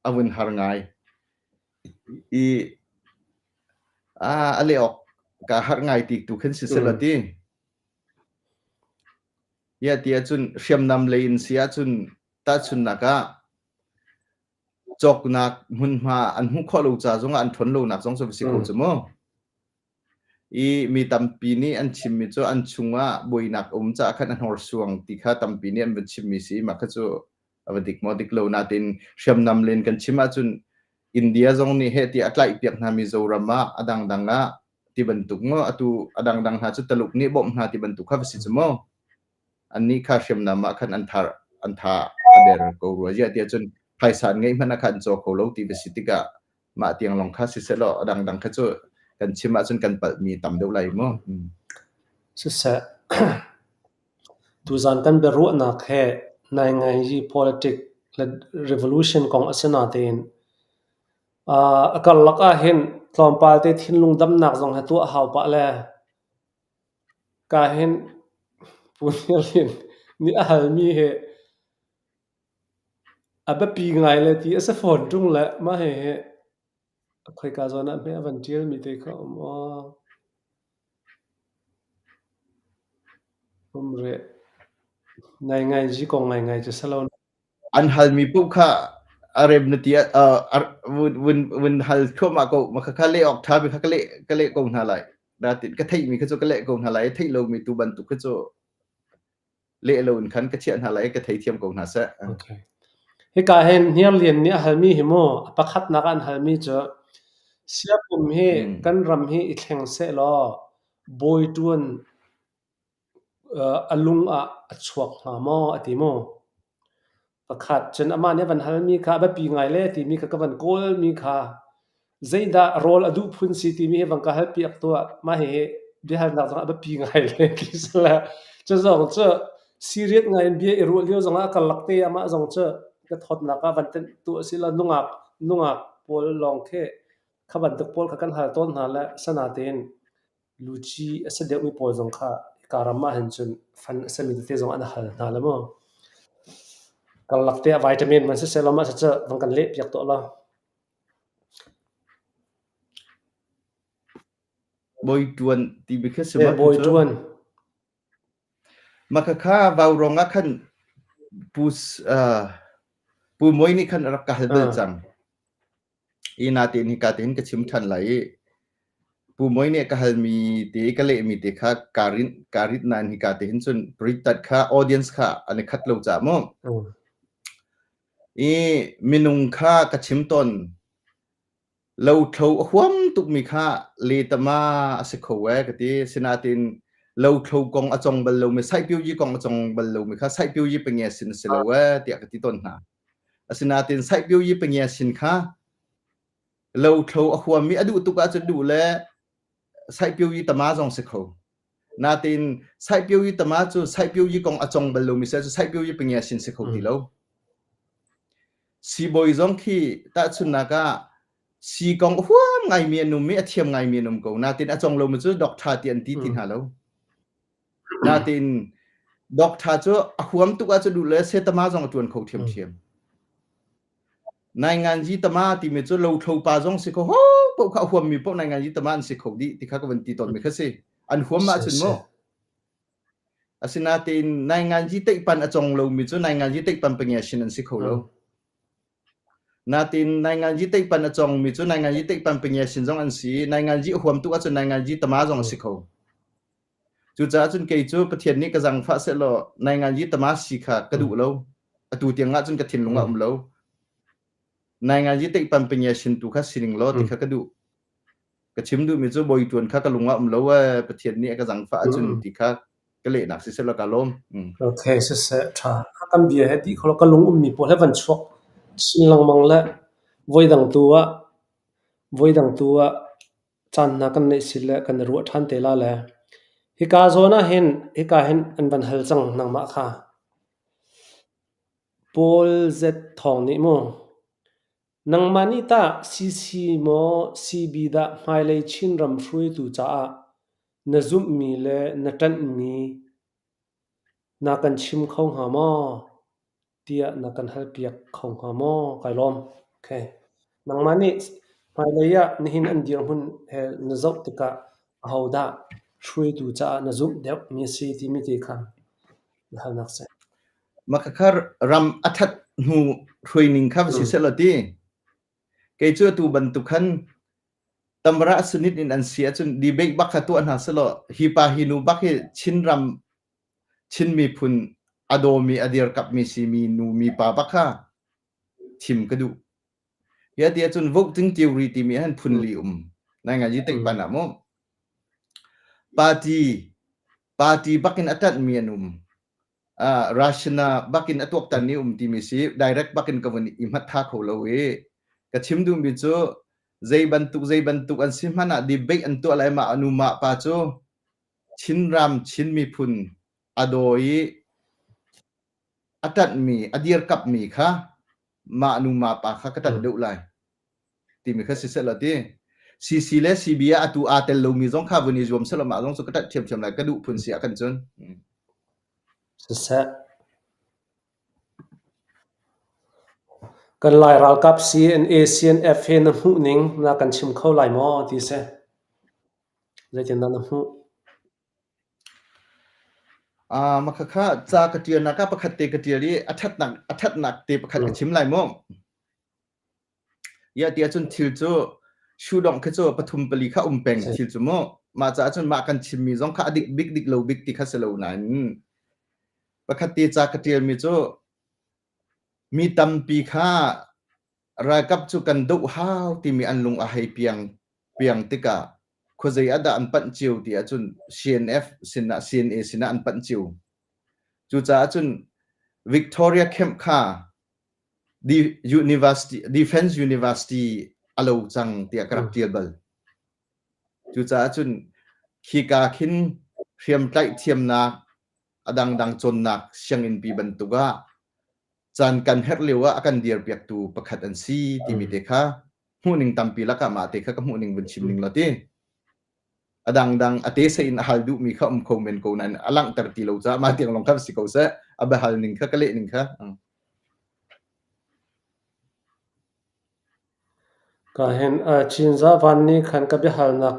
a vun har ngai. I a leh awk kaa harh ngai ti tu khin si selaw ti. Iah ti ahcun hriamnam lei in si ahcun tahchunhnak ah cawknak hmunhma an hmuh khawh lo ca zongah an ṭhawn lonak zong cu va si kho cu mu. I mi tampi nih an chimmi cu an chungah buainak um caah khan a hnorsuang ti kha tampi nih an van chimmi si. Mah kha cu a va dik maw dik lo natin hriamnam len kan chim ahcun India zong nih heh ti a tlaihpiak hna Mizoram ah a dangdang ah ti bantuk maw atu a dangdang hna cu Taluk nih bawmh hna ti bantuk kha va si cu mu. Annih kha hriamnam ah khan an thar an tha a der ko rua. Ziah tiah cun phaisa an ngeih hmanh ah khan an caw kho lo ti va si tikah mah tiang lawng kha si sehlaw a dangdang kha cu kan chim ahcun kan palhmi tam deuh lai mu. Siseh, tuzaan kan biaruahnak he naingngai politic le revolution kong a si natein a karlak ahhin tlawmpal te thinlung damnak zong he tuah hau pah le Ka hin Pu Hniar Lian nih a halmi hi a biapi ngai le ti a si fawn ṭung le mah hihi khoika zawn ah hme a van ṭialmi te kha a um aw. Um rih. Ngaingai kong ngaingai cu si lo. An halmi paoh kha a rem na ti ah vun vun hal thluahmah ko. Mah khakha leh awk ṭhami kha ka leh ka leh ko hna lai. Natin ka theihmi kha cu ka leh ko hna lai. Theih lomi tu bantuk kha cu leh lo in khan ka chiah hna lai. Ka theithiam ko hna seh. Okay. Hika hin Hniarlian nih a halmi hi mu a pakhatnak an halmi cu Siapum hi kan ram hi i thleng seh law bawi ṭuan A lung ah a chuak hnga maw a ti mu. Pakhat cun amah nih a van halmi kha a biapi ngai le timi kha ka van kawlmi kha zeidah rawl a duh phun si timi hi van ka halpiak tuah. Mah hihi biahalnak zong a biapi ngai le ti si le cu zong cu serious ngai in bia i ruah lio zongah a karlak te amah zong cu ka thawtnak ah van tenh tu a si lo nungak nungak pawl lawng khi kha bantuk pawl kha kan hal tawn hna le sanatein luci a si deuhmi pawl zong kha. Hika ram ah hin cun fan a sami tete zong an hal hna le mu. Karlak te ah vitamin man siseh law mah cucu van kan leh piak tuah law. Bawi ṭuan ti bia khi si Eh, maw bawi tu cu? ṭuan. Mah khakha vaurawng ah khan Pu uh, Pu Mawi nih khan a rak ka hal bal Ah. cang. Hi natein hika tein ka chim ṭhan lai i Pu Mawi nih a ka halmi te ka lehmi te kha kaa rinh kaa rit nain hika te hin cun paritat kha audience kha an i khat lo caah mu. Mm. I minung kha ka chim tawn lothlo a huam tukmi kha letama a si kho ee ka ti. Sinain lothlo kong a cong bal lomi saihpioyi kong a cong bal lomi kha saihpioyi pangia sin a si lo ee tiah ka ti tawn hna. Asinain saihpioyi pangia sin kha lothlo a huammi a duh tuk ahcun duh le saihpioyi tama zong si kho. Natein saihpioyi tama cu saihpioyi kong a cong bal lomi si ahcun saihpioyi pangia sin si kho ti lo. Siibawi zong khi tahchunhnak ah sii kong a huam ngaimi an um i a thiam ngaimi an um ko. Natein a cong lomi cu doctor ti an ti ti hna lo. Natein doctor cu a huam tuk ahcun duh le setama zong a ṭuan kho ṭhiamṭhiam. Nainganzi tama timi cu lothlo pa zong si kho ho paoh kha a huammi paoh nainganzi tama an si kho dih ti kha ka van ti tawnmi kha si. An huam ahcun mu. Asinain nainganzi teihpan a cong lomi cu nainganzi teihpan pangiasin an si kho lo. Natin nainganzi teihpan a congmi cu nainganzi teihpan pangiasin zong an si i nainganzi a huam tuk ahcun nainganzi tama zong a si kho. Cucaah cun kei cu Pathian nih ka zaangfah sehlaw nainganzi tama si kha ka duh lo. Atu tiang ah cun ka thinlung ah um lo. Nainganzi teihpan pangiasin tu kha si ning law ti kha ka duh. Ka chim duhmi cu bawi ṭuan kha ka lung ah um lo ee Pathian nih a ka zaangfah ahcun ti kha ka lehnak si sehlaw kaa lawm. Okay, siseh ṭha. Kan bia he ti kho ka lung ummi pawl he van chuak chin lengmang le voidang tu ah voidang tu ah caan hna kan neih si le kan i ruah ṭhan te la le hika zawn ah hin hika hin an van hal cang nangmah kha. Paul Z Thawng nih mu Nangmah nih tah CC maw CB dah hmailei Chinram hruaitu caah na zumhmi le na ṭanhmi na kan chim kho hnga maw? Tiah na kan halpiak kho hnga maw? Kai lawm. Okay. Nangmah nih hmailei ah nihin an dirhmun he na zoh tikah ahodah hruaitu caah na zumh deuhmi a si timi te kha na halnak si. Mah khakha ram a ṭhat hnu hruaining kha va si sehlaw ti. Kei cu atu bantuk khan tamra sunit in an si ahcun debate bak kha tuah hna selaw hi pa hi nu bak hi Chinram Chin miphun a dawmi a dirkapmi simi nu mi pa bak kha thim ka duh. Hi ti ahcun voting theory timi han phun li um. Nai ngai yi teik pan ah mu. Party party bakin a ṭanhmi an um. Russia bakin a tuaktan ni um timi si direct bakin ka vun i hmat tha kho lo i ka chim duhmi cu zei bantuk zei bantuk an si hmanh ah debate an tuah lai mah anu mah pa cu Chinram Chin miphun a daw i a ṭanhmi a dirkapmi kha mah nu mah pa kha ka ṭanh deuh lai timi kha si seh law ti CC le CB ah atu aa tel lomi zong kha vun i zuam seh law mah zong cu ka ṭanh ṭhiamṭhiam lai ka duh phun si ah kan cun. Siseh. Kan Lai ralkap CNA CNF he na hmuh ning na kan chim kho lai maw ti si. Zeitindah na hmuh? Mah khakha ca ka ṭialnak ah pakhat te ka ṭial i a ṭhatnak a ṭhatnak te pakhat ka chim lai mu. Iah ti ahcun thil cu shoe-dongh khi cu pathum pali kha um peng thil cu mu. Mah caah cun mah kan chimmi zong kha a dik bik dik lo bik ti kha si lo nain pakhat te ca ka ṭialmi cu mi tampi kha ralkap cu kan doh hau timi an lung a hei piang piang tikah khuazei ah dah an panh cio ti ahcun CNF sinah CNA sinah an panh cio. Cucaah cun Victoria Camp kha University, Defense University a lo cang tiah ka rak ṭial bal. Cucaah cun khika khin hriamtlaih thiamnak a dangdang cawnnak sianginnpi bantuk ah caan kan herh lio ah a kan dirpiaktu pakhat an si timi te kha hmuhning tampi lakah mah te kha ka hmuhning vun chim ning law ti. A dangdang a te in a hal duhmi kha um kho men ko nain a langhter ti lo caah mah tiang lawng kha si ko seh. A biahal ning kha ka leh ning kha. Ka hin Cinzah van nih khan ka biahalnak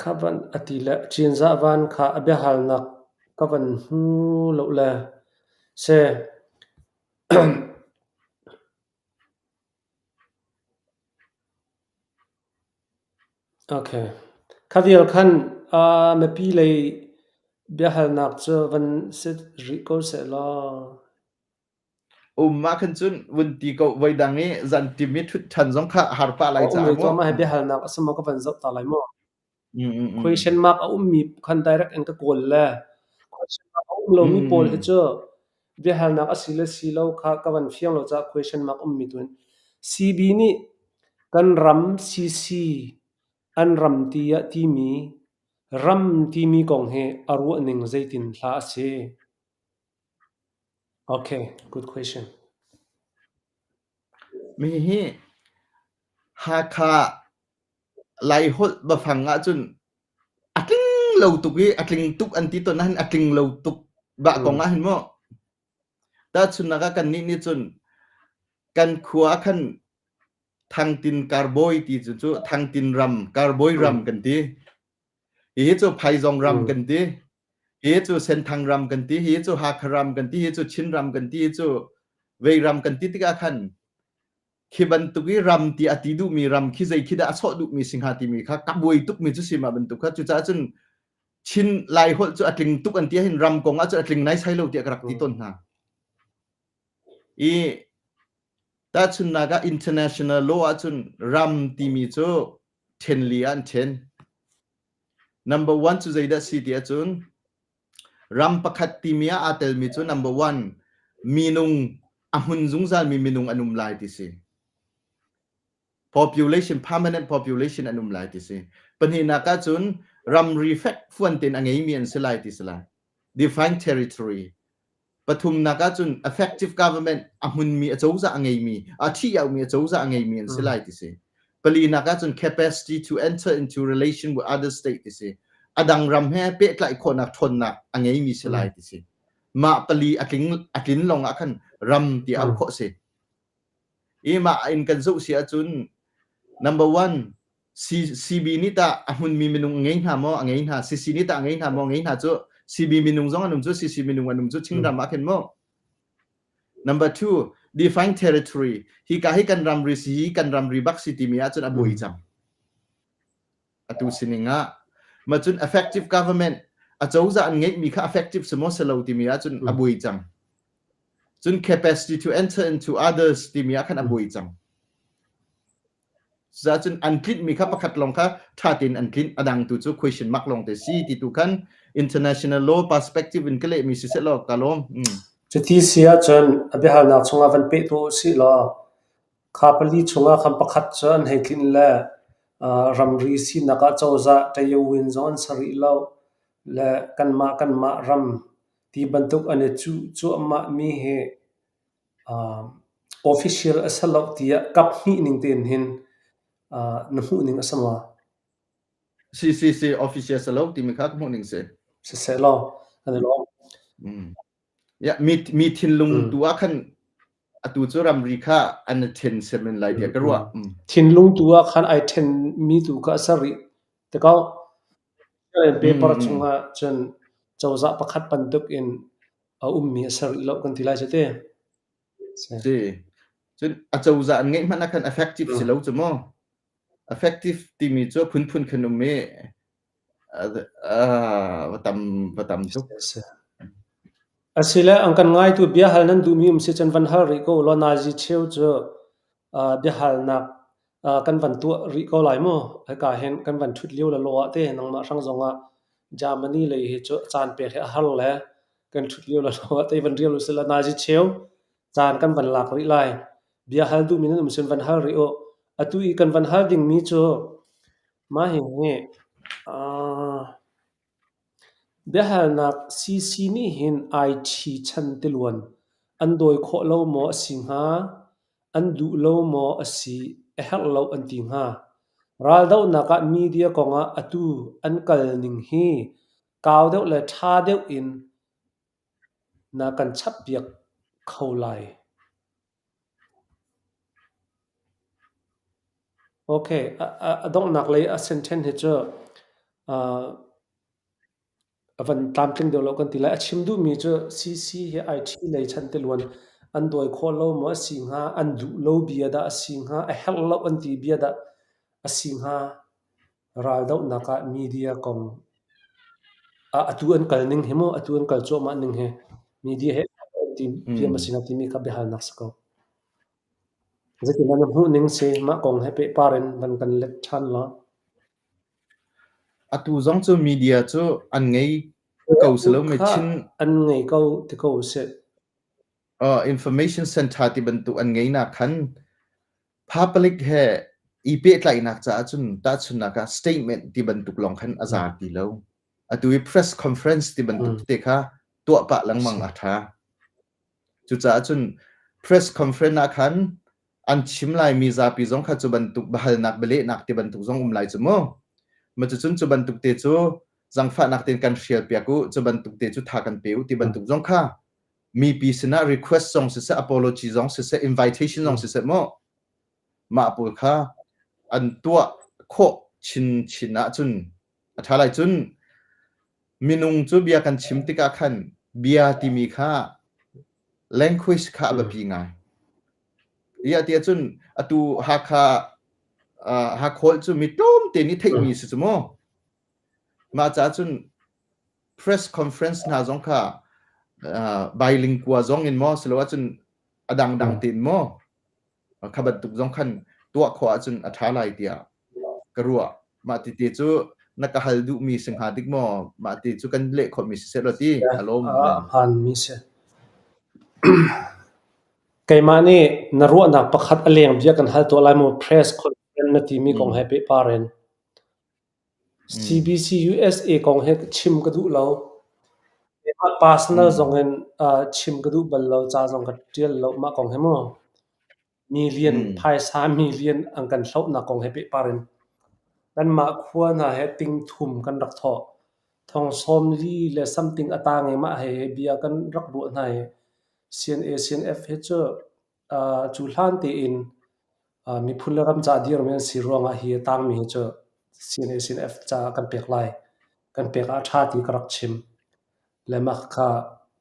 kha van a ti le Cinzah van kha a biahalnak ka van hmu lo le seh. Okay. Kha vial khan mipi lei biahalnak cu van si rih ko sehlaw. Um ah khan cun vun ti ko voi dang i zan tim i ṭhut ṭhan zong kha har pah lai Um caah rih mu. tuah mah hi biahalnak a si maw ka van zoh ta lai mu. Mm, mm, mm. Question mark a ummi khan direct in ka kawl le question mark a um lomi pawl hi cu biahalnak a si le si lo kha ka van fiang lo caah question mark ummi tu in CB nih kan ram CC an ram ti ah timi ram timi kong hi a ruah ning zeitin hla a si? Okay, good question. Mi hi Hakha Laiholh biafang ahcun a tling lo tuk i a tling tuk an ti tawn ahhin a tling lo tuk bah kong ahhin mu. Tahchunhnak ah kannih nih cun kan khua ah khan Thangtin Karbawi ti cu cu Thangtin ram, Karbawi ram kan ti. Hihi cu Phaizawng ram kan ti. Hihi cu Senthang ram kan ti. Hihi cu Hakha ram kan ti. Hihi cu Chin ram kan ti. Hihi cu Vei ram kan ti tikah khan khi bantuk i ram ti a ti duhmi ram khi zei khi dah a sawh duhmi si hnga timi kha ka buai tukmi cu si mah bantuk kha cucaah cun Chin Laiholh cu a tling tuk an ti ahhin ram kong ah cun a tling naisai lo tiah ka rak ti tawn hna. I tahchunhnak ah international law ahcun ram timi cu ṭhen li ah an ṭhen. Number one cu zeidah si ti ahcun ram pakhat timi ah aa telmi cu number one minung a hmun zungzalmi minung an um lai ti si. Population permanent population an um lai ti si. Pahnihnak ahcun ramri fekfuan tein a ngeimi an si lai ti si lai. Defined territory. Pathumnak ahcun effective government a hmunmi acozah a ngeimi, a ṭhi-auhmi acozah a ngeimi an si lai ti si. Palinak ahcun capacity to enter into relation with other state ti si. A dang ram he pehtlaih khawhnak ṭhawnnak a ngeimi si lai ti si. Mah pali a tling a tlin lawng ah khan ram ti auh khawh si. I mah in kan zoh si ahcun number one CB nih tah a hmunmi minung a ngei hna maw? A ngei hna. CC nih tah a ngei hna maw? A ngei hna cu CB minung zong an um cu CC minung an um cu Chinram ah khin maw? Number two, define territory. Hi ka hi kan ramri si hi kan ramri bak si timi ahcun a buai cang. Atu sining ah. Ma cun effective government acozah an ngeihmi kha effective si maw si lo timi ahcun a buai cang. Cun capacity to enter into others timi ah khan a buai cang. Cucaah an tlinhmi kha pakhat lawng kha ṭha tein an tlinh, a dang tu cu question mark lawng te si ti tu khan international law perspective in ka lehmi si seh law ka lawm. Mm. Cuti si ahcun a biahalnak chungah van peh tuah usih law kha pali chungah khan pakhat cu an hei tlinh le ramri sinak ah cozah ṭayawin zong an si rih lo le kanmah kanmah ram ti bantuk an i cuh cuahmahmi hi Official a si lo tiah kap hnih ning tein hin na hmuh ning a si maw? Si si si official si lo timi kha ka hmuh ning si. Siseh law an i lawm. Mm. Ya mi mi thinlung tu ah khan atu cu ramri kha an i then semen lai tiah ka ruah. Mm. Thinlung tu ah khan ai then mi tu kha a ser rih. Te ko paper chungah cun cozah pakhat bantuk in a ummi a ser rih lo kan ti lai cu te. Si. Cun acozah an ngeih hmanh ah khan effective si lo cu mu. Effective timi cu phunphun khan um i va tam va tam tuk. Asile an kan ngaitu biahal nan duhmi um si cun van hal rih ko law nazi cheu cu biahalnak kan van tuah rih ko lai mu. Hika hin kan van ṭhut lio le law ah te nangmah hrang zong ah Germany lei hi cu caan pek hi a har le kan ṭhut lio le law ah te van rial usih law nazi cheu caan kan van lak rih lai. Bia hal duhmi nan um sin van hal rih u. Atu i kan van hal dingmi cu mah hihi biahalnak CC nih hin IT chan tiluan an dawi khawh lo maw a si hnga? An duh lo maw a si a herh lo an ti hnga? Raldohnak ah media kongah atu an kal ning hi kau deuh le ṭha deuh in na kan chappiak kho lai. Okay, a donghnak lei a sentence hi cu a van tlamtling deuh lo kan ti lai. A chim duhmi cu CC hi IT lei chantiluan an dawi khawh lo maw a si hnga, an duh lo bia dah a si hnga, a herh lo an ti bia dah a si hnga. Raldohnak ah media kong atu an kal ning hi mu, atu an kal cuahmah ning hi media he ti bia ma si hnga timi kha biahalnak si ko. Zeitin na hmuh ning si mah kong he pehpar in van kan let ṭhan law. Atu zong cu media cu an ngei ko si lo Kha an ngei ko ti ko usih. Information center ti bantuk an ngei nak khan public he i pehtlaihnak caah cun tahchunhnak ah statement ti bantuk lawng khan a za ti lo. Atu i press conference ti bantuk te kha tuah pah lengmang a ṭha. Cucaah cun press conference ah khan an chim laimi zapi zong kha cu bantuk biahalnak bialehnak ti bantuk zong um lai cu mu. Ma cucun cu bantuk te cu zangfahnak tein kan hrial piak u, cu bantuk te cu tha kan pe u ti bantuk zong kha mipi sinah request zong siseh, apology zong siseh, invitation zong siseh mu. Mah pawl kha an tuah khawh chinchin ahcun a ṭha lai cun minung cu bia kan chim tikah khan bia timi kha language kha a biapi ngai. Iah tiah cun atu Hakha Hakhawl cu mi tlawmte nih theihmi si cu mu. Mah caah cun press conference hna zong kha bilingual zong in maw silo ahcun a dangdang tein maw kha bantuk zong khan tuah khawh ahcun a ṭha lai tiah ka ruah. Mah tete cu na ka hal duhmi si hnga dik maw? Mah ti cu kan leh khawhmi si seh law ti a lawm. A hmaanmi si. Keimah nih na ruahnak pakhat a leng bia kan hal tuah lai maw? Press conference na timi kong he pehpar in. CBC USA kong hi chim ka duh lo. Keimah personal zong in chim ka duh bal lo, ca zong ka ṭial lo mah kong hi mu. Million, phaisa million an kan hlohnak kong he pehpar in. Kanmah khua hna he ting thum kan rak thawh. Thong 40 le something a tang i mah he bia kan rak ruah hna i CNA, CNF hi cu cu hlan tein miphun le ram ca dirmi an si ruangah hi a tangmi hi cu CNA, CNF caah kan pek lai. Kan pek ah a ṭha ti ka rak chim. Le mah kha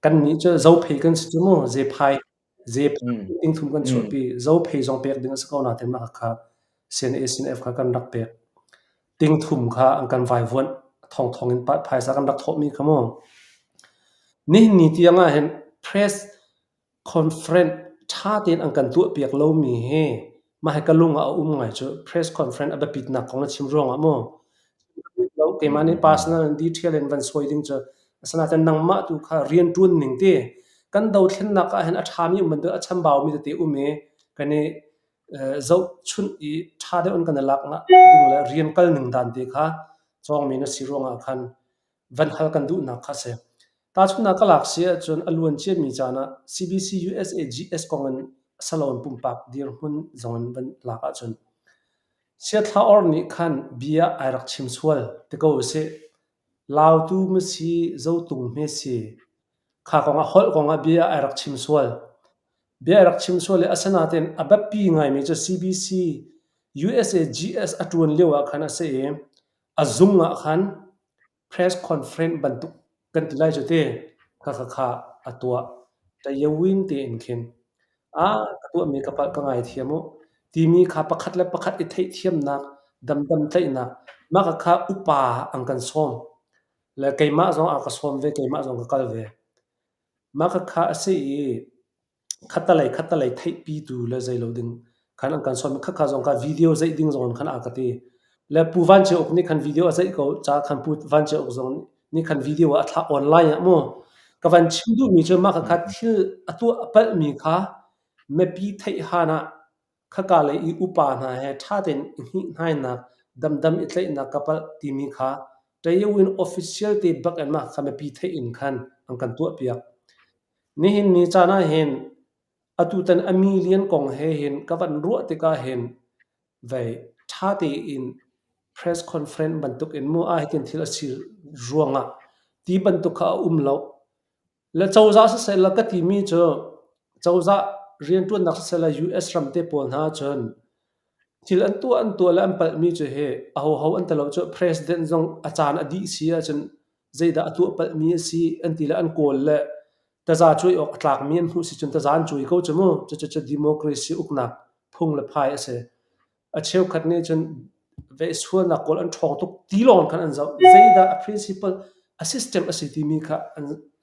kannih cu Zophei kan si cu mu, Zephai Zephai tingthum kan chuahpi. Zophei zong pek ding a si ko nain mah kha CNA, CNF kha kan rak pek. Tingthum kha an kan vaivuanh. Thongthong in phaisa kan rak thawhmi kha mu. Nihin ni tiang ah hin press Conference ṭha tein an kan tuahpiak lomi hi mah hi ka lung ah a um ngai cu. Press conference a biapitnak kong na chim ruangah maw? Keimah nih personal in detail in van sawi ding cu asinain nangmah tu kha rianṭuan ning ti kan dothlennak ah hin a ṭhami um bantuk a chambaumi tete um i kan i zohchunh i ṭha deuh in kan i lak ding le rian kal ning dan te kha cawngmi na si ruangah khan van hal kan duhnak kha a si. Tahchunhnak ka lak si ahcun a luan ciami caan ah CBC USA GS kong in salon pumpak dirhmun zong in van lak ahcun Siathla Or nih khan bia ai rak chim sual ti ko usih. Lautu ma si, Zotung hme si. Kha kong ah holh kong ah bia ai rak chim sual. Bia ai rak chim sual i asinain a biapi ngaimi cu CBC USA GS a ṭuan lio ah khan a si i A zung ah khan press conference bantuk kan ti lai cu ti. Khakha a tuah. Tayawin tein khin ah ka tuahmi ka palh ka ngaithiam u timi kha pakhat le pakhat i theihthiamnak, damdam tlaihnak, mah kha upa an kan sawm. Le keimah zong a ka sawm ve, keimah zong ka kal ve. Mah khakha a si i khattalei khattalei theihpitu le zeilo ding khan an kan sawm. Khakha zong kha video zeih ding zong in khan a ka ti. Le Pu Van Ceu Uk nih khan video a zeih ko ca khan Pu Van Ceu Uk zong nih khan video a thlah online ah mu. Ka van chim duhmi cu mah khakha thil a tuah a palhmi kha mipi theih han ah khaka lei i upa hna he ṭha tein i hngihhnainak, damdam i tlaihnak ka palh timi kha Tayawin official te bak in mah kha mipi theih in khan an kan tuahpiak. Nihin ni caan ah hin atutan a million kong he hin ka van ruah tikah hin vei ṭha tein Press conference bantuk in mu ah hitin thil a si ruangah ti bantuk kha a um lo. Le cozah siseh la ka timi cu cozah rianṭuannak siseh la US ram te pawl hna cun thil an tuah le an palhmi cu hi ahoho an ti lo cu president zong a caan a dih si ahcun zeidah a tuah palhmi a si an ti le an kawl le taza cuai awk a tlakmi an hmuh si cun taza an cuai ko cu mu. Cucu democracy uknak phung le phai a si. A cheukhat nih cun sualnak kawl an ṭhawng tuk ti lawng khan an zoh. Zeidah a principle, a system a si timi kha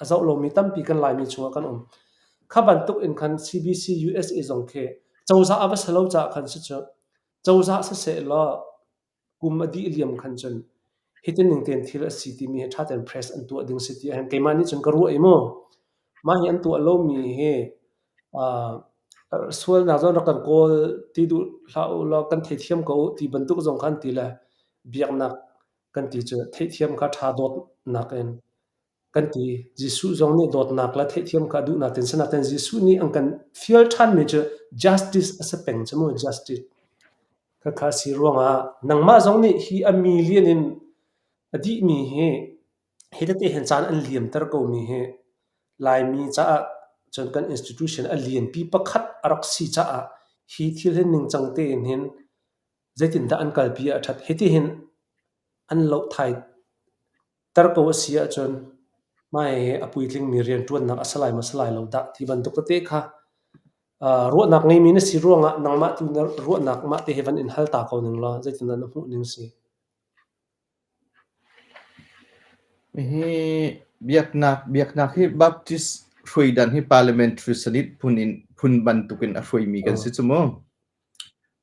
a zoh lomi tampi kan Laimi chungah kan um. Kha bantuk in khan CBC USA zong khi cozah a va si lo caah khan si cu cozah siseh law kum a dih liam khan cun hitin ning tein thil a si timi hi ṭha tein press an tuah ding si ti ahhin keimah nih cun ka ruah i mu. Mah hi an tuah lomi hi sualnak zong rak kan kawl ti duh hlah u law kan theithiam ko u ti bantuk zong kha an ti le biaknak kan ti cu theihthiam kha ṭha dawtnak in kan ti. Jesuh zong nih dawtnak le theihthiam kha a duhnak tin sinain Jesuh nih an kan fial ṭhanmi cu justice a si peng cu mu justice. Khakha si ruangah nangmah zong nih hi a million in a dihmi hi hi tete hin caan an liamter komi hi Laimi caah cun kan institution a lianpi pakhat a rak si caah hi thil hi ningcang tein hin zeitindah an kalpi ah a ṭhat. Hitihin an loh thai ter ko a si ahcun mah hihi a puitlingmi rianṭuannak a si lai maw si lai lo dah ti bantuk tete kha ruahnak ngeimi na si ruangah nangmah tu na ruahnak mah te hi van in hal ta ko ning law zeitindah na hmuh ning si? Hihi biaknak hi Baptist hruaidan hi parliamentary senate phun in phun bantukin a hruaimi kan si cu mu.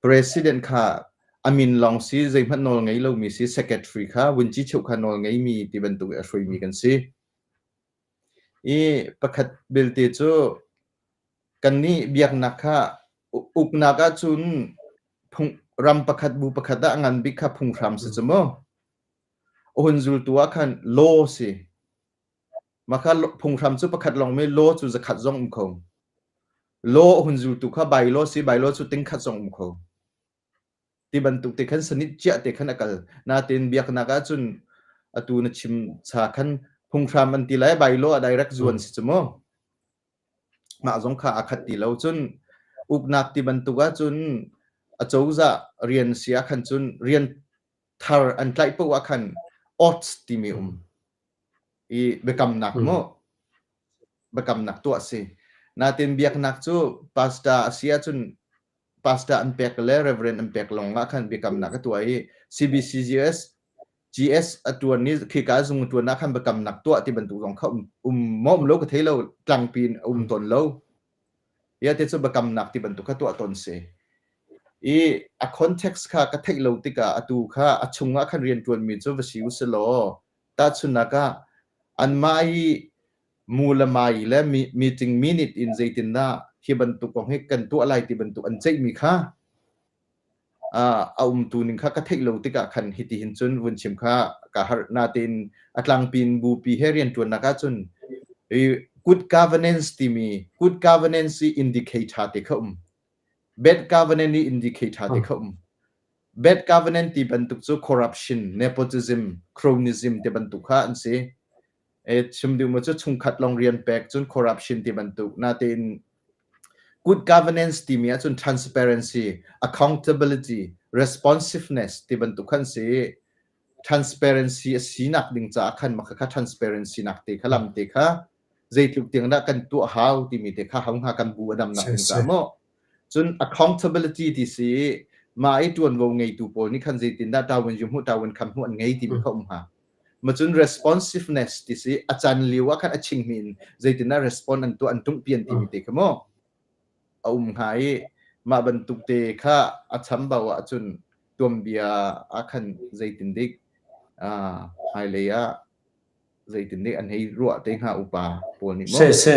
President kha a min lawng si zeihmanh nawl ngei lomi si secretary kha vunci cheu kha nawl ngeimi ti bantuk i a hruaimi kan si. I pakhat belte cu kannih biaknak kha uknak ahcun ram pakhat bu pakhat ah a ngan bik kha phunghram si cu mu. A hun zultu ah khan law si. Mah kha phunghram cu pakhat lawng mi law cu zakhat zong um kho. Law a hun zultu kha bylaw si bylaw cu tingkhat zong um kho. Ti bantuk te khan sanit ciah te khan a kal. Natin biaknak ahcun atu na chim cha khan phunghram an ti lai bylaw a direct zuan si cu mu. Mah zong kha a khat ti lo. Cun uknak ti bantuk ahcun acozah rian si ah khan cun rian thar an tlaih paoh ah khan odds timi um i biakamnak mu biakamnak tuah si. Natin biaknak cu pastor a si ahcun pastor an pek le reverend an pek lawng ah khan biakamnak a tuah i CBCGS GS a tuan ni khika zung a tuan ah khan biakamnak tuah ti bantuk zong kha um maw um lo ka thei lo tlangpi in a um tawn lo. Ia te cu biakamnak ti bantuk kha tuah tawn si. I a context kha ka theih lo tikah atu kha a chungah khan rian ṭuanmi cu va si u si law tahchunhnak ah anmah i mu le mai le meeting minute in zeitindah hi bantuk kong hi kan tuah lai ti bantuk an ceihmi kha a umtu ning kha ka theih lo tikah khan hiti hin cun vun chim kha ka harh natein a tlangpi in bupi he rianṭuannak ahcun good governance timi good governance i indicator te kha um bad governance i indicator te kha um bad governance ti bantuk cu corruption nepotism cronyism te bantuk kha an si E chim duh mu cu chungkhat lawng rian pek cun corruption ti bantuk natein good governance timi ahcun transparency, accountability, responsiveness ti bantuk khan si. Transparency a sinak ding caah khan mah kha transparency nak te kha lam te kha zeitluk tiang dah kan tuah hau timi te kha hau hnga kan bu a damnak ding caah maw. Cun accountability ti si mah i ṭuanvo ngeitu pawl nih khan zeitindah ṭawin ju hmuh ṭawin kham hmuh an ngei timi kha um hnga. Macun responsiveness ti si a can lio ah khan a chingmi in zeitindah respond an tuah an tungpian timi te kha maw a um hnga i mah bantuk te kha a chambau ahcun tuanbia ah khan zeitin dik hmailei ah zeitin dik an hei ruah te hnga upa pawl nih maw Si si.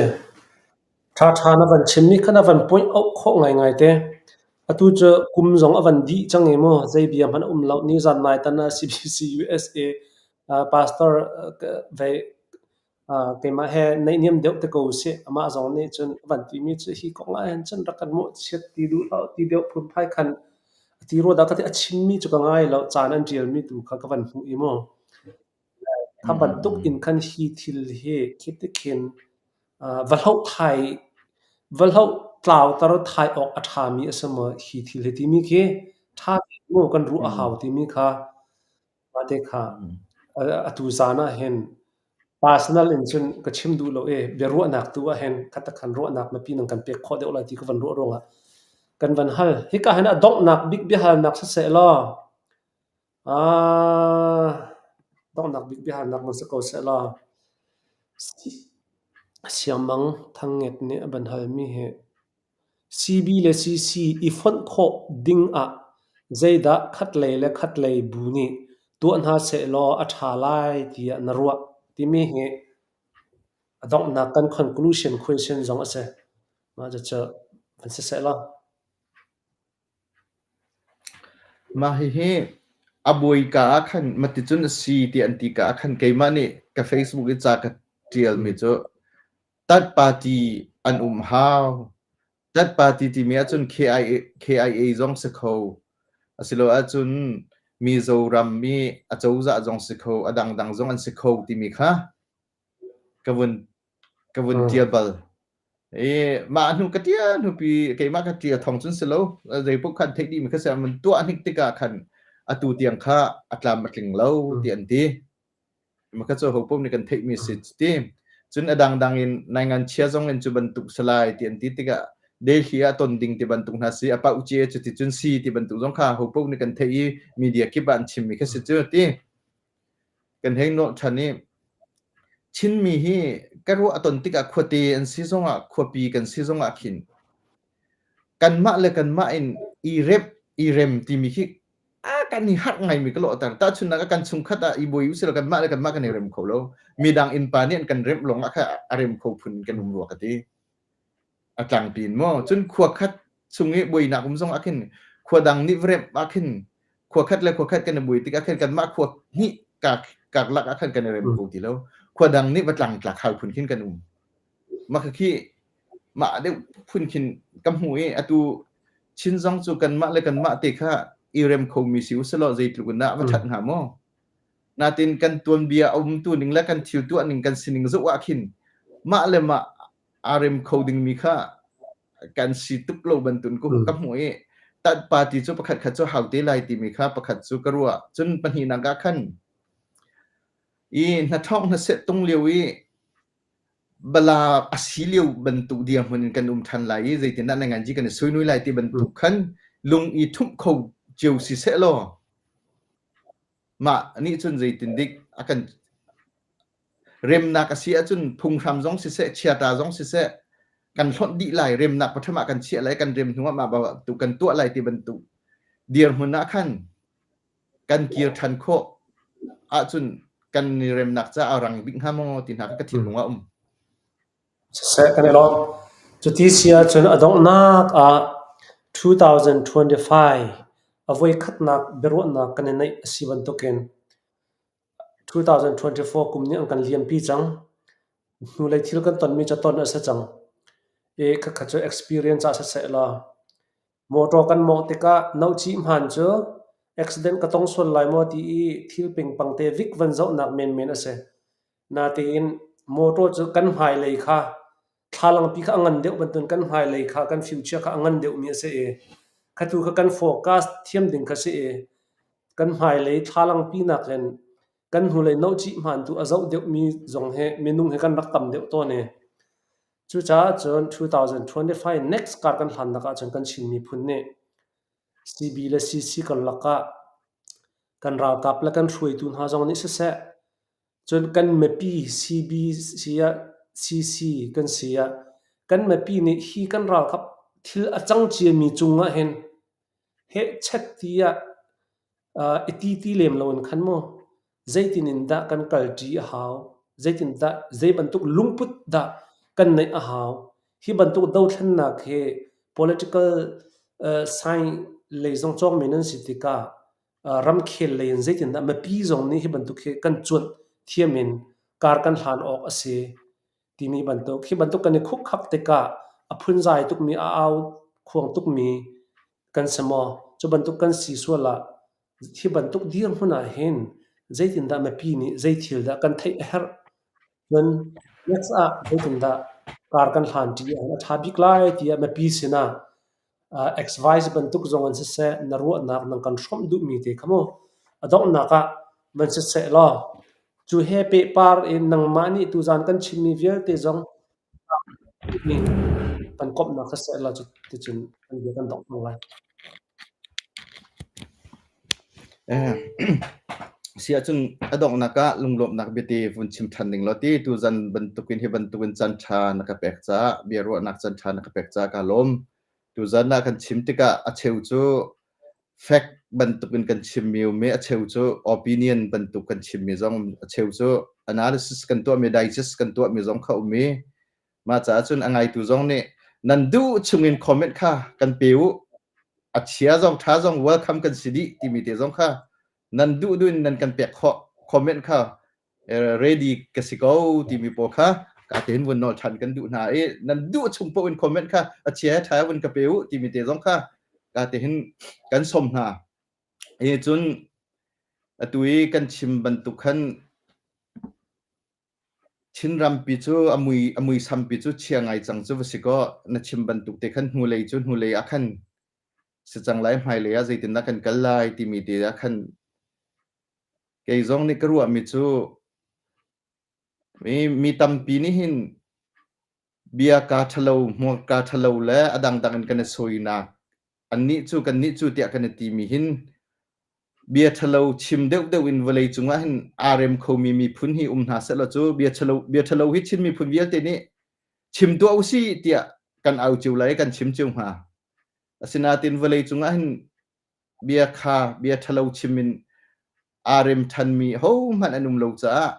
Ṭhaṭha na van chimmi kha na van point auh khawh ngaingai te. Atu cu kum zong a van dih cang i mu zei bia hmanh a um lo. Nizan nai tan ah CBC USA pastor vei keimah he naihniam deuh te ko usih. Amah zong nih cun a van timi cu hi kong ah hin cun rak kan mawhchiat ti duh hlah ti deuh phunphai khan. Ti rua dah ka ti a chimmi cu ka ngai lo caan an ṭialmi tu kha ka van hmuh i mu. Kha bantuk in khan hi thil hi khi tikhin va hloh thai va hloh tlauter thai awk a ṭhami a si maw hi thil hi timi khi ṭha tein mu kan ruah a hau timi kha mah te kha atu zaan ah hin personal in cun ka chim duh lo i biaruahnak tu ah hin kha takhan ruahnak mipi nan kan pek khawh deuh lai ti ka van ruah ruangah kan van hal. Hika hin a donghnak bik biahalnak siseh law donghnak bik biahalnak van si ko seh law Siangmang Thangnget nih a van halmi hi CB le CC i fonh khawh ding ah zeidah khatlei le khatlei bu nih tuah hna sehlaw a ṭha lai tiah na ruah timi hi a donghnak kan conclusion question zong a si. Mah cucu van si seh law. Mah hihi a buaika ah khan maticun a si ti an ti ka ah khan keimah nih ka Facebook i ca ka ṭialmi cu Third party an um hau. Third party timi ahcun KIA, KIA zong si kho. Asilo ahcun Mizoram i acozah zong si kho, a dangdang zong an si kho timi kha ka vun ka vun ṭial bal. I mah hnu ka ṭial hnupi keimah ka ṭial thawng cun si lo. Zei paoh khan theih dihmi kha si an tuah hnik tikah khan atu tiang kha a tlam a tling lo ti an ti. Mah kha cu hopaoh nih kan theihmi si ti. Cun a dangdang in naingan chia zong in cu bantuk salai ti an ti tikah Delhi ah ton ding ti bantuk hna si a pauh cie cu ti cun si ti bantuk zong kha hopaoh nih kan theih i media kip ah an chimmi kha si cu ti. Kan hei nawh ṭhan i Chinmi hi ka ruah a ton tikah khuate an si zongah khuapi kan si zongah khin kanmah le kanmah in i rep i rem timi khi a kan i harh ngaimi ka lawhter. Tahchunhnak ah kan chungkhat ah i buai usih law kanmah le kanmah kan i rem kho lo. Midang innpa nih an kan remh lawng ah kha a rem kho phun kan um rua ka ti. A tlangpi in maw cun khua khat chung i buainak um zong ah khin khua dang nih va remh ah khin khua khat le khua khat kan i buai tikah khin kanmah khua hnih karlak ah khan kan i rem kho ti lo. Khua dang nih va tlangtlak hau phun khin kan um. Mah khi mah deuh phun khin ka hmuh i atu Chin zong cu kanmah le kanmah te kha i rem khomi si usih law zeitluk in dah va ṭhat hnga maw? Natin kan tuanbia a umtu ning le kan thil tuah ning kan sining zoh ah khin mah le mah aa rem kho dingmi kha kan si tuk lo bantukin ka hmuh i tat party cu pakhat khat cu hau te lai timi kha pakhat cu ka ruah. Cun pahnihnak ah khan i hnathawk hnaseh tung lio i bala a si lio bantuk dirhmun in kan um ṭhan lai i zeitindah na nganji kan i suinui lai ti bantuk khan lung i ṭhumh kho cio si seh law mah nih cun zeitin dik a kan remnak a si ahcun phunghram zong siseh chiata zong siseh kan hlonh dih lai remnak pathum ah kan chiah lai kan rem hnu ah mah bantuk kan tuah lai ti bantuk dirhmun ah khan kan kir ṭhan khawh ahcun kan i remnak caah a rang bik hnga maw ti hna kha ka thinlung ah a um. Siseh kan i lawm. Cuti si ahcun a donghnak ah 2025 a voikhatnak biaruahnak kan i neih a si bantukin 2024 kum nih an kan liampi cang. Hnulei thil kan tonmi cu ton a si cang. I khakha cu experience ah siseh law Mawṭaw kan mawngh tikah nohcih hmaan cu accident ka tong sual lai maw ti i thil pingpang te vik van zohnak menmen a si. Natein mawṭaw cu kan hmailei kha thlalangpi kha a ngan deuh bantukin kan hmailei kha kan future kha a ngan deuhmi a si i khatu kha kan focus thiam ding kha si i kan hmailei thlalangpi nakin kan hnulei nohcih hmaan tu a zoh deuhmi zong hi minung hi kan rak tam deuh tawn i Cucaah cun 2025 next kar kan hlannak ahcun kan Chin miphun nih CB le CC karlak ah kan ralkap le kan hruaitu hna zong nih siseh, cun kan mipi CB si ah CC kan si ah kan mipi nih hi kan ralkap thil a cang ciami cung ah hin hehchet tiah i ti ti lem loin khan mu zeitin in dah kan kalṭi a hau, zeitindah zei bantuk lungput dah kan neih a hau. Hi bantuk dothlennak hi political science lei zong cawngmi nan si tikah ramkhel lei in zeitindah mipi zong nih hi bantuk hi kan cuanh thiam in kar kan hlan awk a si timi bantuk. Hi bantuk kan i khukkhak tikah a phunzai tukmi, a au khuang tukmi kan si maw? Cu bantuk kan si sual ah hi bantuk dirhmun ah hin zeitindah mipi nih zei thil dah kan theih a herh? Cun next ah zeitindah kar kan hlan ṭi ahhin a ṭha bik lai tiah mipi sinah ex-vice bantuk zong in siseh na ruahnak nan kan hrawmh duhmi te kha mu a donghnak ah van siseh law cu he pehpar in nangmah nih tuzaan kan chimmi vialte zong kan komhnak siseh law cuticun kan bia kan dongh cang lai. Si ahcun a donghnak ah lunglawmhnak biate vun chim ṭhan ning law ti tuzan bantukin hi bantukin caan ṭha na ka pek caah biaruahnak caan ṭha na ka pek caah kaa lawm. Tuzan ah kan chim tikah a cheu cu fact bantukin kan chimmi um i a cheu cu opinion bantuk kan chimmi zong a cheu cu analysis kan tuahmi digest kan tuahmi zong kha um i mah caah cun a ngaitu zong nih nan duh chungin comment kha kan pe u a chia zong ṭha zong welcome kan si dih timi te zong kha nan duh duh in nan kan pek khawh comment kha ready ka si ko timi pawl kha ka tein vun nawl ṭhan kan duh hna i nan duh chung paoh in comment kha a chia ṭha vun ka pe u timi te zong kha ka tein kan som hna i cun atu i kan chim bantuk khan Chinrampi cu a mui a muisampi cu chia ngai cang cu va si kaw na chim bantuk te khan hnulei cu hnulei ah khan si cang lai hmailei ah zeitindah kan kal lai timi te ah khan kei zong nih ka ruahmi cu mi, mi tampi nih hin bia kaa ṭhalo, hmurka ṭhalo le a dangdang in kan i sawinak annih cu kannih cu tiah kan i timi hin bia ṭhalo chim deuhdeuh in vawlei cungah hin aa rem khomi miphun hi um hna sehlaw cu bia ṭhalo bia ṭhalo hi Chin miphun vialte nih chim tuah usih tiah kan au cio lai kan chim cio hnga. Asinain vawlei cungah hin bia kha bia ṭhalo chim in aa rem ṭhanmi hohmanh an um lo caah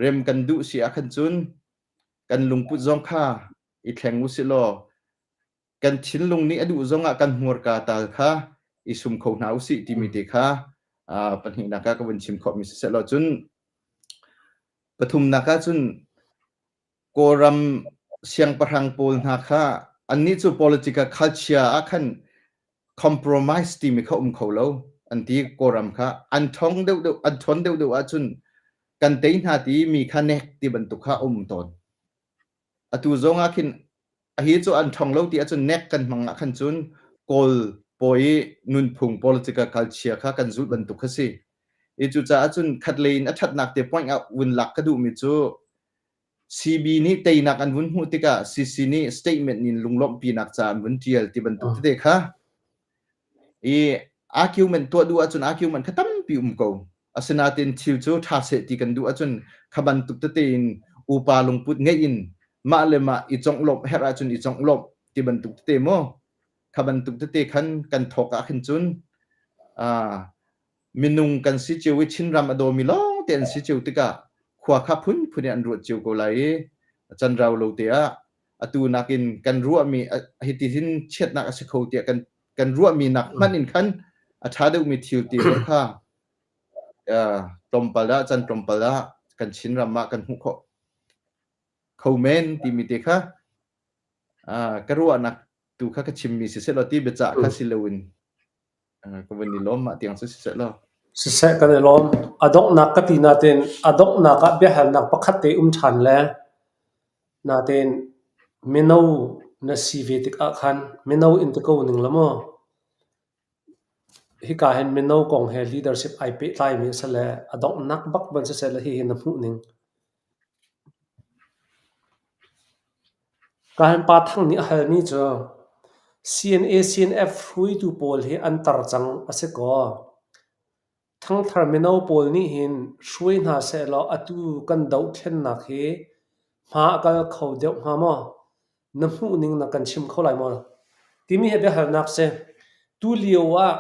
rem kan duh si ah khan cun kan lungput zong kha i thleng usih law kan thinlung nih a duh zongah kan hmurka tal kha i sum kho hna usih timi te kha pahnihnak ah ka vun chim khawhmi siseh law cun pathumnak ah cun Kawlram siangpahrang pawl hna kha annih cu political culture ah khan compromise timi kha um kho lo an ti Kawlram kha an ṭhong deuhdeuh an ṭhawn deuhdeuh ahcun kan tei hna ti mi kha nek ti bantuk kha um tawn. Atu zong ah khin hi cu an ṭhong lo ti ahcun nek kan hmang ah khan cun Kawl pawi i nunphung political culture kha kan zulh bantuk kha si. I cucaah cun khatlei in a ṭhatnak te point ah vun lak ka duhmi cu CB nih teinak an vun hmuh tikah CC nih statement in lunglawmhpinak ca an vun ṭial ti bantuk tete kha i argument tuah duh ahcun argument kha tampi um ko. Asinain thil cu ṭha seh ti kan duh ahcun kha bantuk tete in upa lungput ngeih in mah le mah i conglawmh herh ahcun i conglawmh ti bantuk tete maw kha bantuk tete khan kan thawk ah khin cun minung kan si cio i Chinram a dawmi lawng te an si cio tikah khua kha phunphun in an ruat cio ko lai i can rau lo te ah atu nakin kan ruahmi hiti hin chiatnak a si kho tiah kan kan ruahmi nak hmanh in khan a ṭha deuhmi thil ti zong kha tlawmpal ah can tlawmpal ah kan Chinram ah kan hmuh khawh kho men timi te kha ka ruahnak tu kha ka chimmi si seh law ti biacah kha si loin ka vun i lawm mah tiang cu siseh law. Siseh kan i lawm. A donghnak ka ti nain a donghnak ah biahalnak pakhat te um ṭhan le nain mino na si ve tikah khan mino in ti ko ning la maw? Hika hin mino kong he leadership ai pehtlaimi a si le a donghnak bak van siseh le hihi na hmuh ning. Kahin Pa Thang nih a halmi cu CNA-CNF hruaitu pawl hi an tar cang a si kaw, ṭhangthar mino pawl nih hin hruai hna sehlaw atu kan dohthlennak hi hma a kal kho deuh hnga maw? Na hmuhning na kan chim kho lai maw? Timi hi biahalnak si. Tulio ah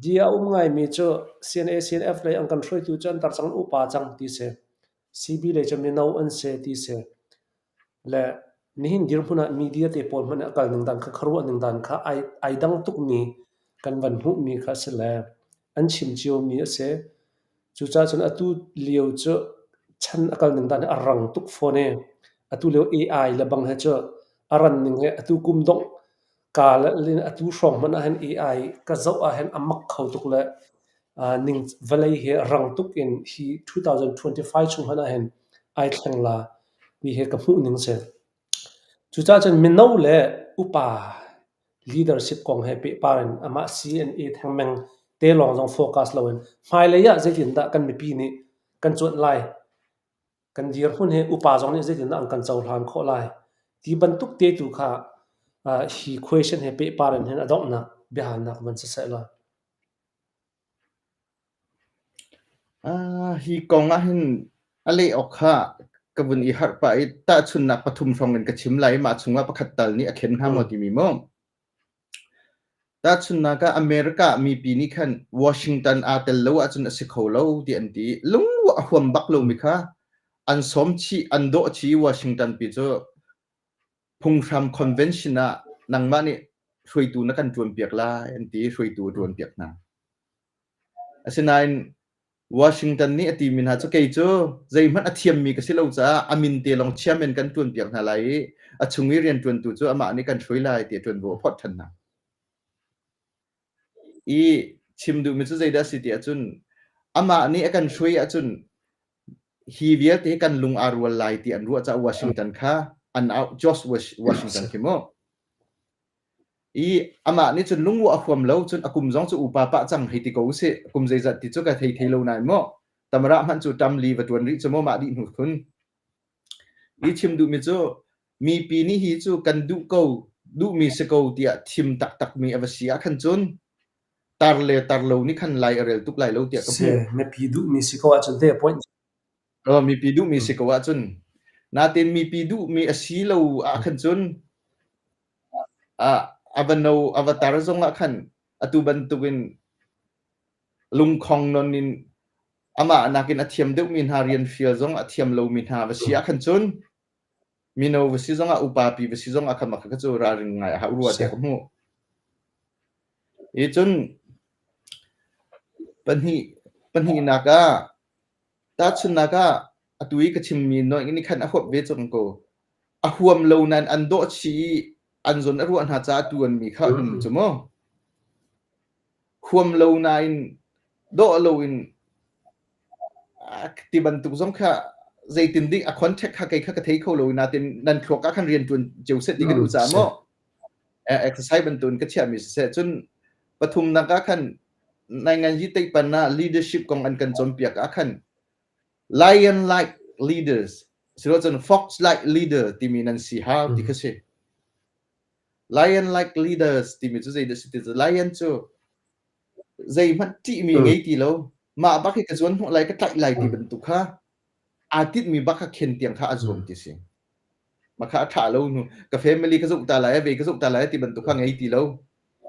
bia a um ngaimi cu CNA-CNF lei an kan hruaitu cu an tar cang, an upa cang ti si. CB lei cu mino an si ti si. Le nihin dirhmun ah media te pawl hmanh a kal ning dan kha khuaruah ning dan kha ai, ai dang tukmi kan van hmuhmi kha a si le an chim ciomi a si. Cucaah cun atu lio cu chan a kal ning dan hi a rang tuk fawn i atu lio AI le bang he cu a ran ning he atu kum dongh. Ka le atu hrawng hmanh ahhin AI ka zoh ahhin a mak kho tuk le ning vawlei hi rang tuk in hi 2025 chung hmanh ahhin ai thleng la ti hi ka hmuh ning si. Cucaah cun mino le upa leadership kong he pehpar in amah CNA thengmeng te lawng zong focus loin hmailei ah zeitindah kan mipi nih kan cuanh lai, kan dirhmun hi upa zong nih zeitindah an kan cohlan khawh lai ti bantuk te tu kha hi question he pehpar in hin a donghnak biahalnak van si seh law. Hi kong ah hin a leh awk kha ka vun i harh pah i tahchunhnak pathum hrawng in ka chim lai i mah chungah pakhat tal nih a khen hnga maw timi mu. Tahchunhnak ah America mipi nih khan Washington aa tel lo ahcun a si kho lo ti an ti i lungruah a huam bak lomi kha an sawm chih, an dawh chih i Washington pi cu phunghram convention ah nangmah nih hruaitu na kan ṭuanpiak lai an ti i hruaitu a ṭuanpiak hna. Asinain Washington nih a timi hna cu kei cu zeihmanh a thiammi ka si lo caah a min te lawng chairman kan ṭuanpiak hna lai i a chung i rianṭuantu cu amah nih kan hruai lai ti a ṭuanvo a phawt ṭhan hna. I chim duhmi cu zeidah a si ti ahcun amah nih a kan hruai ahcun hi vialte hi kan lung aa rual lai ti an ruah caah Washington kha an auh George Washington khi mu. I amah nih cun lungruah a huam lo cun a kum zong cu upa pah cang hei ti ko usih kum zeizat ti cu ka thei thei lo nain maw tamara hmanh cu tam li va tuan rih cu maw mah dih hnu khun i chim duhmi cu mipi nih hi cu kan duh ko duhmi si ko tiah thim taktakmi a va si ah khan cun tar le tar lo nih khan lai a rel tuk lai lo tiah ka Si, hmuh. mipi duhmi si ko ahcun te point. Mipi duhmi si ko ahcun natin mipi duhmi a si lo ah khan cun a va no a va tar zong ah khan atu bantukin lungkhong non in amah nakin a thiam deuhmi hna rian fial zong a thiam lomi hna va si ah khan cun mino va si zong ah upa pi va si zong ah khan mah kha cu ralring ngai a hau rua tiah ka hmuh. Hi cun pahnih pahnihnak ah tahchunhnak ah atu i ka chimmi noi nih khan a huap ve cang ko. A huam lo nain an dawh chih i an zawn a ruah hna caah ṭuanmi kha an um cu mu. Huam lo nain dawh loin ti bantuk zong kha zeitin ding a contact kha kei kha ka thei kho lo natin nan thluak ah khan rian ṭuan cio seh ti ka duh caah maw exercise bantukin ka chiahmi siseh cun pathumnak ah khan nainganzi teipan ah leadership kong an kan cawnpiak ah khan lion like leaders silo cun fox like leader timi nan si hau ti kha si lion like leaders timi cu zeidah si ti cu lion cu zeihmanh ṭihmi ngei ti lo mah bak hi ka zuan hnawh lai ka tlaih lai ti bantuk kha aa tinhmi bak kha khen tiang kha a zuam ti si mah kha a ṭha lo nu ka family ka zoh ta lai ve ka zoh ta lai ti bantuk kha ngei ti lo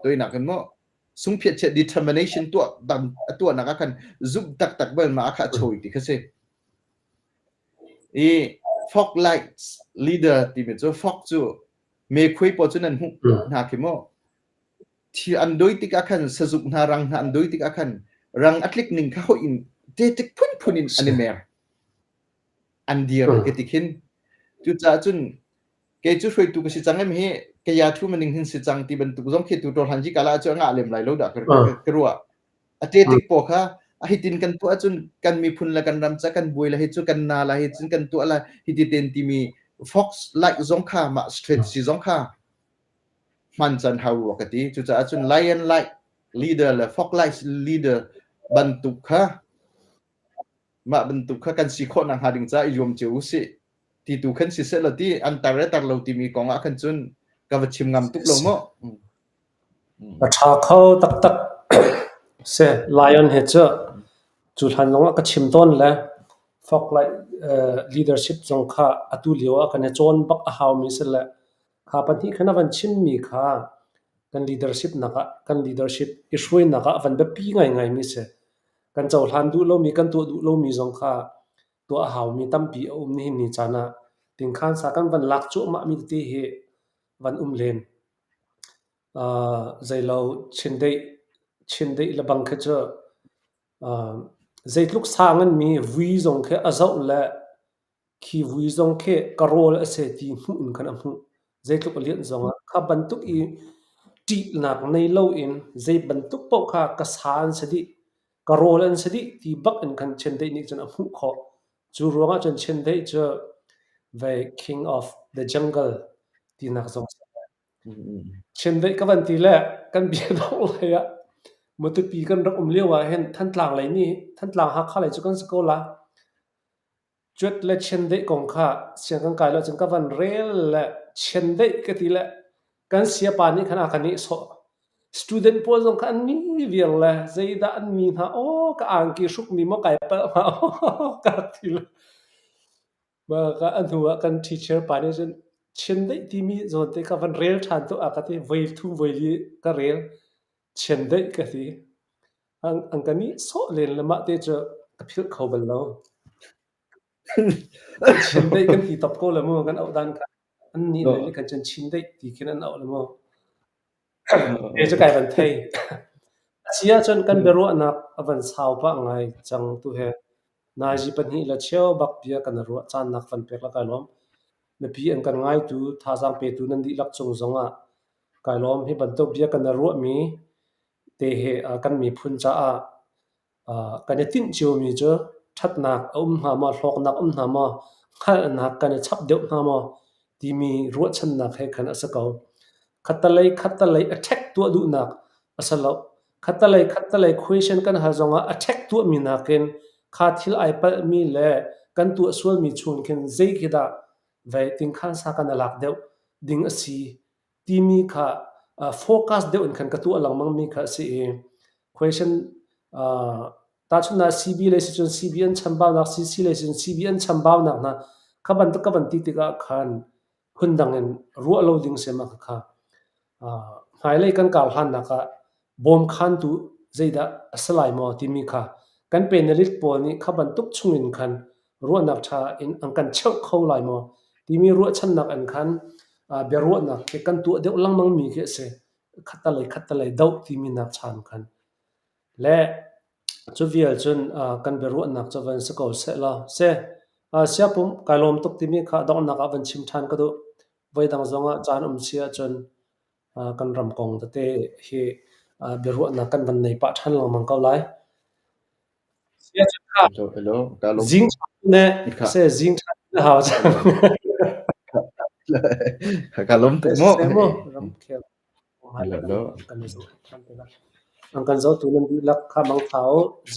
toinak in maw sungphiat chiat determination tuah dang a tuahnak ah khan zumh taktak bal ma kha a chawi ti kha si i fog lights leader timi cu fog cu mekhuai pawl cu nan hmuh hna khi maw Thil an doi tikah khan sazuk hna rang hna an doi tikah khan rang a tlik ning kha hoih in tetik phunphun in an i mer. An dir ka ti khin. Cucaah cun kei cu hruaitu ka si cang em hi kaya thu maning hin si cang ti bantuk zong khi tu tor han ji kala cu a ngah lem lai lo dah ka ruah. A tetik paw kha a hitin kan tuah cun kan miphun le kan ram ca kan buai la hi cu kan na la hi cun kan tuah la hiti ten timi fox like zong kha mah strategy zong kha hman can hau rua ka ti. Cucaah cun lion like leader le fox like leader bantuk kha mah bantuk kha kan si khawh nak hnga ding caah i zuam cio usih ti tu khan si seh law ti an tar le tar lo timi kong ah khan cun ka va chim ngam tuk lo mu. A ṭha kho taktak. Si, lion he cu cu hlan zongah ka chim tawn le fox like leadership zong kha atu lio ah kan i cawn bak a haumi si le Kha pahnih khan a van chimmi kha kan leadership nak ah kan leadership i hruainak ah a van biapi ngaingaimi si. Kan cohlan duh lomi, kan tuah duh lomi zong kha tuah a haumi tampi a um nihin ni caan ah tingkhansa kan van lak cuahmahmi tete hi van um len. Zeilo chindeih, chindeih le bang khi cu zeitluk sang in mi vui zong khi a zoh le Khi vui zong khi ka rawl a si ti hmuh in khan a hmuh. Zeitluk a lianh zongah kha bantuk i. Ṭihnak nei loin zei bantuk paoh kha ka sa an si dih, ka rawl an si dih ti bak in khan chiandeih nih cun a hmuh khawh. Cu ruangah cun chiandeih cu vei king of the jungle tinak zong a si. Chiandeih ka van ti le kan bia dongh lei ah Matupi kan rak um lio ah hin Thantlang lei nih Thantlang Hakha lei cu kan si ko la. Cuat le chiandeih kong kha siang kan kai lo ahcun ka van rel le chiandeih ka ti le kan sayapa nih khan a ka nehsawh. Student pawl zong kha an ni viar le zeidah an ni hna aw ka angki hrukmi maw kai palh hnga aw ka rak ti le. Mah ka a hnu ah kan teacher pa nih cun chiandeih timi zawn te kha van rel ṭhan tuah a ka ti. Voi thum voi li ka rel. Chiandeih ka ti. An ka nihsawh len le mah te cu ka philh kho bal lo. Chindeih kan ti top ko le mu kan auh dan kha. An nih le nih kan cun Chindeih ti khin an auh le mu. Te cu kai van thei. A si ahcun kan biaruahnak a van sau pah ngai cang tu he. Nazi pahnih le cheu bak bia kan i ruah caan nak van pek la kai lawm. Mipi an kan ngaitu, thazaang petu nan dihlak cung zongah kai lawm. Hi bantuk bia kan i ruahmi te he kan miphun caah kan i tinh ciomi cu ṭhatnak a um hnga maw, hlawknak um hnga maw, hngalhnak kan i chap deuh hnga maw timi ruahchannak he khan a si ko. Khattalei khattalei a ṭhek tuah duhnak a si lo. Khattalei khattalei question kan hal zongah a ṭhek tuahmi nakin kha thil ai palhmi le kan tuah sualmi chung khin zei khi dah vei tingkhansa kan i lak deuh ding a si timi kha focus deuh in khan ka tuah lengmang mi kha a si i question tahchunhnak CB lei si cun CB an chambaunak CC lei si cun CB an chambaunak hna kha bantuk ka van ti tikah khan phundang in ruah lo ding si ma kha hmailei kan kar hlannak ah bawmkhantu zeidah a si lai maw timi kha kan panelist pawl nih kha bantuk chungin khan ruahnak ṭha in an kan cheuh kho lai maw timi ruahchannak in khan biaruahnak khi kan tuah deuh lengmang mi khi a si. Khattalei khattalei doh timi nak chan khan. Le cu vial cun kan biaruahnak cu van si ko sehlaw seh. Siapum kai lawm tuk timi kha donghnak ah van chim ṭhan ka duh. Voidang zongah caan um si ahcun kan ram kong tete hi biaruahnak kan van nei pah ṭhan lengmang ko lai. Hello, hello, ka lawm. Zing ne se zing ṭhan na hau cang. Ka lawm tuk mu. Mu ramkhel. Hello, hello. An kan zohtu nan dihlak kha mangtha u. Zing.